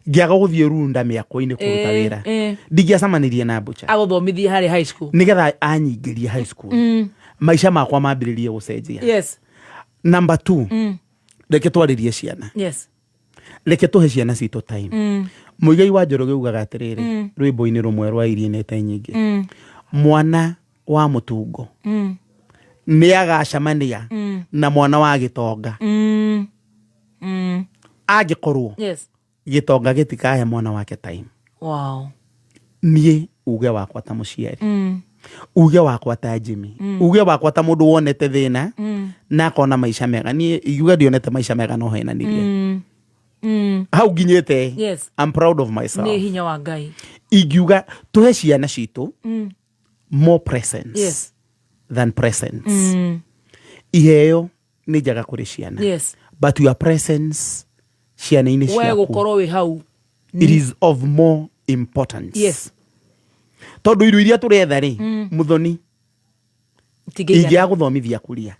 ngĩaga gũthiĩ runda mĩako-inĩ kũruta wĩra, ndingĩacemanirie na bucha agũthomithie harĩ high school, nĩgetha anyingĩrie high school, maica makwa mambĩrĩrie gũcenjia. Number two, reke twarĩrie ciana, reke tũhe ciana citũ time. Mũigai wa Njoroge ugaga atĩrĩrĩ, rwĩmbo-inĩ rũmwe rwa irinĩte nyingĩ, mwana wa mũtungo nĩ agacemania na mwana wa gĩtonga, angĩkorwo gĩtonga gĩtikahe mwana wake time. Niĩ uge wakwa ta mũciari, uge wakwa ta Jimmy, uge wakwa ta mũndũ wonete thĩna na akona maica mega, niĩ ingiuga ndionete maica mega no henanirie. Hau nginyĩte, I'm proud of myself. Nĩ hinya wa Ngai. Ingiuga tũhe ciana citũ more presence than presence. Iheo nĩ njega kũrĩ ciana, but your presence ciana-inĩ we ciaku, gũkorwo wĩ hau, it is of more importance, tondũ irio iria tũretha rĩ, Mũthoni, Itingĩigana. ingĩaga gũthomithia kũria,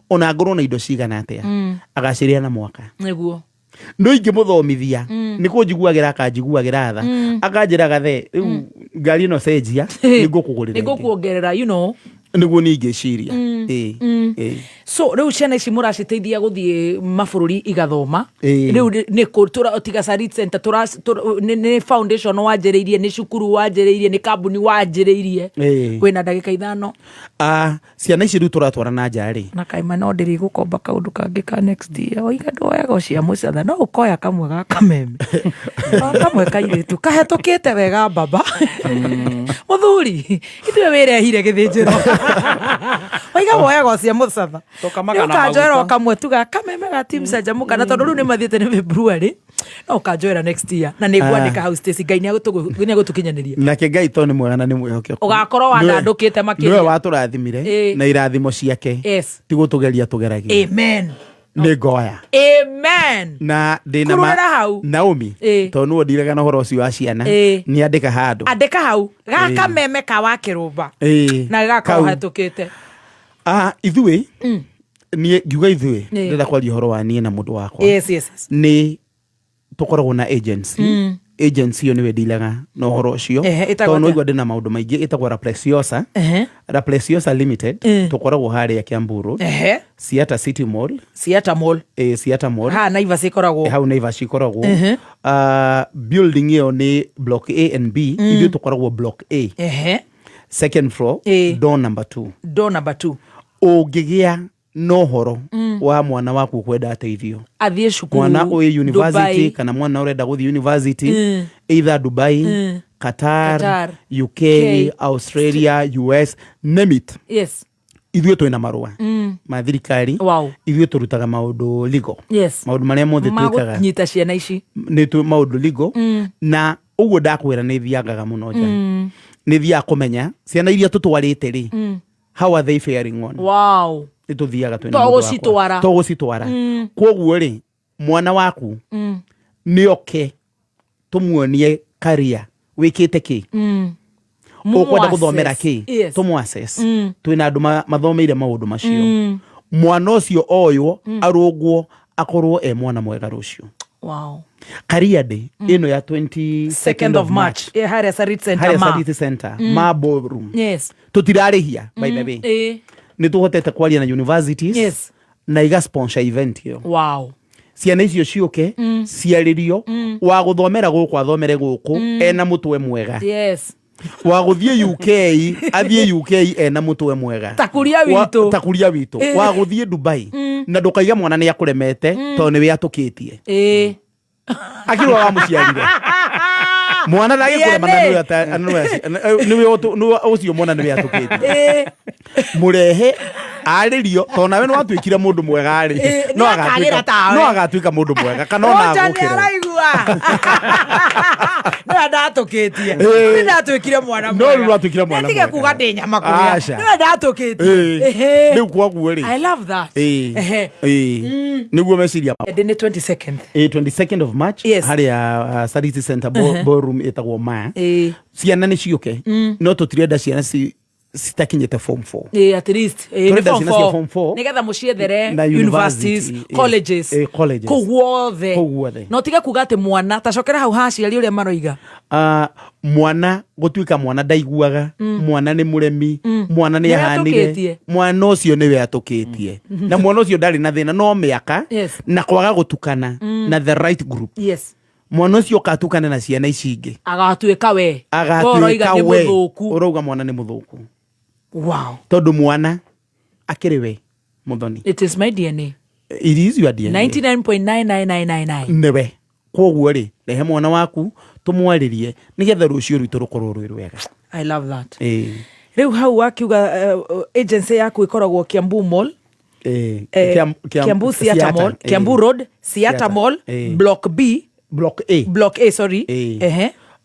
ona ngorwo na indo cigana atĩa, agacĩrĩa na mwaka. No ingĩmũthomithia, nĩ kũnjiguagĩra, akanjiguagĩra tha, akanjĩra, gathe, rĩu ngari ĩno cenjia, nĩ ngũkũgũrĩra nĩ ĩngĩ." ngũkuongerera. Nĩguo niĩ ingĩciria. Ĩĩ, ĩĩ. So rĩu ciana ici mũraciteithia gũthiĩ mabũrũri igathoma? Ĩĩ. Rĩu nĩ kũ tiga Sarit Center, nĩ foundation wanjĩrĩirie, nĩ cukuru wanjĩrĩirie, nĩ kambuni wanjĩrĩirie? Kwĩna ndagĩka 5. Ah, ciana ici rĩu tũratwara na nja rĩ, na kaima no ndĩrĩ gũkomba kaũndũ kangĩ ka next year, oiga ndwoyaga cia mũcatha, no ũkoya kamwe ga kameme, o kamwe kairĩtu kahetũkĩte wega. Baba mũthuri, ithuĩ wĩrehire gĩthĩnjĩro, oiga woyaga cia mũcatha. Tũkamaga na Ũkanjoera o maguta. kamwe tuga kameme ga team canjamũka, na tondũ rĩu nĩ mathiĩte nĩ February, no ũkanjoera next year na nĩ ngwandĩka hau. Stacy, Ngai nĩ agũtũkinyanĩria. Nake Ngai to nĩ mwega na nĩ mwĩhokeku. Ũgakorwo wandandũkĩte makĩria. Nĩwe watũrathimire na irathimo ciake, ti gũtũgeria tũgeragia. Amen. Nĩ ngoya. Amen. Na ndĩna Kururĩra hau. Naomi, tondũ nĩwe ndiraga na ũhoro ũcio wa ciana, nĩ andĩka handũ. Andĩka hau gaka meme ka wa kĩrũmba, na gagakorwo Kau. hetũkĩte. Ah, ithuĩ, niĩ ngiuga ithuĩ, ndĩrenda kwaria ũhoro wa niĩ na mũndũ wakwa. Nĩ tũkoragwo na agency. Agency ĩyo nĩwe ndilaga na ũhoro ũcio. Ehe, ĩtagwo Tondũ atĩa? noigua ndĩna maũndũ maingĩ, ĩtagwo La Preciosa. La Preciosa Limited. Tũkoragwo harĩa Kiambu Road. Siata City Mall. Siata Mall. Eh, Siata Mall. Haha Naivas ĩkoragwo. Hau Naivas ikoragwo. Building ĩyo nĩ block A and B. Ithuĩ tũkoragwo block A. Second floor. Door number 2. Door number 2. Ũngĩgĩa na ũhoro wa mwana waku kwenda ateithio, athiĩ cukuru mwana ũyĩ university, Dubai. kana mwana ũrenda gũthiĩ university, either Dubai, Qatar, Qatar, UK, K, Australia, US, name it. Ithuĩ twĩna marũa ma thirikari. Ithuĩ tũrutaga maũndũ legal. Maũndũ marĩa mothe twĩkaga magũnyita ciana ici nĩ maũndũ legal. Na ũguo ndakwĩra, nĩ thiangaga mũno nja. Nĩ thiaga kũmenya ciana iria tũtwarĩte rĩ, how are they faring on. Nĩ tũthiaga twĩna To mũndũ wakwa. gũcitwara. To gũcitwara. Koguo rĩ, mwana waku nĩ oke tũmuonie career wĩkĩte kĩ, ũkwenda gũthomera kĩ. Tũmũ-assess. Twĩna andũ mathomeire maũndũ macio. Mwana ũcio oywo, arũngwo, akorwo e mwana mwega rũciũ. Career day ĩno ya 22nd 2nd of March. Harĩa Sarit Center. Harĩa Ma. Sarit Center, ma ballroom. Tũtirarĩhia, by the way. Nĩ tũhotete kwaria na universities na iga sponsor event ĩyo. Ciana icio ciũke, ciarĩrio. Wa gũthomera gũkũ athomere gũkũ ena mũtwe mwega. Wa gũthiĩ UK athiĩ UK ena mũtwe mwega. Ta kuria witũ. Ta kuria witũ. Wa gũthiĩ Dubai, na ndũkaiga mwana nĩ akũremete tondũ nĩwe atũkĩtie. Akĩrwo wa mũciarire mwana ndagĩkũrema na nĩwe nĩwe ũcio mwana nĩwe atũkĩtie. Mũrehe arĩrio, tondũ nawe nĩ watuĩkire mũndũ mwega rĩ, no nĩakagĩra agatuĩka tawe. no agatuĩka mũndũ mwega kana ona Roger nĩ agũkĩre. araigua nĩwe ndatũkĩtie. Nĩ ndatuĩkire mwana No mwega. rĩu watuĩkire mwana Nĩtige mwega. kuga ndĩ nyama kũrĩa. Aca. Nĩwe ndatũkĩtie. Rĩu kwoguo rĩ, I love that. Nĩguo meciria. Ndĩ nĩ 22nd. 22nd of March. Harĩa Sariti Center, ballroom ĩtagwo ma. Ciana nĩ ciũke, no tũtirenda ciana citakinyĩte form 4. At least nĩ Tũrenda form ciana cia 4. form 4. Nĩgetha mũciethere Na universities, university, colleges. Colleges. Kũu guothe. Kũu guothe. Na ũtige kuga atĩ mwana tacokera hau ha aciari ũrĩa maroiga. Mwana gũtuĩka mwana ndaiguaga, mwana nĩ mũremi, mwana nĩ Nĩwe ahanire atũkĩtie. Mwana ũcio nĩwe atũkĩtie, na mwana ũcio ndarĩ na thĩna no mĩaka na kwaga gũtukana na the right group. Mwana ũcio ũkatukana na ciana ici ingĩ, agatuĩka we. Ũroiga agatuĩka nĩ we mũthũku. Ũrauga mwana nĩ mũthũku. Tondũ mwana akĩrĩ we mũthoni. It is my DNA. It is your DNA. 99.99999. Nĩwe. Koguo rĩ, rehe mwana waku tũmwarĩrie nĩgetha rũciũ rwitũ rũkorwo rwĩ rwega. I love that. Ĩĩ. Rĩu hau wakiuga agency yaku ĩkoragwo Kiambu Mall. Kiambu Siata Mall, Kiambu Road, Siata Siata, Mall, Block B. Block A. Block A, sorry.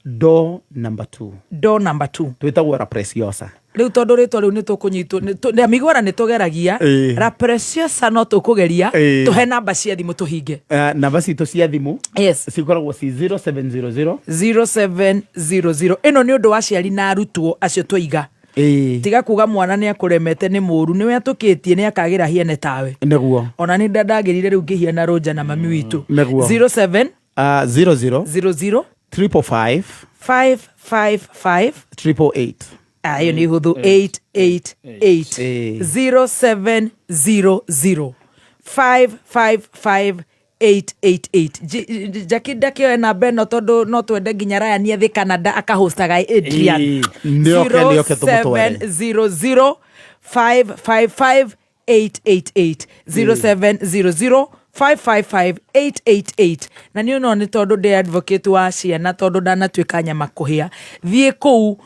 Door number 2. Door number 2. Twĩtagwo La Preciosa. Rĩu tondũ rĩtwa rĩu nĩ tũkũnyitwo amiguara nĩ tũgeragia. La Preciosa no tũkũgeria. Tũhe namba cia thimũ tũhinge. Namba citũ cia thimũ cikoragwo ci 0700. 0700. Ĩno nĩ ũndũ wa aciari na arutwo acio twaiga. Tiga kuga mwana nĩ akũremete, nĩ mũru, nĩwe atũkĩtie, nĩ akagĩra hiene tawe. Nĩguo. Ona nĩ ndandagĩrire rĩu ngĩhiana Rũnja na mami witũ. Nĩguo. 07 00 00 555 555 888. Ah, ĩyo nĩ hũthũ. 888. 0700 555 888. Jaki ndakĩoe namba ĩno tondũ no twende nginya Ryan athiĩ Canada akahostaga Adrian. Nĩoke, nĩoke tũmũtware. 0700 555 888, 0700 555 888. Na nĩ no nĩ tondũ ndĩ advocate wa ciana, tondũ ndanatuĩka nyama kũhĩa, thiĩ kũu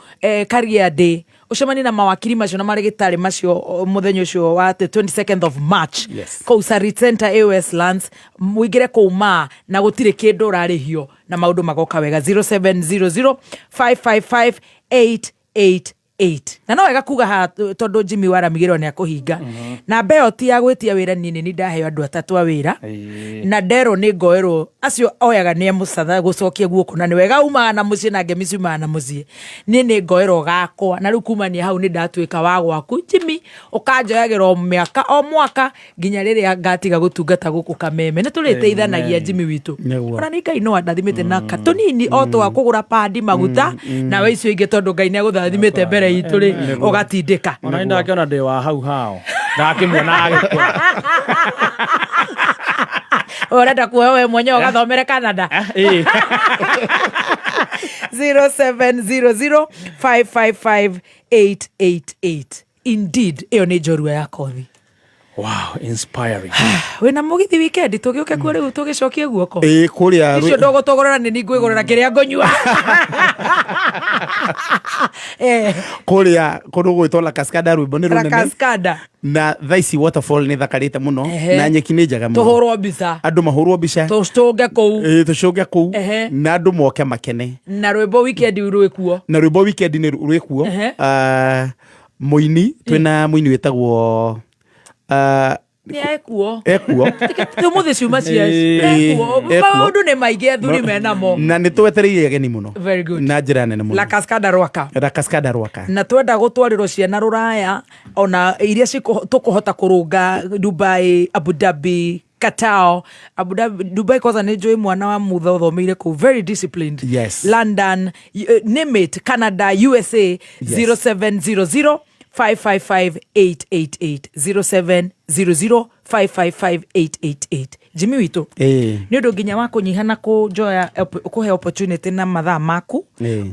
career day, ũcemanie na mawakiri macio na marĩgĩtarĩ macio mũthenya ũcio wa the 22nd of March. Kũu Sarit Center, AOS Lands, mũingĩre kũu ma na gũtirĩ kĩndũ ũrarĩhio na maũndũ magoka wega. 0700 555 888. 8. Na no wega kuga haha tondũ Jimmy waramigĩrwo nĩ akũhinga namba ĩyo ti ya gwĩtia wĩra. Niĩ nĩ ndaheo andũ atatũ a wĩra na nderwo nĩ ngoerwo acio oyaga nĩ amũcatha gũcokia guoko, na nĩ wega umaga na mũciĩ na ngemi ciumaga na mũciĩ. Niĩ nĩ ngoerwo gakwa, na rĩu kumania hau nĩ ndatuĩka wa gwaku Jimmy, ũkanjoyagĩra o mĩaka o mwaka nginya rĩrĩa ngatiga gũtungata gũkũ Kameme. Nĩ tũrĩteithanagia. Amen. Jimmy witũ, Nĩguo. ona nĩ Ngai no andathimĩte na katũnini o twa kũgũra pandi, maguta nawe icio ingĩ, tondũ Ngai nĩ agũthathimĩte mbere itũ rĩ, Nĩguo. ũgatindĩka. Ona nĩ ndakĩona ndĩ wa hau hao ndakĩmuona agĩkũra. Ũrenda kuoya we mwenyewe ũgathomere Canada. Ĩĩ. 0700555888. Indeed, ĩyo nĩ njorua ya kothi. Wow, inspiring. Wĩna mũgithi weekend, tũgĩũke kuo rĩu tũgĩcokie guoko. Ĩĩ, kũrĩa. Icio ndũgũtũgũrĩra, nĩ ngwĩgũrĩra kĩrĩa ngũnyua. Kũrĩa kũndũ gwĩtwo La Cascada, rwĩmbo nĩ La rũnene. Cascada. Na thaa ici waterfall nĩ thakarĩte mũno. Ehe. Na nyeki nĩ njega mũno. Tũhũrwo mbica. Andũ mahũrwo mbica. Tũcũnge kũu. Ĩĩ, tũcũnge kũu. Ehe. Na andũ moke makene. Na rwĩmbo weekend rwĩkuo. Na rwĩmbo weekend nĩ rwĩkuo. Ehe. Ah, mũini, twĩna mũini wĩtagwo Nĩ ekuo. Ekuo. Tũmũthĩ ciuma cia Ĩĩ, ekuo. ekuo. Maũndũ nĩ maingĩ athuri menamo. Na nĩ twetereire ageni mũno. Very good. Na njĩra nene mũno. La Cascada Rwaka. La Cascada Rwaka. Na twenda gũtwarĩrwo ciana rũraya, ona iria tũkũhota kũrũnga Dubai, Abu Dhabi, Qatar. Abu Dhabi, Dubai kwanza nĩ njũĩ mwana wa mutha ũthomeire kũu, very disciplined. London, name it, Canada, USA. 0700 555 888, 0700 555 888. Jimmy witũ, nĩ ũndũ nginya wa kũnyiha na kũnjoya kũhe opportunity na mathaa maku,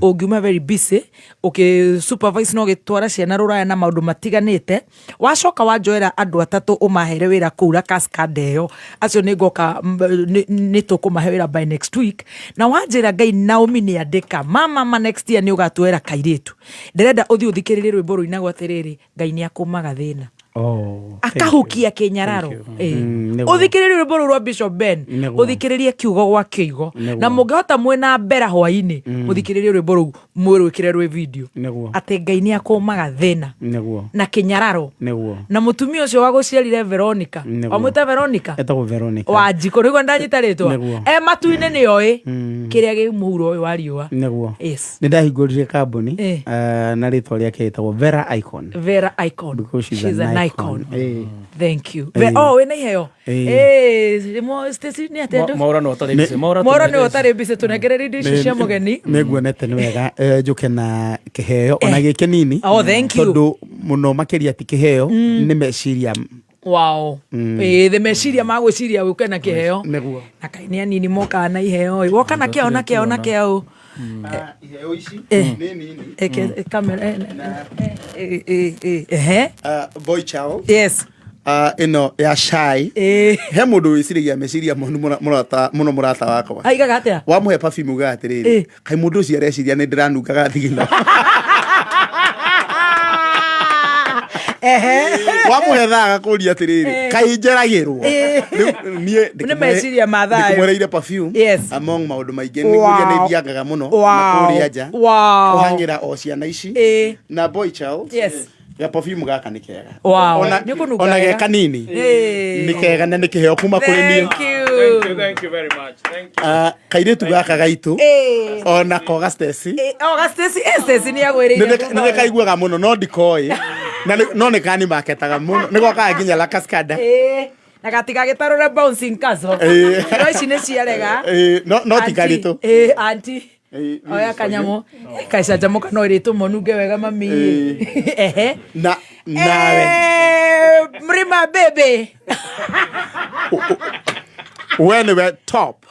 ũngiuma very busy ũkĩ supervise na ũgĩtwara ciana rũraya na maũndũ matiganĩte, wacoka wanjoera andũ atatũ ũmahere wĩra kũu La Cascada ĩyo, acio nĩ ngoka nĩ tũkũmahe wĩra by next week. Na wanjĩra Ngai Naomi nĩ andĩka mama ma next year nĩ ũgatuoera kairĩtu. Ndĩrenda ũthiĩ ũthikĩrĩrie rwĩmbo rũinagwo atĩrĩrĩ, Ngai nĩ akũmaga thĩna. Oh, thank you. Akahukia kĩnyararo. Nĩguo. Ũthikĩrĩrie rwĩmbo rũu rwa Bishop Ben. Nĩguo. Ũthikĩrĩrie kiugo gwa kiugo. Nĩguo. Na mũngĩhota mwĩna mbera hwainĩ, mũthikĩrĩrie rwĩmbo rũu mwĩrwĩkĩre rwĩ video, atĩ Ngai nĩ akũmaga thĩna na kĩnyararo. Na mũtumia ũcio wagũciarire Veronica. Nĩguo. Wamwĩta Veronica. Etagwo Veronica. Wanjikũ nĩguo ndanyita rĩtwa. Nĩguo. E matu-inĩ nĩ oĩ kĩrĩa gĩ mũhuro ũyũ wa riũa. Nĩguo. Yes. Nĩ ndahingũrire kambuni na rĩtwa rĩake rĩtagwo Vera Icon. Vera Icon. Because she's She's an an icon. icon. Thank you. Oh, wĩna iheo. Eh. Stacy nĩ atĩa andũ? Maura no ũtarĩ busy. Maura Maura nĩ tũnengere. ũtarĩ busy, tũnengererie indo icio cia mũgeni. Nĩ nguonete nĩ wega njũke na kĩheo ona gĩ kĩnini. Oh, thank you. Tondũ mũno makĩria ti kĩheo, nĩ meciria. Wow. Ĩĩ, the meciria ma gwĩciria ũke na kĩheo. Nĩguo. Na kaĩ nĩ anini mokaga na iheo ĩ. Woka na kĩao na kĩao na kĩao. Iheo ici nĩ nini. Kamera, ehe. Boy child. Yes. Ĩno ya cai, he mũndũ wĩciragia meciria mũno mũno, mũrata wakwa. Aigaga atĩa? Wamũhe perfume ugaga atĩrĩrĩ, kaĩ mũndũ ũcio areciria nĩ ndĩranungaga thigino. Wamũhe thaa agakũria atĩrĩrĩ, kaĩ njeragĩrwo. Rĩu niĩ Nĩ meciria ma thayũ. ndĩkũmwereire perfume among maũndũ maingĩ. Nĩ kũria nĩ thiangaga mũno na kũrĩa nja kũhang'ĩra o ciana ici na boy child. Ga perfume gaka nĩ kega. Nĩ kũnunga Ona ge wega. kanini nĩ kega na nĩ kĩheo kuma kũrĩ niĩ. Thank you. Thank you, thank you very much. Thank you. Ah, kairĩtu gaka gaitũ ona ko ga Stacy. Oh, ga Stacy, Stacy nĩ agwĩrĩire. Nĩ kaiguaga mũno no ndikoĩ. Na no nĩ kani maketaga mũno, nĩ gokaga nginya La Cascada. Na gatigagĩtarũre bouncing castle. No ici nĩ ciarega. No ti Auntie, karitũ. Auntie. Oya kanyamũ kacanjamũka no ĩrĩtwo monunge wega mami. Ehe. Na nawe. Mrima baby. We nĩwe top.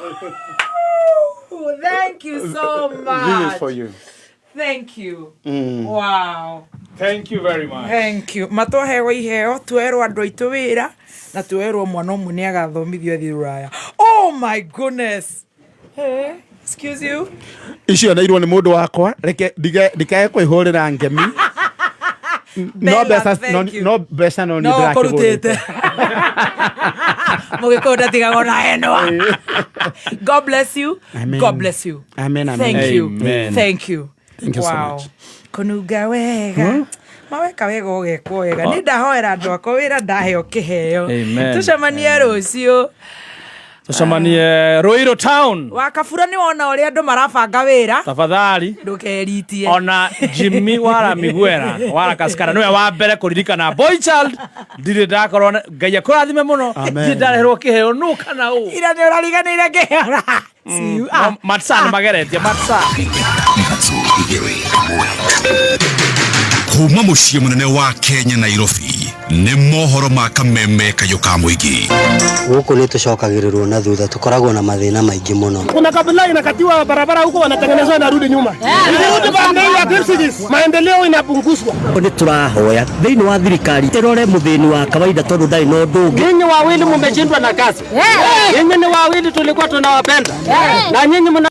Oh, thank you so This is much. for you. Thank you. Wow. Thank you very much. Thank you. Matwahewa iheo, twerwo andũ aitũ wĩra na twerwo mwana ũmwe nĩ agathomithio athiĩ rũraya. Oh my goodness. Hey, excuse you. Icio neirwo nĩ mũndũ wakwa, reke ndikae kwĩhũrĩra ngemi. No Bella, mbeca thank you. no mbeca no niĩ No ndĩrakĩgũrĩte. kũrutĩte. Mũgĩkũyũ ndatigagwo na henwa. God bless you. Amen. God bless you. Amen, amen. Thank you. Amen. Thank you. Thank you so Wow. much. Kũnunga wega. Maweka wega ũgekwo wega. Nĩ ndahoera andũ akwa wĩra ndaheo kĩheo. Amen. Tũcemanie rũciũ. Tucemanie Ruiru town. Wakabura nĩ wona ũrĩa andũ marabanga wĩra. Tafadhali. Ndũkeritie. Ona Jimmy wara Miguera wara Kaskara niwe wa mbere kũririkana boy child ndirĩ ndakorwo Ngai akũrathime mũno ndirĩ ndareherwo kĩheo nũ kana ũ. Ira nĩ ũrariganĩire kĩheo. See you. No, matsa nĩ mageretie matsa. Kuma muciĩ mũnene wa Kenya Nairobi nĩ mohoro ma kameme kayũ ka mũingĩ. Gũkũ nĩ tũcokagĩrĩrwo na thutha, tũkoragwo na mathĩna maingĩ mũno. Kuna kabila inakatiwa barabara huko wanatengenezwa inarudi nyuma. Ikirudi pande ya Kipsigis, maendeleo inapunguzwa. Nĩ tũrahoya thĩinĩ wa thirikari ĩrore mũthĩni wa kawaida tondũ ndarĩ na ũndũ ũngĩ. Nyinyi wawili mmeshindwa na kazi. Nyinyi ni wawili tulikuwa tunawapenda. Na nyinyi mna